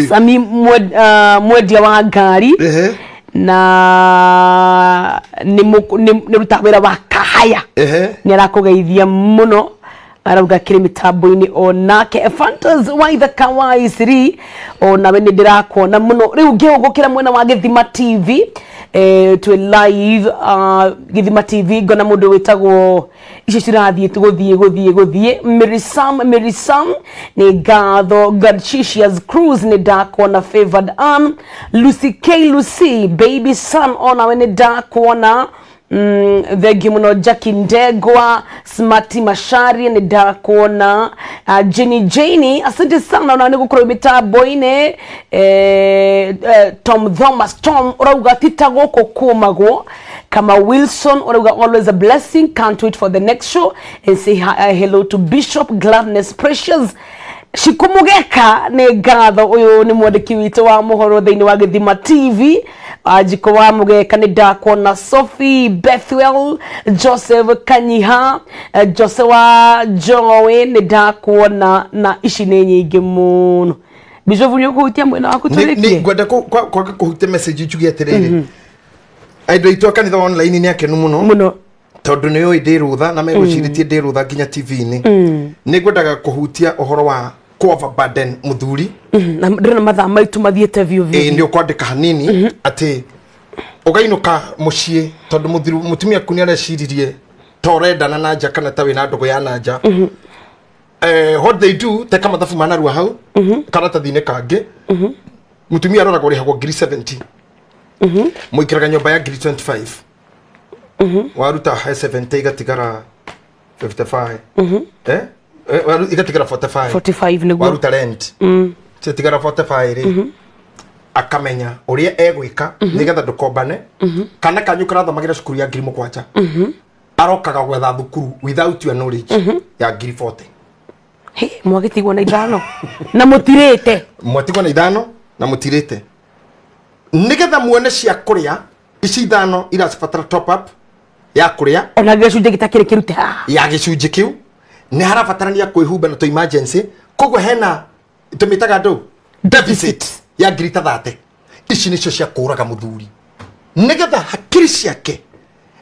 Sami mwendia wa ngari na nĩ rutaga wĩra wa kahaya. Nĩ arakũgeithia mũno, arauga kĩrĩ mĩtambo-inĩ onake. Fantas Waithaka wa Isiri, onawe nĩ ndĩrakuona mũno. Rĩu ngĩhũgũkĩra mwena wa Gĩthima TV, twĩ live Gĩthima TV, ngona mũndũ wĩtagwo, icio cirathiĩ gũthiĩ gũthiĩ gũthiĩ, Mary Sam, Mary Sam, nĩ ngatho. Gadshicias Cruz, nĩ ndakuona. Favored Ann, Lucy K, Lucy Baby Son, onawe nĩ ndakuona. Thengiũ mũno. Jackie Ndegwa, Smati Mashari, nĩ ndakuona. Jenny Jane, asante sana ona nĩ gũkorwo mĩtambo-inĩ. Tom Thomas Tom ũrauga, "Tita gũkũ kũmagwo." Kama Wilson ũrauga, "Always a blessing, can't wait for the next show and say hi, hello to Bishop Gladness Precious Shikumugeka." Nĩ ngatho. Ũyũ nĩ mwandĩki witũ wa mũhoro thĩinĩ wa Gĩthima TV, Njiko wa Mũgeka, nĩ ndakuona. Sophie Bethuel, Joseph Kanyiha, Jose wa Joe, nĩ ndakuona. Na ici nĩ nyingĩ mũno. Bishop, nĩ ũkũhutia mwena waku tũrĩkie? Ngwenda kwaga kũhutia message njuge atĩrĩrĩ, andũ aitũ a kanitha wa online nĩ akenu mũno mũno tondũ nĩ ũĩ ndĩ rũtha na megwĩcirĩtie ndĩ rũtha nginya TV-inĩ. Nĩ ngwendaga kũhutia ũhoro wa kũ overburden mũthuri. Na ndĩrona mathaa maitũ mathiĩte biũ Ĩ, biũ. nĩ ũkwandĩka hanini atĩ ũgainũka mũciĩ tondũ mũthuri mũtumia aku nĩ areciririe ta ũrendana na nja kana ta wĩna ndũgũ ya na nja. What they do, teka mathabu ma narua hau karatathi-inĩ kangĩ. Mũtumia aroragwo rĩhagwo ngiri 70, mũikaraga nyũmba ya ngiri 25, waruta he 70 igatigara 55, eh? Igatigara 45. 45 niguo. Waruta rent. Ciatigara 45 ri. Akamenya uria egwika nigetha ndukombane kana kanyu karathomagira cukuru ya 7,000. Arokaga gwetha thukuru without your knowledge ya 40,000. He mwagitigwo na ithano na mutirite. Mwatigwo na ithano na mutirite. Nigetha muone cia kuria ici ithano iracibatara top up ya kuria ona gicunjĩ gitakĩrĩ kĩrute haha ya gicunjĩ kĩu nĩ harabatarania kwĩhumba na to emergency koguo hena tũmĩtaga ndũ deficit ya 30,000. Ici nĩcio cia kũraga mũthuri nigetha hakiri ciake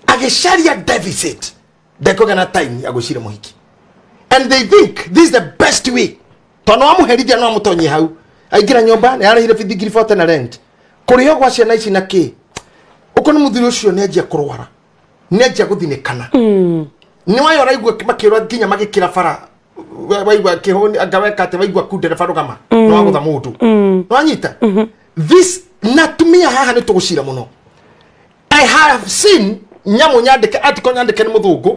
agĩcaria deficit ndekũgĩa na time ya gwĩciria mũhiki. And they think this is the best way tondũ wamũherithia no amũtonyie hau aingĩra nyũmba nĩ arĩhire bithi 40,000 na rent kũrĩhwo gwa ciana ici na kĩ uko nĩ mũthuri ũcio nĩ anjia kũrwara nĩ anjia gũthinĩkana. Nĩ wayo ũraigua makĩrwo nginya magĩkĩra bara waigua kĩhũni anga weka atĩ waigua ku ndereba rũgama nĩ wagũtha mũndũ. Nĩwanyita? This na tumia haha nĩ tũgũcira mũno. I have seen nyamũ nyandĩke article nyandĩke nĩ mũthũngũ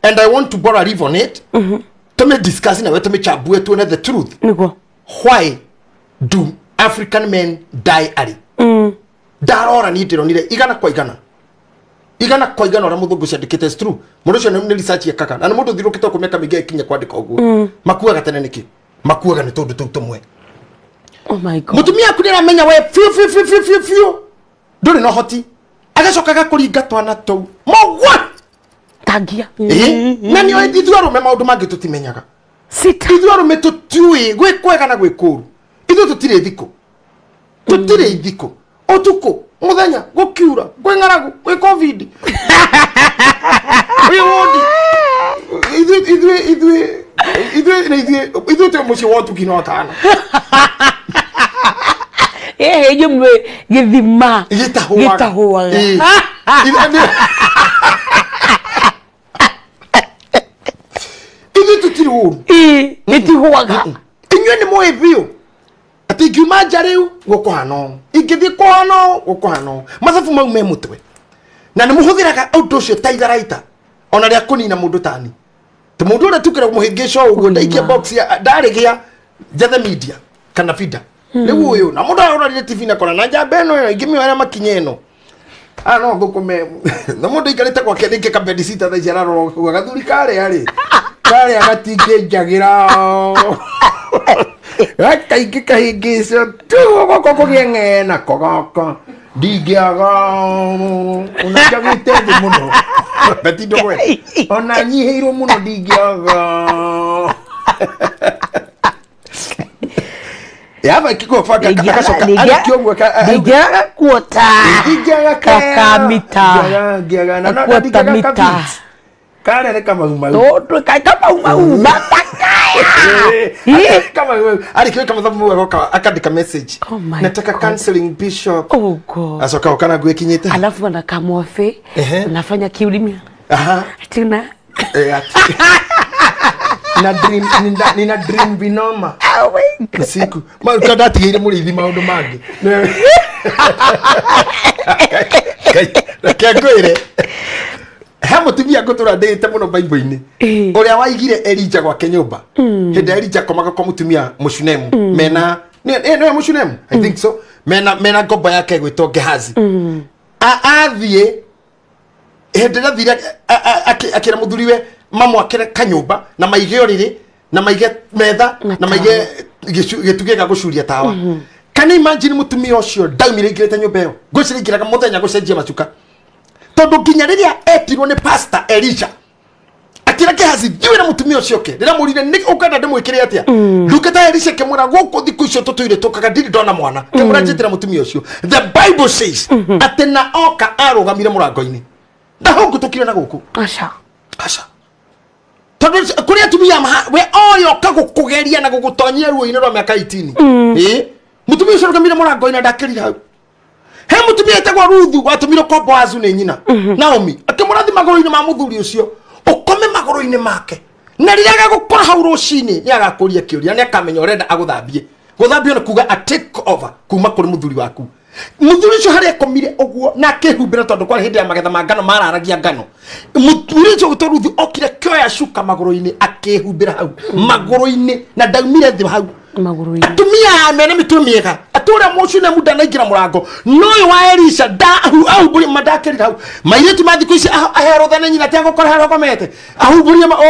and I want to borrow a leave on it. Tũmĩ discuss nawe tũmĩchambue tuone the truth. Nĩguo. Why do African men die early? Ndarora ni ndironire igana kwa igana. Igana kwa igana ora muthungu ciandikite is true. Mundu ucio ni research yekaga na ni mundu thirukite ko miaka mingi ikinya kwandika uguo. Makuaga tene niki? Makuaga ni tondu tuu tumwe. Oh my God. Mutumia aku niaramenya we fiu fiu fiu fiu fiu fiu. Nduri na hoti. Agacoka agakuringa twana tuu. Mogwa. Tangia. Na ni ithuĩ arũme maũndũ mangĩ tũtimenyaga. Sita. Ithuĩ arũme tũtiũĩ gwĩ kwega na gwĩ kũũru. Ithuĩ tũtirĩ thikũ. Tũtirĩ thikũ. Ũtukũ, mũthenya, gũkiura, kwĩ ng'aragu, kwĩ COVID. Kwĩ wodi. Ithuĩ twĩ mũciĩ wa ũtugi na ũtana. Inyuĩ mwĩ gĩthima gĩtahũaga. Ithuĩ tũtirĩ ũru. Gĩtihũaga. Inyuĩ nĩ mũĩ biũ atĩ ingiuma nja rĩu gũkũhana ũũ, ingĩthiĩ kũhana ũũ gũkũhana ũũ. Mathabu mau me mũtwe na nĩ mũhũthĩraga ũndũ ũcio ta itharaita ona rĩa kũnina mũndũ tani tĩ mũndũ ũrĩa tukĩra mũhĩngĩca ũguo ndaikia box ya ndarĩgĩa njethe media kana fida rĩu ũyũ na mũndũ arorire TV na kona na njamba ĩno ĩno ingĩmĩoera makinya ĩno no thũkũme na mũndũ aikarĩte gwake rĩngĩ kabedicita thaa ici ararora ũguo gathuri karĩa rĩ karĩa gatingĩnjagĩra gakaingĩ kahĩngĩco tu gũkũ kũgĩe ng'ee nako gaka ndingĩaga ona njagĩte thĩ mũno betindũgwe ona nyihĩirwo mũno ndingĩaga yaba ikigobanga agacoka arĩkia ũguo ndingĩaga kuota ndingĩaga kakamita ndingĩaga na ndingĩaga mita karĩa nĩ kamaumau tondũ kamaumau matakaya. Arĩkia mathabu mau agoka akandĩka message. Oh my nataka God. Counseling bishop. Oh God. Acoka okana nguo ĩkinyĩte alafu anakamwafe anafanya kiulimi. Aha. Tuna na dream nina dream binoma. Oh my God. Siku ma ndatigĩire mũrĩithi maũndũ mangĩ. Reke ngwĩre he mũtumia ngũtũra ndĩĩte mũno Bible-inĩ ũrĩa waigire Elija gwake nyũmba hĩndĩ ĩrĩa Elija akomaga kwa mũtumia Mũshunemu mena nĩwe Mũshunemu I think so mena ngombo yake ĩgwĩtwo Gehazi. Athiĩ hĩndĩ ĩrĩa athire akĩra mũthuriwe mamwakĩre kanyũmba na maige ũrĩrĩ na maige metha na maige gĩtugĩ gĩa gũcuria tawa. Can you imagine mũtumia ũcio ndaumire aingĩrĩte nyũmba ĩyo ngwĩciria aingĩraga mũthenya gũcenjia macuka tondu nginya rĩrĩa etirwo nĩ pastor Elisha akĩra Gehazi thiĩ na mũtumia ũcio oke rĩrĩa mũrire nĩ ũkwenda ndĩmwĩkĩre atĩa ndungata Elisha ĩkĩmwĩra gũkũ thikũ icio tũtũire tũkaga ndirĩ ndona mwana kĩmwĩra njĩtĩra mũtumia ũcio. The Bible says atĩ na oka arũgamire mũrango-inĩ ndahũngũtũkire na gũkũ. Aca. Aca. Tondu kũrĩ atumia we oyoka gũkũgeria na gũgũtonyia ruo-inĩ rwa mĩaka 18. Mũtumia ũcio arũgamire mũrango-inĩ ndakĩrire hau. He mutumia etagwo Ruthu watumirwo kwa Boazu nĩ nyina Naomi akĩmũrathi magũrũ-inĩ ma mũthuri ũcio ũkome magũrũ-inĩ make na rĩrĩa agagũkora hau rũcinĩ nĩ agakũria kĩũria nĩ akamenya ũrenda agũthambie gũthambio nĩ kuga a take over kuma kũrĩ mũthuri waku. Muthuri ucio haria akomire uguo na akihumbira tondu kwari hindi ya magetha ma ngano mararagia ngano. Muthuri ucio gwitwo Ruthu okire kioya cuka maguru-ini akihumbira hau maguru-ini na ndaumire thi hau maguru-ini. Atumia mena mitwe miega atura mucio na muda naingira murango no wa Elisha da ahumburi madakirira hau mairitu ma thiku ici aherwo thane nyina tia gukora haria akomete ahumburie ma oi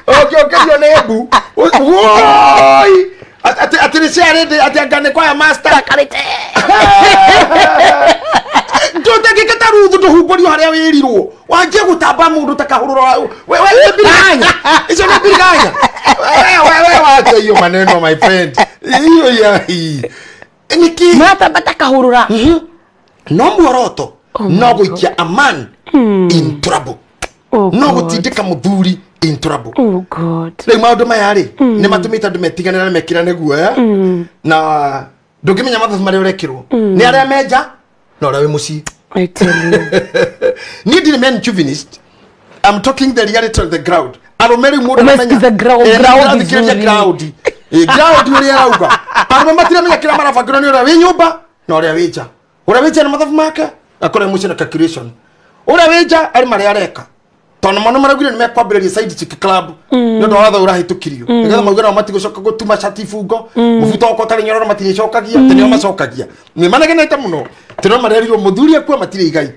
okiokerio ni mbu oi ati ni ciarindi ati anga ni kwaya master karite ndutangike ta Ruthu nduhumburio haria wirirwo wanjie gutamba mundu ta kahururo we biriganya icio ni biriganya wewe wacha hiyo maneno my friend hiyo ya hii niki matamba ta kahurura no muoroto no guikia a man in trouble no gutindika muthuri in trouble. Oh God. Riu maundu maya ri ni matumite andu metiganira na mekirane guoya na ndungimenya mathabu maria urekirwo ni aria menja na uria wi mucii. I tell you. Ni ndiri men chauvinist. I'm talking the reality of the ground. Arume riu mundu amenya ground ground. Ground uria arauga. Arume matiramenya kiria marabangirwo ni uria wi nyumba na uria wi nja. Uria wi nja na mathabu make akore mucii na calculation. Uria wi nja ari maria areka. Tondu mono maraugire ni mekwambĩrĩria side chick club nĩ ũndũ wa watho ũrahĩtũkirio nĩgetha mauge nao matigũcoka gũtuma cati ibungo mũbuto wakwa ũtarĩ nyororo matirĩcokagia atĩ nĩo macokagia nĩ manegenete mũno atĩ no marerirwo mũthuri akua matirĩ igai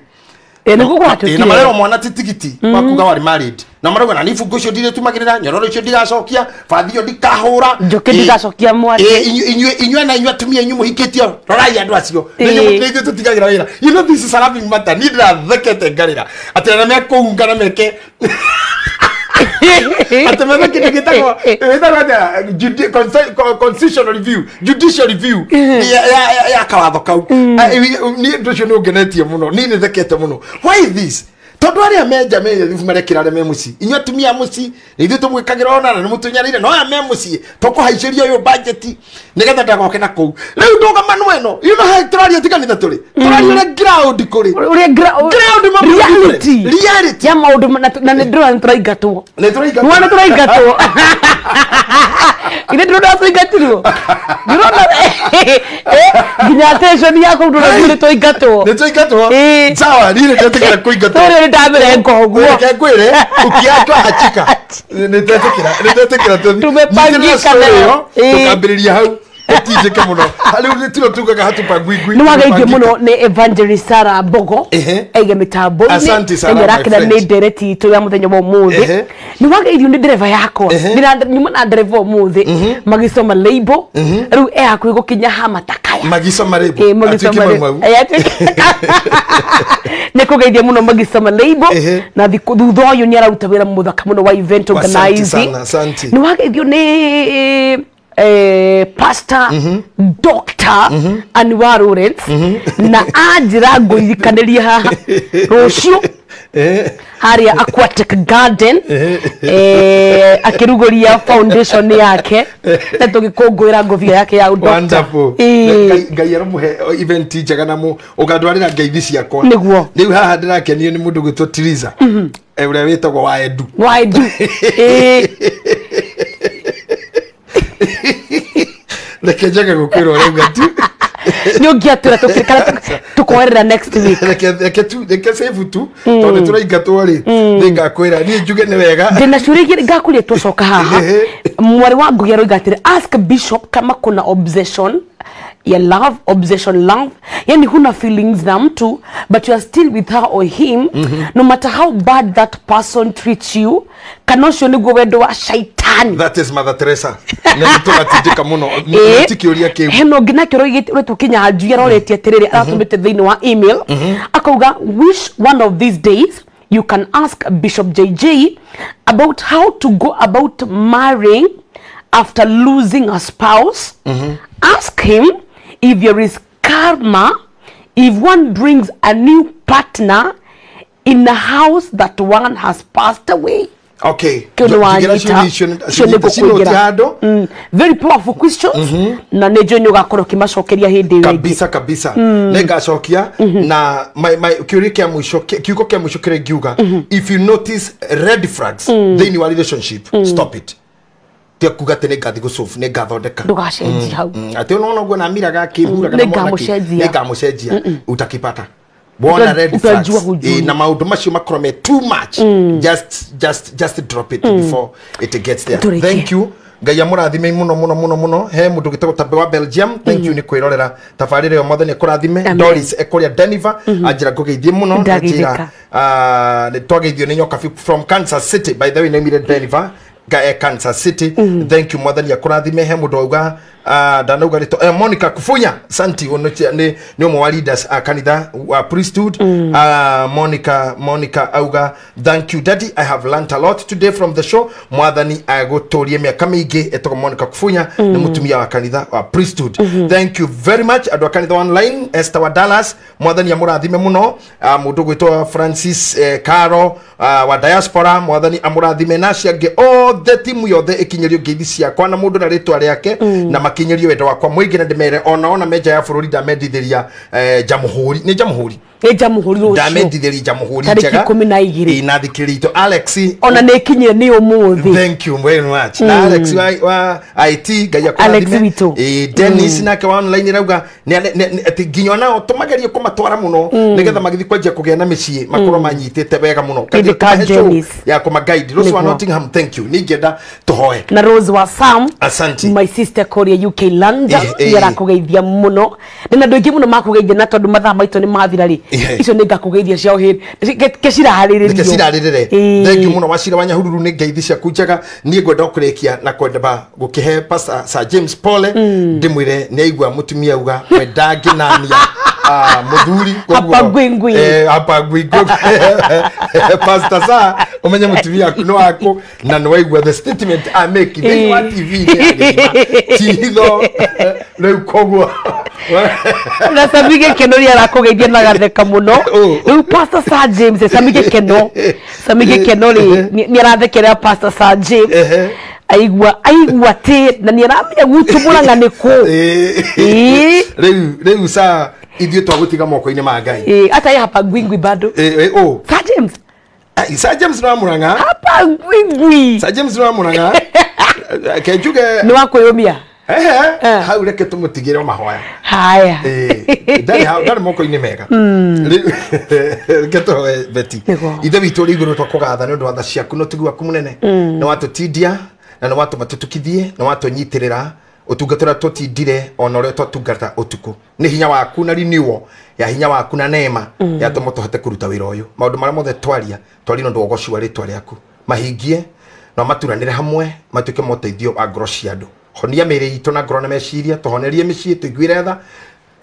na marerwo mwana ti tigiti wa kuga warĩ married na marauga na ni ibungo icio ndirĩtumagĩrĩra nyororo icio ndigacokia bathi ĩyo ndikahũra njũkĩ ndigacokia mwarĩ inyuĩ na inyuĩ atumia inyuĩ mũhikĩtio rorai andũ acio nĩ ithuĩ tũtigagĩra wĩra. You know this is a laughing matter. Niĩ ndĩrathekete ngarĩra atĩ arĩa mekũunga na meke atĩ methe kĩndũ gĩtagwo atĩa constitutional review judicial review ya kawatho kau. Niĩ ũndũ ũcio nĩ ũngenetie mũno niĩ nĩ thekete mũno. Why this? Tondu aria menja me thubu marekira aria me mucii inyuĩ atumia a mucii nĩ ithuĩ tũmwĩkagĩra ona na nĩ mũtũnyarire no aya me mucii tũkũhaicĩria ũyũ budget nĩgetha ndagoke na kũu rĩu ndũgamano ĩno you know how tũraria ti kanitha tũrĩ tũraria ũrĩa ground kũrĩ ũrĩa ground reality reality ya maũndũ na nĩ ndĩrona nĩ tũraingatwo nĩ tũraingatwo nĩ tũraingatwo ithe ndĩrona tũingatirwo ndĩrona nginya attention yaku ndĩrona nĩ tũingatwo nĩ tũingatwo sawa niĩ nĩ ndetĩkĩra kũingatwo ndamire ngoguo reke ngwire ukiatwa hachika nĩtetĩkĩra tumepangika leo tukambĩrĩria hau tũtinjĩke mũno rĩu nĩtiro tugaga hatupangwingwi. Nĩ wageithio mũno nĩ Evangelist Sarah Mbogo aige mĩtambo-inĩ nĩarakena nĩ ndereti itũ ya mũthenya wa ũmũthĩ. Nĩ wageithio nĩ ndereba yakwa nyuma na ndereba ũmũthĩ magisoma label rĩu e hakuhĩ gũkinya ha matakaya magisoma label atuĩke mau nĩ kũgeithia mũno magisoma label na thutha ũyũ nĩ araruta wĩra mũthaka mũno wa event organizing. Nĩ wageithio nĩ Pastor Dr. Anwar Lawrence na anjira ngũririkanirie haha rũciũ haria Aquatic Garden akĩrugũria foundation yake na tũgĩkũngũĩra ngobia yake ya doctor. Wonderful. Ngai aromũhe event njega na ũgandwarĩra ngeithi ciakwa nĩguo. Rĩu haha ndĩrakenio nĩ mũndũ gwĩtwo Tiriza ũrĩa wĩtagwo wa Edu wa Edu reke njage gũkwĩra ũrauga tu nĩ ũngĩatwĩra tũkĩrikana tũkoerera next week reke save tu tondũ tũraingatwo rĩ nĩ ngakwĩra niĩ njuge nĩ wega ndĩna ciũria igĩrĩ ngakũria twacoka haha. Mwarĩ wa Ngugi aroiga atĩrĩ ask bishop kama kuna obsession ya love obsession love yani huna feelings na mtu but you are still with her or him no matter how bad that person treats you kana ũcio nĩguo wendo wa shaitani. That is Mother Teresa. Nĩ tũgatindĩka mũno ti kĩũria kĩu. Hena ũngĩ nake ũretwo Kinyanjui aroretie atĩrĩrĩ aratũmĩte thĩinĩ wa email akauga wish one of these days you can ask Bishop JJ about how to go about marrying after losing a spouse. Ask him if there is karma if one brings a new partner in a house that one has passed away. Okay. Very powerful questions. Na nä njå gakorwo kä hä ndä kabisa kabisa nä ngacokia na my kiuria kia mwisho kiugo kia mwisho kĩrĩa ingiuga if you notice red flags thĩinĩ wa relationship stop it. Tia kuga atĩ nĩ ngathi gũcobu nĩ ngathondeka. Ndũgacenjia hau. Atĩ ũnona ũguo na miraga akĩhuraga na mwanake nĩ ngamũcenjia utakipata. Wona red flags na maũndũ macio makorwo me too much. Just drop it before it gets there. Thank you. Ngai amũrathime muno muno muno muno. He mũndũ gĩtagwo Tabe wa Belgium, thank you nĩ kwĩrorera tabarĩra ĩyo mwathani akũrathime. Doris ekũrĩa Denver anjĩra ngũgeithie mũno, anjĩra nĩ twageithio nĩ nyoka from Kansas City, by the way naimire Denver Kansas City. Thank you mwathani akũrathime. He mũndũ auga ndanauga rĩtwa Monica Kufunya santi nĩ ũmwe wa leaders a kanitha wa priesthood. Monica auga thank you daddy, I have learnt a lot today from the show. Mwathani agũtũrie mĩaka mĩingĩ. Etagwo Monica Kufunya nĩ mũtumia wa kanitha wa priesthood. Thank you very much andũ a kanitha online. Esther wa Dallas mwathani amũrathime mũno. Mũndũ gwĩtwo Francis Caro wa diaspora mwathani amũrathime na acio angĩ othe, timu yothe ĩkinyĩrio ngeithi ciakwa na mũndũ na rĩtwa rĩake na makinyĩrio wendo wakwa mũingĩ na ndĩmere ona menja ya bũrũri ndamendithĩria Jamhuri nĩ Jamhuri nĩ Jamhuri rũciũ ndamendithĩria Jamhuri njega tarĩki 12 na thikĩrĩria itũ Alex ona nĩ ikinyire nĩ ũmũthĩ. Thank you very much. Na Alex wa IT Ngai akũrathime. Dennis nake wa online rauga atĩ nginya nao tũmagerie kũmatwara mũno nĩgetha magĩthiĩ kwanjia kũgĩa na mĩciĩ makorwo manyitĩte wega mũno ya kũma guide. Rose wa Nottingham, thank you. Ningĩenda tũhoe na Rose wa Sam, asante. My sister Korea UK London nĩarakũgeithia mũno na andũ aingĩ mũno makũgeithia na tondũ mathaa maitũ nĩ mathira rĩ icio nĩ ngakũgeithia cia ũhĩndĩ kecirarĩrĩrio kecirarĩrĩre. Thank you mũno Wacira wa Nyahururu nĩ ngeithi ciaku njega. Niĩ ngwenda kũrĩkia na kwenda gũkĩhe Pastor Sir James Pole ndĩmwĩre nĩ aigua mũtumia auga we ndangĩnania mũthuri hapa ngwingwi hapa ngwingwi. Pastor Sir umenye mũtumia waku nĩ waku na nĩ waigua the statement I make thĩinĩ wa TV ti hitho rĩu koguo na Samige Keno nĩ arakũgeithia na gatheka mũno rĩu Pastor Sir James Samige Keno Samige Keno rĩ nĩ arathekerera Pastor Sir James aigua atĩ na nĩ aramenya gwitũ Mũrang'a nĩ kũ. Rĩu sa ithuĩ twagũtiga moko-inĩ ma Ngai. Hata hapa ngwingwi bado. Sir James Sir James nĩ wa Mũrang'a hapa ngwingwi. Sir James nĩ wa Mũrang'a kenjuge nĩ wa kwĩyũmia. Hau reke tũmũtigĩre mahoya. Haya. Ndarĩ moko-inĩ mega. Reke tũhoe Betty. Ithe witũ ũrĩ igũrũ twakũgatha nĩ ũndũ wa tha ciaku na ũtugi waku mũnene. Nĩ watũtindia na nĩ watũma tũtukithie na watũnyitĩrĩra ũtungata ũrĩa tũtindire ona ũrĩa twatungata ũtukũ. Nĩ hinya waku na renewal ya hinya waku na neema yatũma tũhote kũruta wĩra ũyũ. Maũndũ marĩa mothe twaria twaria nĩ ũndũ wa ũgoci wa rĩtwa rĩaku. Mahingie na maturanĩre hamwe matuĩke moteithio wa ngoro cia andũ. Honia mĩĩrĩ itũ na ngoro na meciria, tũhonerie mĩciĩ, tũiguĩre tha,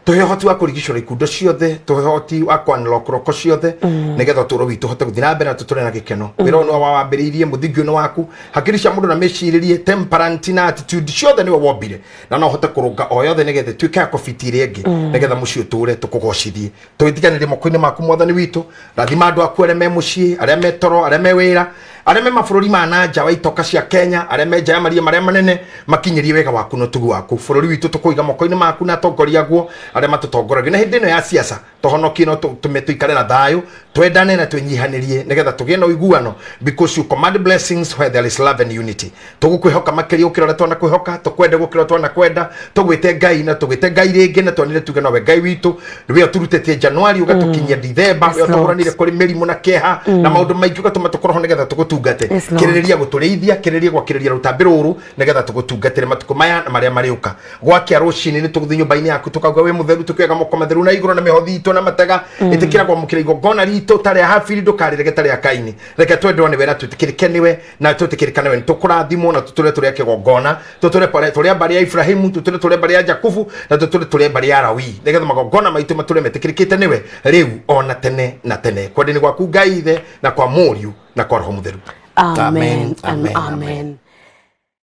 tũhe ũhoti wa kũrigicũra ikundo ciothe, tũhe ũhoti wa kũ-unlock roko ciothe nĩgetha ũtũũro witũ ũhote gũthiĩ na mbere na tũtũre na gĩkeno. Wĩra ũyũ nĩwe wawambĩrĩirie, mũthingi ũyũ nĩ waku, hakiri cia mũndũ na mĩcirĩrie, temperament na attitude ciothe nĩwe wombire na no ũhote kũrũnga o yothe nĩgetha ĩtuĩke ya kũbiti ĩrĩa ĩngĩ nĩgetha mũciĩ ũtũũre tũkũgocithie. Tũgĩtiganĩrie moko-inĩ maku mwathani witũ, rathima andũ aku arĩa me mũciĩ, arĩa me toro, arĩa me wĩra, arĩa me mabũrũri ma na nja wa itoka cia Kenya, arĩa me nja ya maria marĩa manene, makinyĩrie wega waku na ũtugi waku. Bũrũri witũ tũkũiga moko-inĩ maku na atongoria aguo arĩa matũtongoragia na hĩndĩ ĩno ya siasa tũhonokie no tũme tũikare na thayũ, twendane na twĩnyihanĩrie nĩgetha tũgĩe na ũiguano, because you command blessings where there is love and unity. Tũgũkwĩhoka makĩria gũkĩra ũrĩa twanakwĩhoka, tũkwende gũkĩra ũrĩa twanakwenda, tũgwĩte Ngai na tũgwĩte Ngai rĩngĩ na twanĩre tuge nowe Ngai witũ nĩwe ũtũrutĩtie Januari ũgatũkinyia Dithemba, we ũtũhũranire kũrĩ mĩrimũ na kĩeha na maũndũ maingĩ ũgatũma tũkorwo ho nĩgetha tũgũtungate. Kĩrĩrĩria gũtũrĩithia, kĩrĩrĩria gwakĩrĩria rũtambĩ rũrũ nĩgetha tũgũtungatĩre matukũ maya na marĩa marĩũka. Gwakĩa rũcinĩ nĩ tũgũthiĩ nyũmba-inĩ yaku tũkauga wĩ mũtheru, tũkĩoyaga moko matheru na igũrũ na mĩhothi itũ na matega, ĩtĩkĩra kwamũkĩra igongona ritũ ta rĩa Habili, ndũkarĩrege ta rĩa Kaini. Reke twendwo nĩwe na twĩtĩkĩrĩke nĩwe na twĩtĩkĩrĩka nĩwe, nĩtũkũrathimwo na tũtũre tũrĩ a kĩgongona, tũtũre tũrĩ a mbarĩ ya Ibrahimu, tũtũre tũrĩ a mbarĩ ya Jakubu na tũtũre tũrĩ a mbarĩ ya Lawi, nĩgetha magongona maitũ matũre metĩkĩrĩkĩte nĩwe rĩu ona tene na tene. Kwendeni gwaku Ngai Ithe na kwa Mũriũ na kwa Roho Mũtheru. Amen, amen, amen.